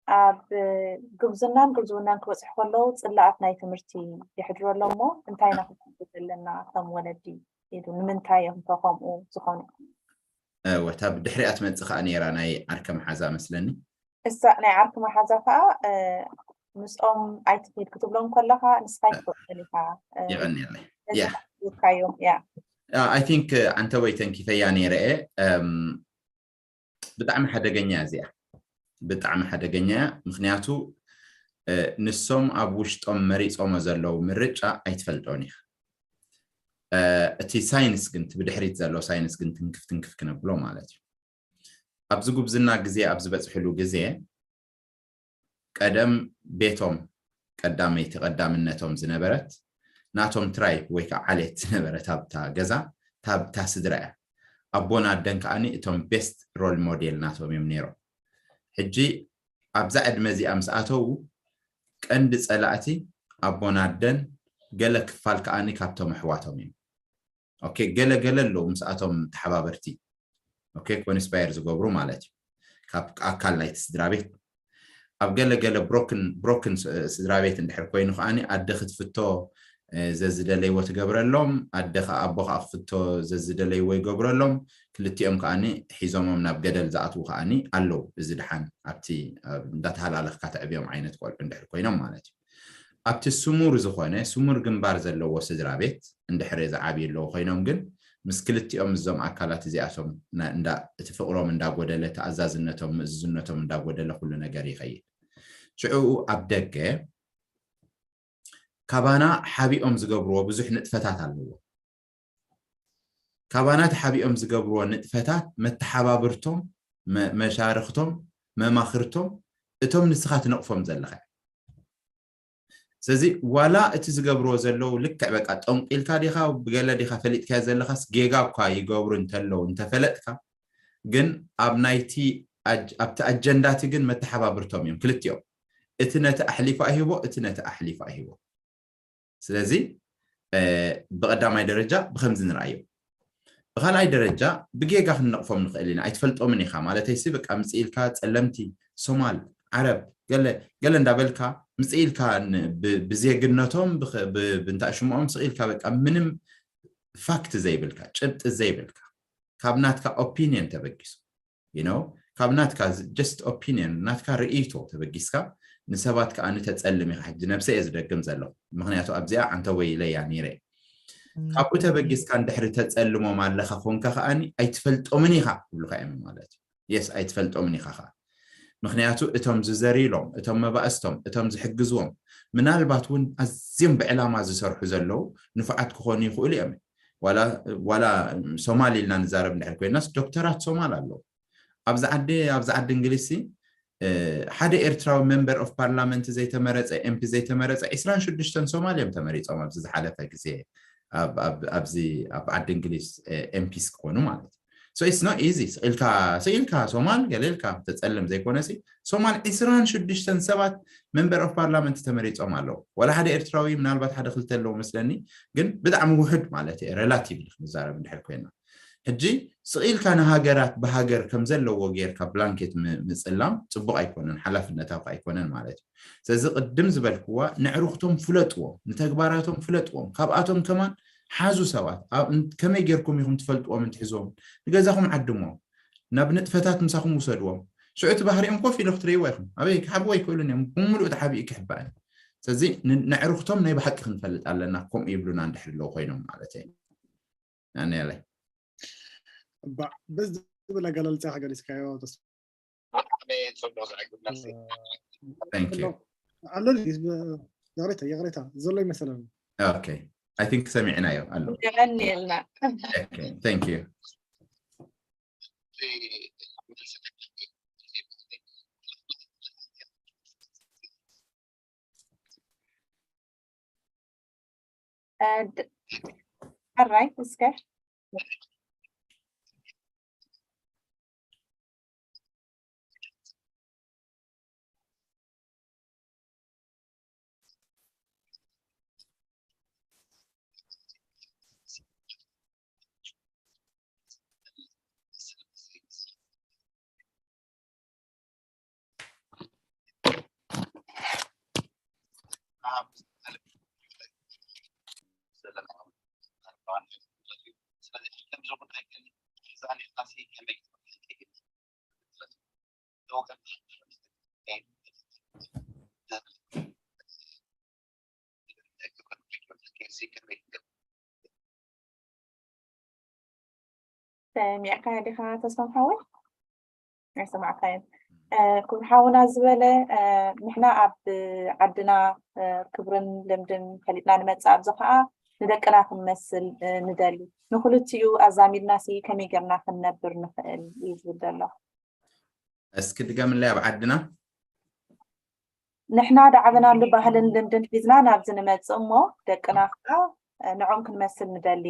ኣብ ጉብዝናን ጉርዝውናን ክበጽሑ ከለዉ ጽላኣት ናይ ትምህርቲ የሕድሩ ኣሎ እሞ እንታይ ኢና ክንገብር ዘለና ከም ወለዲ ኢሉ ንምንታይ እዮም ከ ከምኡ ዝኾኑ? እወ፣ እታ ብድሕሪኣ ትመጽእ ከኣ ነይራ ናይ ዓርከ መሓዛ መስለኒ። እሳ ናይ ዓርኪ መሓዛ ከኣ፣ እ፣ ምስኦም ኣይትኺድ ክትብሎም ከለኻ ንስኻ ኣይትፈልጦን ኢኻ። የቐንየለይ ነዚካዮም ያ I think ኣንተ ወይ ተንኪፈያ ነይረ እየ። ብጣዕሚ ሓደገኛ እዚኣ ብጣዕሚ ሓደገኛ እያ። ምክንያቱ ንሶም ኣብ ውሽጦም መሪፆሞ ዘለዉ ምርጫ ኣይትፈልጦን ኢኻ። እቲ ሳይንስ ግን ብድሕሪት ዘሎ ሳይንስ ግን ትንክፍ ትንክፍ ክነብሎ ማለት እዩ። ኣብዚ ጉብዝና ግዜ ኣብ ዝበፅሕሉ ግዜ ቀደም ቤቶም ቀዳመይቲ ቀዳምነቶም ዝነበረት ናቶም ትራይብ ወይ ከዓ ዓሌት ዝነበረት ኣብታ ገዛ ታብታ ስድራ እያ። ኣቦን ኣደን ከዓኒ እቶም ቤስት ሮል ሞዴል ናቶም እዮም ነይሮም። ሕጂ ኣብዛ ዕድመ እዚኣ ምስ ኣተዉ ቀንዲ ፀላእቲ ኣቦን ኣደን ገለ ክፋል ከዓኒ ካብቶም ኣሕዋቶም እዮም። ኦኬ ገለ ገለ ኣለዉ ምስኣቶም ተሓባበርቲ ኦኬ ኮንስፓየር ዝገብሩ ማለት እዩ። ካብ ኣካል ናይቲ ስድራ ቤት ኣብ ገለ ገለ ብሮክን ብሮክን ስድራ ቤት እንድሕር ኮይኑ ከዓኒ ኣደ ክትፍቶ ዘዝደለይዎ ትገብረሎም፣ ኣደ ከዓ ኣቦ ከዓ ክፍቶ ዘዝደለይዎ ይገብረሎም። ክልቲኦም ከዓኒ ሒዞሞም ናብ ገደል ዝኣትዉ ከዓኒ ኣለዉ። እዚ ድሓን ኣብቲ እንዳተሃላለኽካ ተዕብዮም ዓይነት ቆልዑ እንድሕር ኮይኖም ማለት እዩ። ኣብቲ ስሙር ዝኾነ ስሙር ግንባር ዘለዎ ስድራ ቤት እንድሕር ዝዓብዩ ኣለዉ ኮይኖም ግን ምስ ክልቲኦም እዞም ኣካላት እዚኣቶም እቲ ፍቕሮም እንዳጎደለ ተኣዛዝነቶም ምእዝዝነቶም እንዳጎደለ ኩሉ ነገር ይኸይድ። ሽዕኡ ኣብ ደገ ካባና ሓቢኦም ዝገብርዎ ብዙሕ ንጥፈታት ኣለዎ። ካባና ተሓቢኦም ዝገብርዎ ንጥፈታት መተሓባብርቶም መሻርክቶም መማክርቶም እቶም ንስኻ ትነቕፎም ዘለኻ። ስለዚ ዋላ እቲ ዝገብርዎ ዘለዉ ልክዕ በቃ ጠንቂልካ ዲኻ ብገለ ዲኻ ፈሊጥካዮ ዘለኻስ ጌጋ እኳ ይገብሩ እንተለዉ እንተፈለጥካ ግን ኣብ ናይቲ ኣብቲ ኣጀንዳቲ ግን መተሓባብርቶም እዮም ክልቲኦም። እቲ ነቲ ኣሕሊፉ ኣይህቦ እቲ ነቲ ኣሕሊፉ ኣይህቦ። ስለዚ ብቐዳማይ ደረጃ ብከምዚ ንርኣዮ። ብካልኣይ ደረጃ ብጌጋ ክንነቕፎም ንኽእል ኢና። ኣይትፈልጦምን ኢኻ ማለተይሲ በቃ ምፅእ ኢልካ ፀለምቲ ሶማል ዓረብ ገለ ገለ እንዳበልካ ምፅእ ኢልካ ብዜግነቶም ብንታእ ሽምኦም ስቕ ኢልካ በቃ ምንም ፋክት ዘይብልካ ጭብጢ ዘይብልካ ካብ ናትካ ኦፒኒየን ተበጊሱ you know ካብ ናትካ just ኦፒኒየን ናትካ ርእይቶ ተበጊስካ ንሰባት ከዓ ንተፀልም ኢኻ። ሕጂ ነብሰ እየ ዝደግም ዘለኹ ምክንያቱ ኣብዚኣ ኣንተ ወይ ኢለያ ነይረ ካብኡ ተበጊስካ እንድሕሪ ተፀልሞም ኣለኻ ኮንካ ከዓኒ ኣይትፈልጦምን ኢኻ ክብሉካ እዮም ማለት እዩ። የስ ኣይትፈልጦምን ኢኻ ከዓ ምክንያቱ እቶም ዝዘርኢሎም እቶም መባእስቶም እቶም ዝሕግዝዎም ምናልባት እውን ኣዝዮም ብዕላማ ዝሰርሑ ዘለዉ ንፉዓት ክኾኑ ይኽእሉ እዮም። ዋላ ሶማል ኢልና ንዛረብ እንድሕር ኮይናስ ዶክተራት ሶማል ኣለዉ። ኣብዚ ዓዲ ኣብዚ ዓዲ እንግሊዝ ሓደ ኤርትራዊ member of parliament ዘይተመረፀ ኤምፒ ዘይተመረፀ ዒስራን ሽዱሽተን ሶማል እዮም ተመሪፆም ኣብዚ ዝሓለፈ ግዜ ኣብዚ ኣብ ዓዲ እንግሊዝ ኤምፒስ ክኾኑ ማለት እዩ። So it's not easy ስኢልካ ስኢልካ ሶማል ገሌልካ ተፀልም ዘይኮነሲ ሶማል ዒስራን ሽዱሽተን ሰባት member of parliament ተመሪፆም ኣለዉ። ዋላ ሓደ ኤርትራዊ ምናልባት ሓደ ክልተ ኣለዉ መስለኒ ግን ብጣዕሚ ውሑድ ማለት እየ relatively ክንዛረብ እንድሕር ኮይና ሕጂ ስቕ ኢልካ ንሃገራት ብሃገር ከም ዘለዎ ጌርካ ብላንኬት ምጽላም ጽቡቕ ኣይኮነን፣ ሓላፍነታዊ ኣይኮነን ማለት እዩ። ስለዚ ቅድም ዝበልክዋ ንዕሩኽቶም ፍለጥዎም፣ ንተግባራቶም ፍለጥዎም፣ ካብኣቶም ከማን ሓዙ ሰባት ከመይ ጌርኩም ኢኹም ትፈልጥዎም እንትሕዝዎም ንገዛኹም ዓድሞም ናብ ንጥፈታት ምሳኹም ውሰድዎም። ሽዑ እቲ ባህሪኦም ኮፍ ኢሉ ክትርእይዎ ኢኹም። ኣበይ ክሓብዎ ኣይክእሉን እዮም። ብምሉእ ተሓቢኡ ክሕባእ እዩ። ስለዚ ነዕሩኽቶም ናይ ብሓቂ ክንፈልጥ ኣለና ከምኡ ይብሉና እንድሕር ኣለዉ ኮይኖም ማለት እዩ። ኣነለይ በዚ ዝብል ኣገላልፃ ከገሊፅካዮ ኣሎ። ይቕሬታ ይቕሬታ ዘሎ ይመሰለኒ። I think ሰሚዕናዮ ኣሎ። የቐንየልና። Thank you። ሕራይ እስከ ሰሚዕካ ዲኻ ተስፋም ሓወይ? ኣይሰማዕካዮን። ክቡር ሓውና ዝበለ፣ ንሕና ኣብ ዓድና ክብርን ልምድን ፈሊጥና ንመጽእ፣ ኣብዚ ከዓ ንደቅና ክንመስል ንደሊ። ንክልቲኡ ኣዛሚድና ሲ ከመይ ጌርና ክንነብር ንኽእል እዩ ዝብል ዘሎ። እስኪ ድገምለይ። ኣብ ዓድና ንሕና ዳዕበናሉ ባህልን ልምድን ሒዝና ናብዚ ንመጽእ እሞ ደቅና ከዓ ንዕኦም ክንመስል ንደሊ።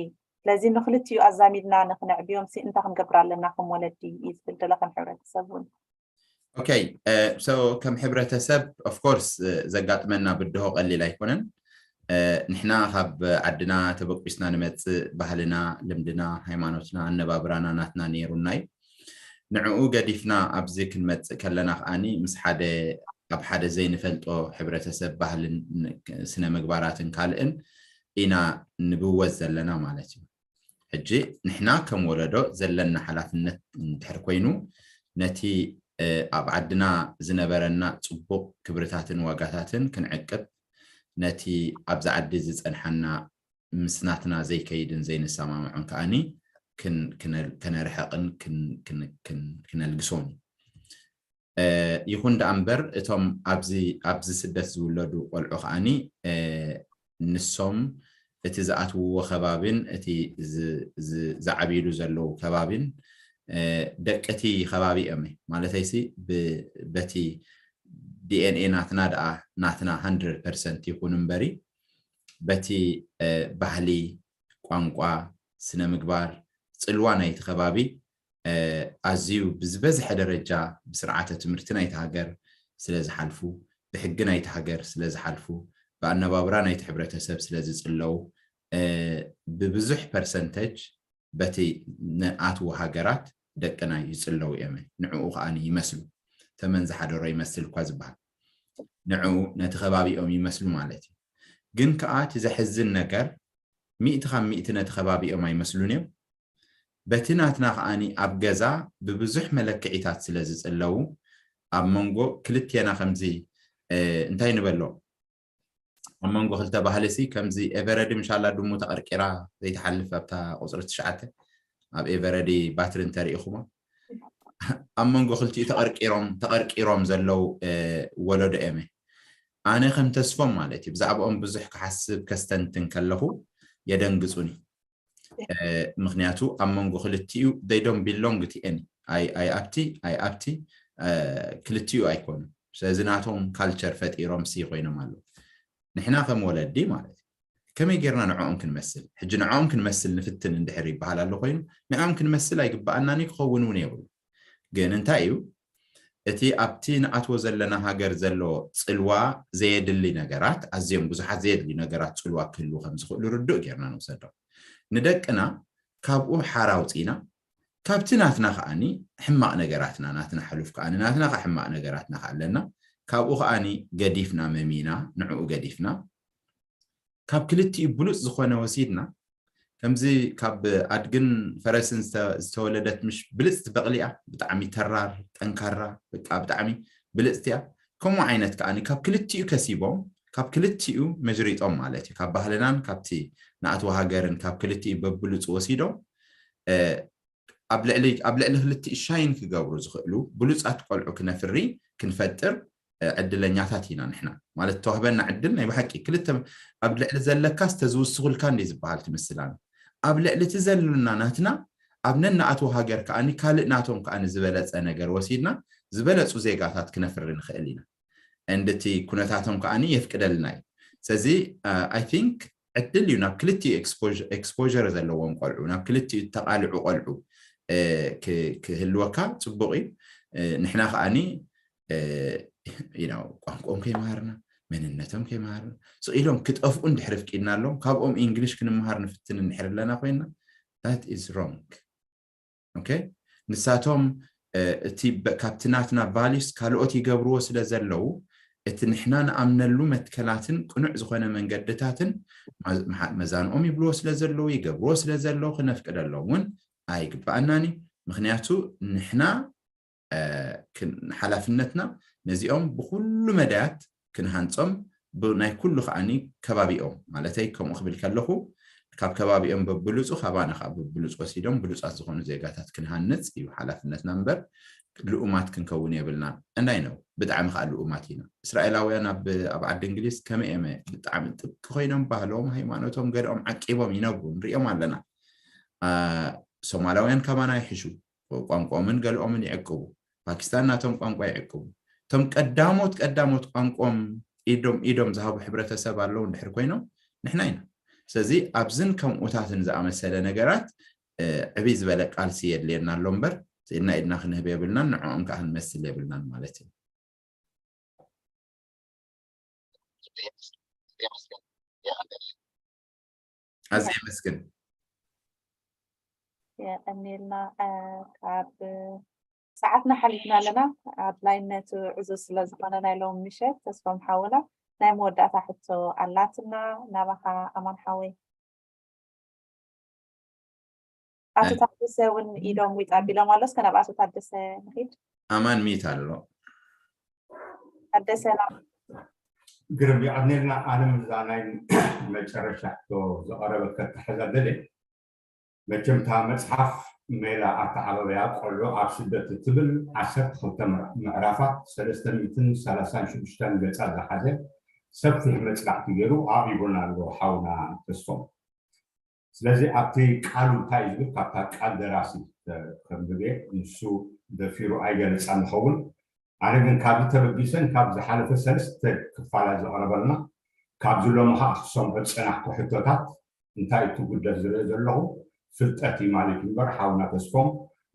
ስለዚ ንክልቲኡ ኣዛሚድና ንክነዕብዮም ሲ እንታይ ክንገብር ኣለና ከም ወለዲ እዩ ዝብል ዘሎ ከም ሕብረተሰብ እውን። ኦኬ፣ so ከም ሕብረተሰብ of course ዘጋጥመና ብድሆ ቀሊል ኣይኮነን። ንሕና ካብ ዓድና ተበቂስና ንመጽእ ባህልና፣ ልምድና፣ ሃይማኖትና፣ ኣነባብራና ናትና ነይሩና እዩ። ንዕኡ ገዲፍና ኣብዚ ክንመጽእ ከለና ከዓኒ ምስ ሓደ ኣብ ሓደ ዘይንፈልጦ ሕብረተሰብ ባህልን ስነ ምግባራትን ካልእን ኢና ንብወዝ ዘለና ማለት እዩ። ሕጂ ንሕና ከም ወለዶ ዘለና ሓላፍነት እንድሕር ኮይኑ ነቲ ኣብ ዓድና ዝነበረና ጽቡቕ ክብርታትን ዋጋታትን ክንዕቅብ፣ ነቲ ኣብዚ ዓዲ ዝጸንሓና ምስ ናትና ዘይከይድን ዘይንሰማምዖን ከዓኒ ከነርሕቕን ክነልግሶን እዩ። ይኹን ደኣ እምበር እቶም ኣብዚ ስደት ዝውለዱ ቆልዑ ከዓኒ ንሶም እቲ ዝኣትውዎ ከባቢን እቲ ዝዓብይሉ ዘለዉ ከባቢን ደቂ እቲ ከባቢ እዮም። ማለተይሲ በቲ ዲኤንኤ ናትና ደኣ ናትና ሃንድረድ ፐርሰንት ይኹን እምበሪ በቲ ባህሊ፣ ቋንቋ፣ ስነ ምግባር፣ ጽልዋ ናይቲ ከባቢ ኣዝዩ ብዝበዝሐ ደረጃ ብስርዓተ ትምህርቲ ናይቲ ሃገር ስለ ዝሓልፉ፣ ብሕጊ ናይቲ ሃገር ስለ ዝሓልፉ፣ ብኣነባብራ ናይቲ ሕብረተሰብ ስለ ዝጽለዉ ብብዙሕ ፐርሰንተጅ በቲ ንኣትዉ ሃገራት ደቅና ይጽለዉ እዮም። ንዕኡ ከኣ ይመስሉ። ተመን ዝሓደሮ ይመስል እኳ ዝበሃል። ንዕኡ ነቲ ከባቢኦም ይመስሉ ማለት እዩ። ግን ከኣ እቲ ዘሕዝን ነገር ሚእቲ ካብ ሚእቲ ነቲ ከባቢኦም ኣይመስሉን እዮም። በቲ ናትና ከዓኒ ኣብ ገዛ ብብዙሕ መለክዒታት ስለ ዝጽለዉ ኣብ መንጎ ክልቴና ከምዚ እንታይ ንበሎ ኣብ መንጎ ክልተ ባህሊ ሲ ከምዚ ኤቨረዲ ምሻላ ድሙ ተቐርቂራ ዘይትሓልፍ ኣብታ ቁፅሪ ትሽዓተ ኣብ ኤቨረዲ ባትሪ እንተሪኢኹሞ ኣብ መንጎ ክልቲኡ ተቐርቂሮም ተቐርቂሮም ዘለዉ ወለዶ እዮም። ኣነ ከም ተስፎም ማለት እዩ ብዛዕባኦም ብዙሕ ክሓስብ ከስተንትን ከለኹ የደንግፁኒ። ምክንያቱ ኣብ መንጎ ክልቲኡ they don't belong to any ኣይ ኣብቲ ኣይ ኣብቲ ክልቲኡ ኣይኮኑ። ስለዚ ናቶም ካልቸር ፈጢሮም ሲ ኮይኖም ኣለዉ። ንሕና ከም ወለዲ ማለት እዩ ከመይ ጌርና ንዕኦም ክንመስል? ሕጂ ንዕኦም ክንመስል ንፍትን እንድሕር ይበሃል ኣሎ ኮይኑ ንዕኦም ክንመስል ኣይግበኣናን እዩ፣ ክኸውን እውን የብሉ። ግን እንታይ እዩ እቲ ኣብቲ ንኣትዎ ዘለና ሃገር ዘሎ ጽልዋ ዘየድሊ ነገራት፣ ኣዝዮም ብዙሓት ዘየድሊ ነገራት ጽልዋ ክህልዉ ከም ዝኽእሉ ርዱእ ጌርና ንውሰዶ። ንደቅና ካብኡ ሓራ ኣውጺእና ካብቲ ናትና ከኣኒ ሕማቕ ነገራትና ናትና ሕሉፍ ከኣኒ ናትና ከ ሕማቕ ነገራትና ከ ኣለና ካብኡ ከኣኒ ገዲፍና መሚና ንዕኡ ገዲፍና ካብ ክልቲኡ ብሉፅ ዝኾነ ወሲድና ከምዚ ካብ ኣድግን ፈረስን ዝተወለደት ምሽ ብልፅቲ በቕሊ እያ። ብጣዕሚ ተራር ጠንካራ በቃ ብጣዕሚ ብልፅቲ እያ። ከምኡ ዓይነት ከኣኒ ካብ ክልቲኡ ከሲቦም ካብ ክልቲኡ መጅሪጦም ማለት እዩ ካብ ባህልናን ካብቲ ንኣትዎ ሃገርን ካብ ክልቲኡ በብሉፅ ወሲዶም ኣብ ልዕሊ ኣብ ልዕሊ ክልቲኡ ሻይን ክገብሩ ዝኽእሉ ብሉፃት ቆልዑ ክነፍሪ ክንፈጥር ዕድለኛታት ኢና ንሕና ማለት ተዋህበና ዕድል ናይ ብሓቂ ክልተ ኣብ ልዕሊ ዘለካስ ተዝውስኹልካ እንዲ ዝበሃል ትምስላን ኣብ ልዕሊ እቲ ዘለና ናትና ኣብ ነናኣትዎ ሃገር ከኣኒ ካልእ ናቶም ከኣኒ ዝበለፀ ነገር ወሲድና ዝበለፁ ዜጋታት ክነፍሪ ንኽእል ኢና። እንድቲ ኩነታቶም ከኣኒ የፍቅደልና እዩ። ስለዚ ኣይ ቲንክ ዕድል እዩ ናብ ክልቲኡ ኤክስፖር ዘለዎም ቆልዑ ናብ ክልቲኡ ተቃልዑ ቆልዑ ክህልወካ ፅቡቅ እዩ። ንሕና ከኣኒ ቋንቋኦም ከይመሃርና መንነቶም ከይመሃርና ስኢሎም ክጠፍኡ እንድሕር ፍቂድና ኣሎም ካብኦም ኢንግሊሽ ክንመሃር ንፍትን እንድሕር ኣለና ኮይና that is wrong። ንሳቶም እቲ ካብቲ ናትና ቫሊስ ካልኦት ይገብርዎ ስለ ዘለዉ እቲ ንሕና ንኣምነሉ መትከላትን ቅኑዕ ዝኾነ መንገድታትን መዛንኦም ይብልዎ ስለ ዘለዉ ይገብርዎ ስለ ዘለዉ ክነፍቅደሎም እውን ኣይግባኣናን እዩ። ምክንያቱ ንሕና ሓላፍነትና ነዚኦም ብኩሉ መዳያት ክንሃንፆም ብናይ ኩሉ ከዓኒ ከባቢኦም ማለተይ ከምኡ ክብል ከለኹ ካብ ከባቢኦም በብሉፁ ካባና ከዓ በብሉፅ ወሲዶም ብሉፃት ዝኾኑ ዜጋታት ክንሃንፅ እዩ ሓላፍነትና እምበር ልኡማት ክንከውን የብልናን። እንዳይ ነው ብጣዕሚ ከዓ ልኡማት ኢና። እስራኤላውያን ኣብ ኣብ ዓዲ እንግሊዝ ከመይ እየመ ብጣዕሚ ጥብቂ ኮይኖም ባህሎም ሃይማኖቶም ገድኦም ዓቂቦም ይነብሩ ንሪኦም ኣለና። ሶማላውያን ካባና ይሕሹ፣ ቋንቋኦምን ገለኦምን ይዕቅቡ። ፓኪስታን ናቶም ቋንቋ ይዕቅቡ። እቶም ቀዳሞት ቀዳሞት ቋንቋኦም ኢዶም ኢዶም ዝሃቡ ሕብረተሰብ ኣለዉ እንድሕር ኮይኖም ንሕና ኢና። ስለዚ ኣብዝን ከምኡታትን ዝኣመሰለ ነገራት ዕብይ ዝበለ ቃልሲ የድልየና ኣሎ እምበር ኢድና ኢድና ክንህብ የብልናን ንዕኦም ከዓ ክንመስል የብልናን ማለት እዩ። ኣዝየ የመስግን። የቐኒልና። ካብ ሰዓትና ሓሊፍና ኣለና። ኣድላይነቱ ዕዙዝ ስለ ዝኾነ ናይ ሎሚ ምሸት ተስፎም ሓውና ናይ መወዳእታ ሕቶ ኣላትና ናባኻ ኣማን ሓወይ። ኣቶ ታደሰ እውን ኢዶም ዊጥ ኣቢሎም ኣሎ። እስከ ናብ ኣቶ ታደሰ ንኺድ። ኣማን ሚት ኣሎ። ታደሰ ናብ ግርም የቐኔልና። ኣነ ምዛ ናይ መጨረሻ ሕቶ ዘቐረበት ከተሓዛ ደለ መቸምታ መፅሓፍ ሜላ ኣተዓባበያ ቆልዑ ኣብ ስደት እትብል ዓሰርተ ክልተ ምዕራፋት ሰለስተ ሚእትን ሰላሳን ሽዱሽተን ገፃት ዝሓዘ ሰፊሕ መፅናዕቲ ገይሩ ኣቕሪቡና ኣሎ ሓውና ተስፎም። ስለዚ ኣብቲ ቃሉ እንታይ ዝብል ካብታ ቃል ደራሲ ከምብቤ ንሱ ደፊሩ ኣይገለፃ ንኸውን። ኣነ ግን ካብዚ ተበጊሰን ካብ ዝሓለፈ ሰለስተ ክፋላት ዘቕረበልና ካብዚ ሎሚ ከዓ ክሰምዖ ዝፀናሕኩ ሕቶታት እንታይ እቲ ጉድለት ዝርኢ ዘለኹ ፍልጠት እዩ ማለት እዩ እምበር ሓውና ተስፎም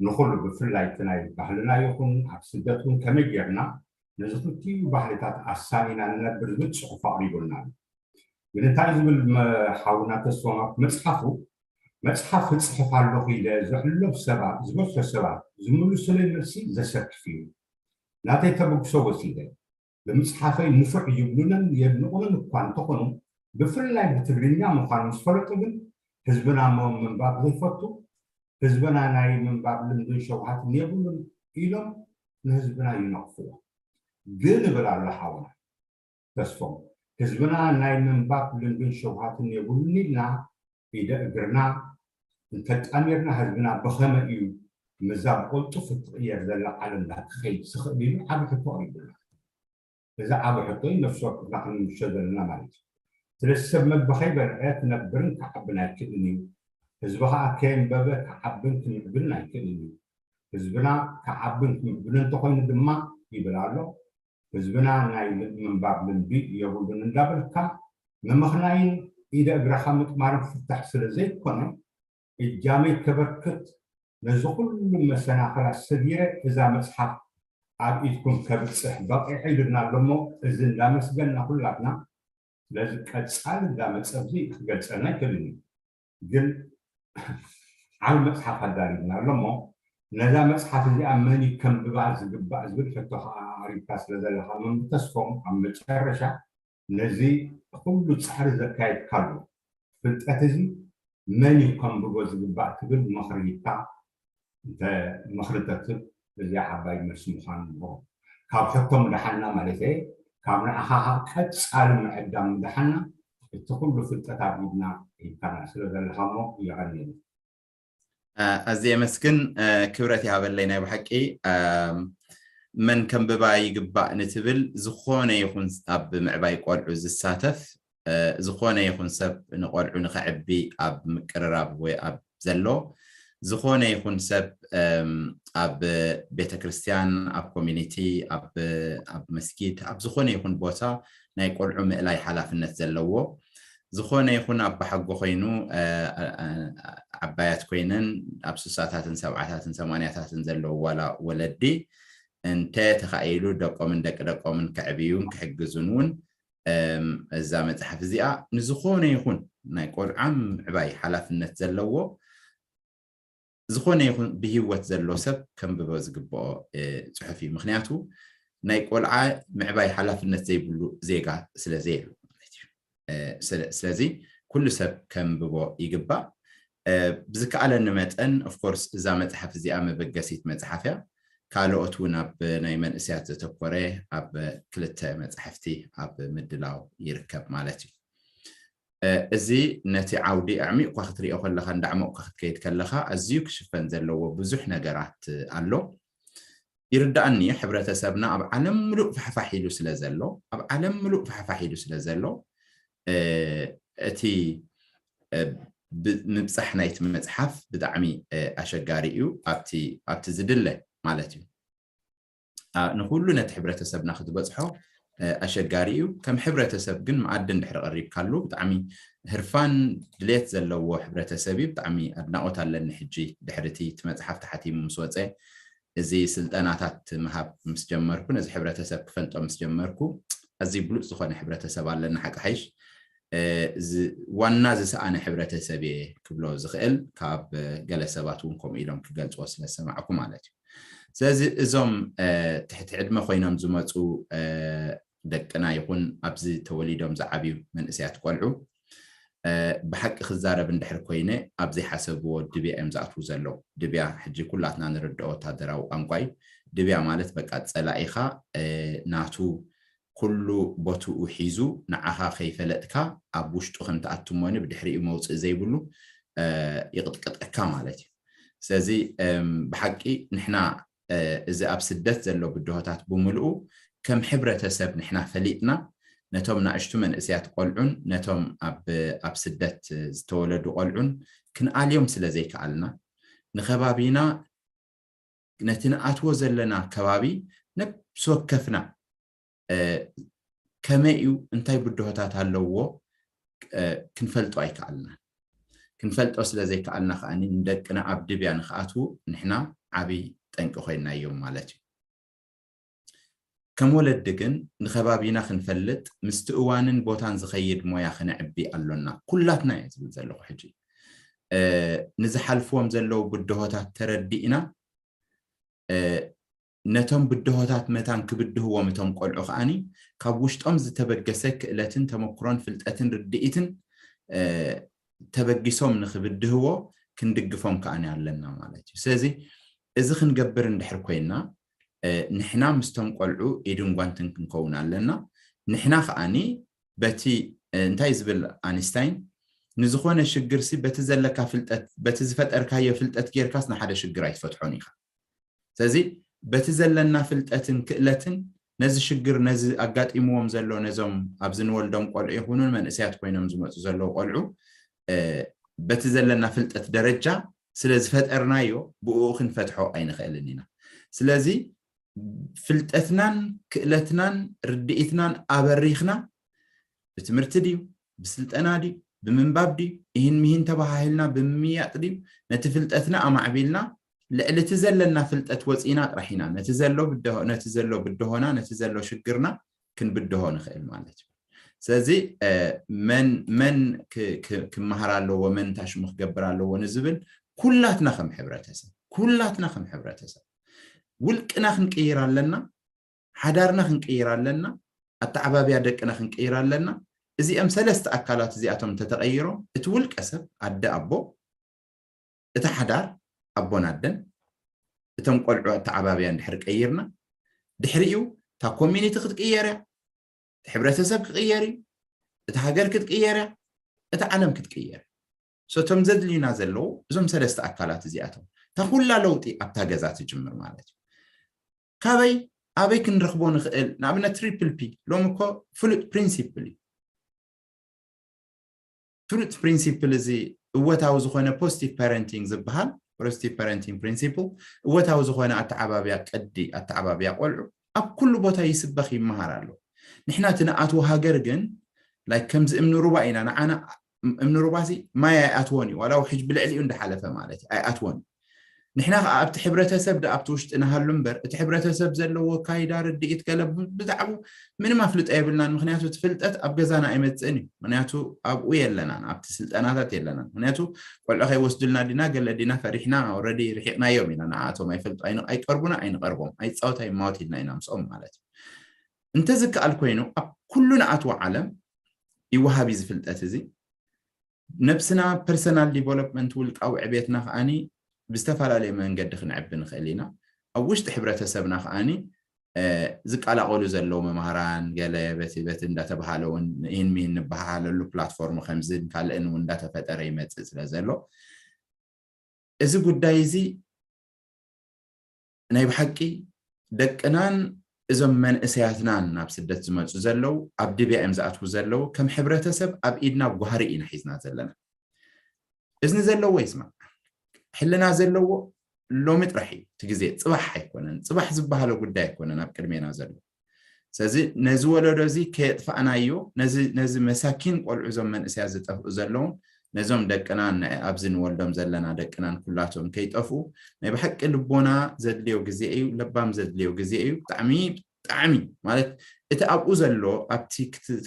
ንኩሉ ብፍላይ እቲ ናይ ባህልና ይኹን ኣብ ስደት እውን ከመይ ጌርና ነዚ ክልቲኡ ባህልታት ኣሳኒና ንነብር ዝብል ፅሑፍ ኣቕሪቡልና ኣሎ። ግን እንታይ ዝብል ሓውና ተስፎም ኣብቲ መፅሓፉ መፅሓፍ እፅሕፍ ኣለኹ ኢለ ዘሕለፍ ሰባት ዝበዝሑ ሰባት ዝምልሱለይ መልሲ ዘሰክፍ እዩ። ናተይ ተበግሶ ወሲደ ብምፅሓፈይ ንፉዕ ይብሉንን የድንቑንን እኳ እንተኾኑ ብፍላይ ብትግርኛ ምዃኑ ምስ ፈለጡ ግን ህዝብና ምንባብ ዘይፈቱ ህዝብና ናይ ምንባብ ልምድን ሸውሃትን የብሉን ኢሎም ንህዝብና ይነቕፍዎ። ግን እብል ኣሎ ሓውና ተስፎም ህዝብና ናይ ምንባብ ልምድን ሸውሃትን የብሉን ኢልና ኢደ እግርና እንተጣሚርና ህዝብና ብኸመይ እዩ ምዛ ብቕልጡፍ እትቕየር ዘላ ዓለምና ክኸይድ ዝኽእል ኢሉ ዓቢ ሕቶ ኣቕሪቡልና። እዚ ዓቢ ሕቶ እዩ ነፍሲ ወከፍና ክንምልሶ ዘለና ማለት እዩ። ስለዚ ሰብ መግቢ ከይበልዐ ክነብርን ክዓብን ኣይክእልን እዩ። ህዝቢ ከዓ ከየንበበ ክዓብን ክምዕብልን ኣይክእልን እዩ። ህዝብና ክዓብን ክምዕብልን እንተኾይኑ ድማ ይብል ኣሎ ህዝብና ናይ ምንባብ ልምዲ የብሉን እንዳበልካ ምምኽናይን ኢደ እግረኻ ምጥማርን ፍታሕ ስለ ዘይኮነ እጃመይ ከበርክት ነዚ ኩሉ መሰናኽላት ሰጊረ እዛ መፅሓፍ ኣብ ኢድኩም ከብፅሕ በቒዐ ኢሉና ኣሎ እሞ እዚ እንዳመስገንና ኩላትና ስለዚ ቀፃሊ እዛ መፀ እዚ ክገልፀልና ኣይክእልን እዩ ግን ዓብ መፅሓፍ ኣዳሊልና ኣሎ እሞ ነዛ መፅሓፍ እዚኣ መን እዩ ከንብባ ዝግባእ ዝብል ሕቶ ከዓ ኣሪብካ ስለ ዘለካ መምህር ተስፎም ኣብ መጨረሻ ነዚ ኩሉ ፃዕሪ ዘካየድካሉ ፍልጠት እዚ መን እዩ ከንብቦ ዝግባእ ትብል ምኽሪ ሂብካ እንተ ምኽሪ ተትህብ እዚኣ ዓባይ መልሲ ምዃኑ ንብሮ ካብ ሕቶ ምድሓና ማለት እየ ካብ ንዓኻ ቀፃሊ ምዕዳም ምድሓና እቲ ኩሉ ፍልጠት ኣብ ኢድና ሂብካና ስለ ዘለኻ እሞ የቐንየልና ኣዝየ የመስግን ክብረት ይሃበለይ ናይ ብሓቂ መን ከንብባ ይግባእ ንትብል ዝኾነ ይኹን ኣብ ምዕባይ ቆልዑ ዝሳተፍ ዝኾነ ይኹን ሰብ ንቆልዑ ንኸዕቢ ኣብ ምቅርራብ ወይ ኣብ ዘሎ ዝኾነ ይኹን ሰብ ኣብ ቤተክርስትያን ኣብ ኮሚኒቲ ኣብ መስጊድ ኣብ ዝኾነ ይኹን ቦታ ናይ ቆልዑ ምእላይ ሓላፍነት ዘለዎ ዝኾነ ይኹን ኣባሓጎ ኮይኑ ዓባያት ኮይነን ኣብ ስሳታትን ሰብዓታትን ሰማንያታትን ዘለዉ ዋላ ወለዲ እንተ ተኻኢሉ ደቆምን ደቂ ደቆምን ከዕብዩን ክሕግዙን እውን እዛ መፅሓፍ እዚኣ ንዝኾነ ይኹን ናይ ቆልዓ ምዕባይ ሓላፍነት ዘለዎ ዝኾነ ይኹን ብሂወት ዘሎ ሰብ ከንብቦ ዝግብኦ ፅሑፍ እዩ ምክንያቱ ናይ ቆልዓ ምዕባይ ሓላፍነት ዘይብሉ ዜጋ ስለ ዘየሉ ማለት እዩ ስለዚ ኩሉ ሰብ ከንብቦ ይግባእ ብዝከኣለኒ መጠን ኦፍኮርስ እዛ መፅሓፍ እዚኣ መበገሲት መፅሓፍ እያ ካልኦት እውን ኣብ ናይ መንእሰያት ዘተኮረ ኣብ ክልተ መጻሕፍቲ ኣብ ምድላው ይርከብ ማለት እዩ። እዚ ነቲ ዓውዲ ኣዕሚቑካ ክትሪኦ ከለኻ እንዳዕመቑካ ክትከይድ ከለኻ ኣዝዩ ክሽፈን ዘለዎ ብዙሕ ነገራት ኣሎ። ይርዳእኒ ሕብረተሰብና ኣብ ዓለም ምሉእ ፋሕፋሕ ኢሉ ስለ ዘሎ ኣብ ዓለም ምሉእ ፋሕፋሕ ኢሉ ስለ ዘሎ እቲ ምብፃሕ ናይቲ መፅሓፍ ብጣዕሚ ኣሸጋሪ እዩ ኣብቲ ዝድለ ማለት እዩ። ንኩሉ ነቲ ሕብረተሰብና ክትበፅሖ ኣሸጋሪ እዩ። ከም ሕብረተሰብ ግን መኣዲ እንድሕር ቀሪብካሉ ብጣዕሚ ህርፋን ድሌት ዘለዎ ሕብረተሰብ እዩ። ብጣዕሚ ኣድናቆት ኣለኒ። ሕጂ ድሕርቲ እቲ መፅሓፍ ተሓቲሙ ምስ ወፀ እዚ ስልጠናታት ምሃብ ምስ ጀመርኩ ነዚ ሕብረተሰብ ክፈልጦ ምስ ጀመርኩ ኣዝዩ ብሉፅ ዝኾነ ሕብረተሰብ ኣለና። ሓቂ ሓይሽ ዋና ዝሰኣነ ሕብረተሰብ እየ ክብሎ ዝኽእል ካብ ገለ ሰባት እውን ከምኡ ኢሎም ክገልፅዎ ስለዝሰማዕኩ ማለት እዩ። ስለዚ እዞም ትሕቲ ዕድመ ኮይኖም ዝመፁ ደቅና ይኹን ኣብዚ ተወሊዶም ዝዓብዩ መንእሰያት ቆልዑ ብሓቂ ክዛረብ እንድሕር ኮይነ ኣብ ዘይሓሰብዎ ድብያ እዮም ዝኣትዉ ዘለዉ። ድብያ ሕጂ ኩላትና ንርድኦ ወታደራዊ ቋንቋ እዩ። ድብያ ማለት በቃ ፀላኢኻ ናቱ ኩሉ ቦትኡ ሒዙ ንዓኻ ከይፈለጥካ ኣብ ውሽጡ ከም ትኣቱ እሞኒ ብድሕሪኡ መውፅእ ዘይብሉ ይቕጥቅጠካ ማለት እዩ። ስለዚ ብሓቂ ንሕና እዚ ኣብ ስደት ዘሎ ብድሆታት ብምልኡ ከም ሕብረተሰብ ንሕና ፈሊጥና ነቶም ናእሽቱ መንእሰያት ቆልዑን ነቶም ኣብ ስደት ዝተወለዱ ቆልዑን ክንኣልዮም ስለ ዘይከኣልና ንከባቢና ነቲ ንኣትዎ ዘለና ከባቢ ነብሲ ወከፍና ከመይ እዩ እንታይ ብድሆታት ኣለዎ ክንፈልጦ ኣይከኣልናን። ክንፈልጦ ስለ ዘይከኣልና ከኣ ንደቅና ኣብ ድብያ ንክኣትዉ ንሕና ዓብዪ ጠንቂ ኮይንናዮም ማለት እዩ። ከም ወለዲ ግን ንከባቢና ክንፈልጥ ምስቲ እዋንን ቦታን ዝኸይድ ሞያ ክነዕቢ ኣሎና። ኩላትና እየ ዝብል ዘለኹ ሕጂ ንዝሓልፍዎም ዘለዉ ብድሆታት ተረዲእና ነቶም ብድሆታት መታን ክብድህዎም እቶም ቆልዑ ከኣኒ ካብ ውሽጦም ዝተበገሰ ክእለትን ተመክሮን ፍልጠትን ርድኢትን ተበጊሶም ንክብድህዎ ክንድግፎም ከኣኒ ኣለና ማለት እዩ። ስለዚ እዚ ክንገብር እንድሕር ኮይንና ንሕና ምስቶም ቆልዑ ኢድን ጓንትን ክንከውን ኣለና። ንሕና ከኣኒ በቲ እንታይ ዝብል ኣንስታይን ንዝኾነ ሽግርሲ በቲ ዘለካ ፍልጠት በቲ ዝፈጠርካዮ ፍልጠት ጌርካስ ንሓደ ሽግር ኣይትፈትሖን ኢኻ። ስለዚ በቲ ዘለና ፍልጠትን ክእለትን ነዚ ሽግር ነዚ ኣጋጢምዎም ዘሎ ነዞም ኣብዚ ንወልዶም ቆልዑ ይኹኑን መንእሰያት ኮይኖም ዝመፁ ዘለዉ ቆልዑ በቲ ዘለና ፍልጠት ደረጃ ስለ ዝፈጠርናዮ ብኡ ክንፈትሖ ኣይንኽእልን ኢና። ስለዚ ፍልጠትናን ክእለትናን ርድኢትናን ኣበሪኽና ብትምህርቲ ድዩ ብስልጠና ድዩ ብምንባብ ድዩ ይህን ምሂን ተባሃሂልና ብምምያጥ ድዩ ነቲ ፍልጠትና ኣማዕቢልና ልዕሊ እቲ ዘለና ፍልጠት ወፂና ጥራሕ ኢና ነቲ ዘሎ ብድሆ ነቲ ዘሎ ብድሆና ነቲ ዘሎ ሽግርና ክንብድሆ ንኽእል ማለት እዩ። ስለዚ መን መን ክመሃር ኣለዎ መን ታሽሙ ክገብር ኣለዎ ንዝብል ኩላትና ከም ሕብረተሰብ ኩላትና ከም ሕብረተሰብ ውልቅና ክንቅይር ኣለና። ሓዳርና ክንቅይር ኣለና። ኣተዓባብያ ደቅና ክንቅይር ኣለና። እዚኦም ሰለስተ ኣካላት እዚኣቶም እንተተቐይሮም እቲ ውልቀ ሰብ ኣደ ኣቦ እቲ ሓዳር ኣቦን ኣደን እቶም ቆልዑ ኣተዓባብያ እንድሕር ቀይርና ድሕሪኡ እታ ኮሚኒቲ ክትቅየር እያ፣ እቲ ሕብረተሰብ ክቅየር እዩ፣ እቲ ሃገር ክትቅየር እያ፣ እቲ ዓለም ክትቅየር እያ። እቶም ዘድልዩና ዘለዉ እዞም ሰለስተ ኣካላት እዚኣቶም እታ ኩላ ለውጢ ኣብታ ገዛ ትጅምር ማለት እዩ። ካበይ ኣበይ ክንረኽቦ ንኽእል? ንኣብነት ትሪፕል ፒ ሎም እኮ ፍሉጥ ፕሪንሲፕል እዩ። ፍሉጥ ፕሪንሲፕል እዚ እወታዊ ዝኾነ ፖዚቲቭ ፓረንቲንግ ዝበሃል ፖዚቲቭ ፓረንቲንግ ፕሪንሲፕል እወታዊ ዝኾነ ኣተዓባብያ ቅዲ ኣተዓባብያ ቆልዑ ኣብ ኩሉ ቦታ ይስበኽ ይመሃር ኣሎ። ንሕና እቲ ንኣትዎ ሃገር ግን ላይክ ከምዚ እምኒ ሩባ ኢና ንዓና እምኒ ሩባሲ ማይ ኣይኣትዎን እዩ ዋላ ውሕጅ ብልዕሊኡ እንዳሓለፈ ማለት እዩ ኣይኣትዎን እዩ። ንሕና ከዓ ኣብቲ ሕብረተሰብ ዳ ኣብቲ ውሽጢ ንሃሉ እምበር እቲ ሕብረተሰብ ዘለዎ ካይዳ ርድኢት ገለ ብዛዕቡ ምንም ኣፍልጦ የብልናን። ምክንያቱ እቲ ፍልጠት ኣብ ገዛና ኣይመፅእን እዩ። ምክንያቱ ኣብኡ የለናን ኣብቲ ስልጠናታት የለናን። ምክንያቱ ቆልዑ ከይወስዱልና ዲና ገለ ዲና ፈሪሕና ረዲ ርሒቅናዮም ኢና ንዓኣቶም ኣይፈልጡ ኣይቀርቡና ኣይንቀርቦም ኣይፃወት ኣይማወት ኢልና ኢና ምስኦም ማለት እዩ። እንተዝከኣል ኮይኑ ኣብ ኩሉ ንኣትዎ ዓለም ይወሃብ እዩ ዝፍልጠት እዚ ነብስና ፐርሰናል ዲቨሎፕመንት ውልቃዊ ዕቤትና ከዓኒ ብዝተፈላለየ መንገዲ ክንዕቢ ንኽእል ኢና። ኣብ ውሽጢ ሕብረተሰብና ከዓኒ ዝቃላቀሉ ዘለዉ መምሃራን ገለ በቲ በቲ እንዳተባሃለ እውን ይህን ሚህን ንበሃሃለሉ ፕላትፎርም ከምዝን ካልእን እውን እንዳተፈጠረ ይመፅእ ስለ ዘሎ እዚ ጉዳይ እዚ ናይ ብሓቂ ደቅናን እዞም መንእሰያትናን ናብ ስደት ዝመፁ ዘለዉ ኣብ ድብያ እዮም ዝኣትዉ ዘለዉ ከም ሕብረተሰብ ኣብ ኢድና ጓህሪ ኢና ሒዝና ዘለና እዝኒ ዘለዎ ይስማዕ ሕልና ዘለዎ ሎሚ ጥራሕ እዩ እቲ ግዜ ፅባሕ ኣይኮነን ፅባሕ ዝበሃሎ ጉዳይ ኣይኮነን ኣብ ቅድሜና ዘሎ ስለዚ ነዚ ወለዶ እዚ ከየጥፋእናዮ ነዚ መሳኪን ቆልዑ እዞም መንእሰያት ዝጠፍኡ ዘለውን ነዞም ደቅናን ኣብዚ ንወልዶም ዘለና ደቅናን ኩላቶም ከይጠፍኡ ናይ ብሓቂ ልቦና ዘድልዮ ግዜ እዩ ለባም ዘድልዮ ግዜ እዩ ብጣዕሚ ብጣዕሚ ማለት እቲ ኣብኡ ዘሎ ኣብቲ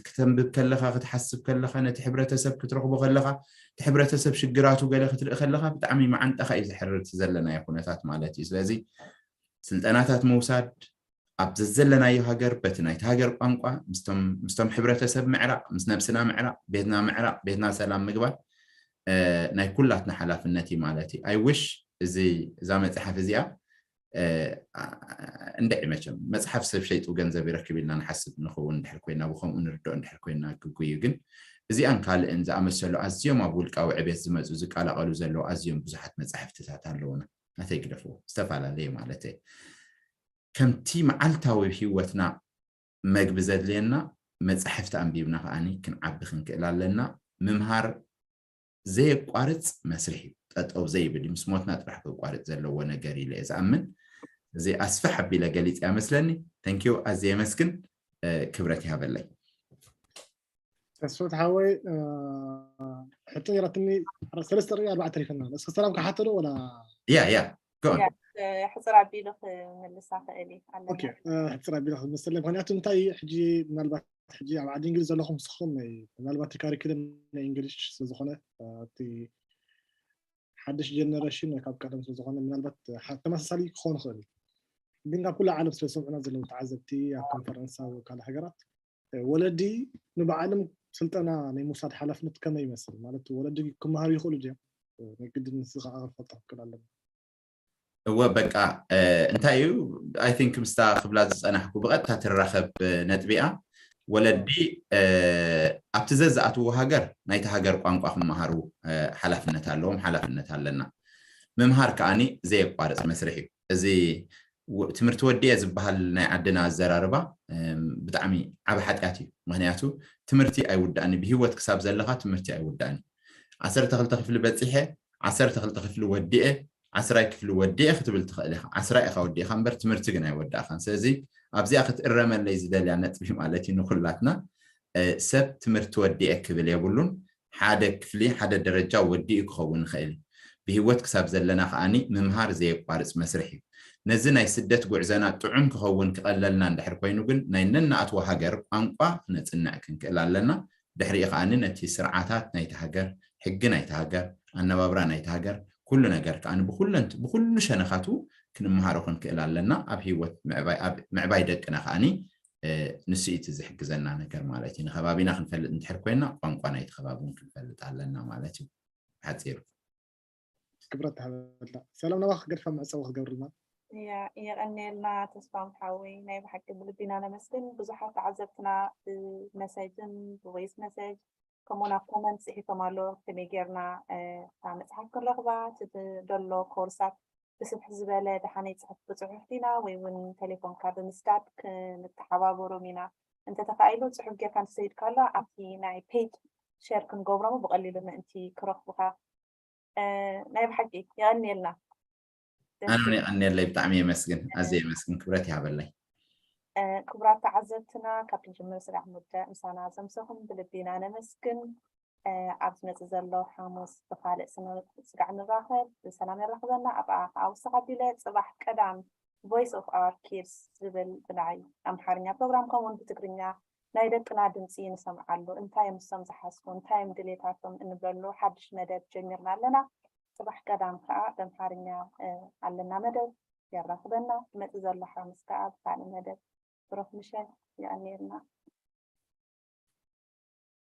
ክተንብብ ከለካ ክትሓስብ ከለካ ነቲ ሕብረተሰብ ክትረክቦ ከለካ እቲ ሕብረተሰብ ሽግራቱ ገለ ክትርኢ ከለካ ብጣዕሚ መዓንጣካ እዩ ዝሕርር እቲ ዘለናዮ ኩነታት ማለት እዩ ስለዚ ስልጠናታት ምውሳድ ኣብ ዘዘለናዮ ሃገር በቲ ናይቲ ሃገር ቋንቋ ምስቶም ሕብረተሰብ ምዕራቕ ምስ ነብስና ምዕራቕ ቤትና ምዕራቕ ቤትና ሰላም ምግባር ናይ ኩላትና ሓላፍነት እዩ ማለት እዩ I wish እዚ እዛ መፅሓፍ እዚኣ እንድዒ መቸም መፅሓፍ ሰብ ሸይጡ ገንዘብ ይረክብ ኢልና ንሓስብ ንኸውን እንድሕር ኮይና ብከምኡ ንርድኦ እንድሕር ኮይና ግጉይ እዩ ግን እዚኣን ካልእን ዝኣመሰሉ ኣዝዮም ኣብ ውልቃዊ ዕቤት ዝመፁ ዝቀላቀሉ ዘለዉ ኣዝዮም ብዙሓት መፃሕፍትታት ኣለዉና ናተይ ግደፍዎ ዝተፈላለየ ማለት ከምቲ መዓልታዊ ህይወትና መግቢ ዘድልየና መፃሕፍቲ ኣንቢብና ከዓኒ ክንዓቢ ክንክእል ኣለና ምምሃር ዘየቋርፅ መስርሕ እዩ ጠጠው ዘይብል ምስ ሞትና ጥራሕ ከቋርፅ ዘለዎ ነገር ኢለ እየ ዝኣምን እዚ ኣስፍሕ ኣቢለ ገሊፅ እያ መስለኒ ተንኪዩ ኣዝየ የመስግን ክብረት ይሃበለይ ተስፎት ሓወይ ሕቶ ነራትኒ ሰለስተ ርኢ ኣርባዕተ ተሪፈና እስከ ሰላም ክሓቶ ዶ ወላ ያ ያ ሕፅር ኣቢሉ ክምልሳ ክእል ሕፅር ኣቢሉ ክምልሰለ ምክንያቱ እንታይ ሕጂ ምናልባት ሕጂ ኣብ ዓዲ እንግሊዝ ዘለኹም ንስኹም ምናልባት ካሪክለም ናይ እንግሊሽ ስለዝኾነ እቲ ሓድሽ ጀነሬሽን ካብ ቀደም ስለዝኾነ ምናልባት ተመሳሳሊ ክኾን ይኽእል ግን ካብ ኩሉ ዓለም ስለዝሰምዑና ዘለዉ ተዓዘብቲ ኣብ ኮንፈረንስ ኣብ ካልእ ሃገራት ወለዲ ንባዕሎም ስልጠና ናይ ምውሳድ ሓላፍነት ከመይ ይመስል ማለት ወለዲ ክመሃሩ ይኽእሉ ድዮም ናይ ግድን ንስ ከዓ ክንፈልጦ ክክእል ኣለና እወ በቃ እንታይ እዩ I think ምስታ ክብላ ዝፀናሕኩ ብቐጥታ ትራኸብ ነጥቢኣ ወለዲ ኣብቲ ዘዝኣትዎ ሃገር ናይቲ ሃገር ቋንቋ ክመሃሩ ሓላፍነት ኣለዎም ሓላፍነት ኣለና ምምሃር ከዓኒ ዘየቋርፅ መስርሕ እዩ እዚ ትምህርቲ ወዲኤ ዝበሃል ናይ ዓድና ኣዘራርባ ብጣዕሚ ዓብ ሓጢኣት እዩ ምክንያቱ ትምህርቲ ኣይውዳእን ብሂወት ክሳብ ዘለካ ትምህርቲ ኣይውዳእን ዓሰርተ ክልተ ክፍሊ በፂሐ ዓሰርተ ክልተ ክፍሊ ወዲኤ ዓስራይ ክፍሊ ወዲኤ ክትብል ትኽእል ኢኻ ዓስራ ኢኻ ወዲእኻ እምበር ትምህርቲ ግን ኣይወዳእኻን ስለዚ ኣብዚኣ ክትእረመለይ ዝደልያ ነጥቢ ማለት እዩ ንኩላትና ሰብ ትምህርቲ ወዲኤ ክብል የብሉን ሓደ ክፍሊ ሓደ ደረጃ ወዲኡ ክኸውን ይኽእል እዩ ብህይወት ክሳብ ዘለና ከዓኒ ምምሃር ዘየቋርፅ መስርሕ እዩ ነዚ ናይ ስደት ጉዕዘና ጥዑም ክኸውን ክቐለልና እንድሕር ኮይኑ ግን ናይ ነናኣትዎ ሃገር ቋንቋ ክነፅንዕ ክንክእል ኣለና ድሕሪኡ ከዓኒ ነቲ ስርዓታት ናይቲ ሃገር ሕጊ ናይቲ ሃገር ኣነባብራ ናይቲ ሃገር ኩሉ ነገር ከዓኒ ብኩለንት ብኩሉ ሸነኻቱ ክንመሃሮ ክንክእል ኣለና ኣብ ህይወት ምዕባይ ደቅና ከዓኒ ንሱ እቲ ዝሕግዘና ነገር ማለት እዩ ንከባቢና ክንፈልጥ እንድሕር ኮይና ቋንቋ ናይቲ ከባቢ እውን ክንፈልጥ ኣለና ማለት እዩ ሓፂሩ ክብረት ሃበልና ሰላም ናባክ ገድፋ መዕፀዊ ክገብርልና የቐንየልና ተስፋ ምሓወይ ናይ ብሓቂ ብልቢና ነመስግን ብዙሓት ተዓዘብትና ብመሰጅን ብቮይስ መሰጅ ከምኡ ናብ ኮመንት ፅሒፎም ኣሎ ከመይ ጌርና እታ መፅሓፍ ክንረኽባ እቲ ደሎ ኮርሳት ብስፍሕ ዝበለ ደሓነይ ፅሑፍ ብፅሑፍ ዲና ወይ እውን ቴሌፎንካ ብምስዳድ ክንተሓባበሮም ኢና እንተተኻኢሉ ፅሑፍ ጌርካ እንተሰይድካ ኣሎ ኣብቲ ናይ ፔጅ ሸር ክንገብሮም ብቐሊሉ ምእንቲ ክረኽቡካ ናይ ብሓቂ የቐንየልና ኣነ የቐንየለይ ብጣዕሚ የመስግን ኣዘ የመስግን ክብረት ይሃበለይ ክቡራት ተዓዘብትና ካብ ክንጅምር ስጋዕ ምውዳእ ምሳና ዘምሰኹም ብልቢና ነመስግን ኣብ ዝመፅእ ዘሎ ሓሙስ ብካልእ ስጋዕ ንራኸብ ብሰላም የራኽበና ኣብኣ ከዓ ውስኽ ኣቢለ ፅባሕ ቀዳም voice of our kids ዝብል ብናይ ኣምሓርኛ ፕሮግራም ከምኡውን ብትግርኛ ናይ ደቅና ድምፂ ንሰምዓሉ እንታይ እዮም ንሶም ዝሓስቡ እንታይ እዮም ድሌታቶም እንብለሉ ሓድሽ መደብ ጀሚርና ኣለና ፅባሕ ቀዳም ከዓ ብኣምሓርኛ ኣለና መደብ የራኽበና ዝመፅእ ዘሎ ሓሙስ ከዓ ብካልእ መደብ ብሩኽ ምሸት የቐንየልና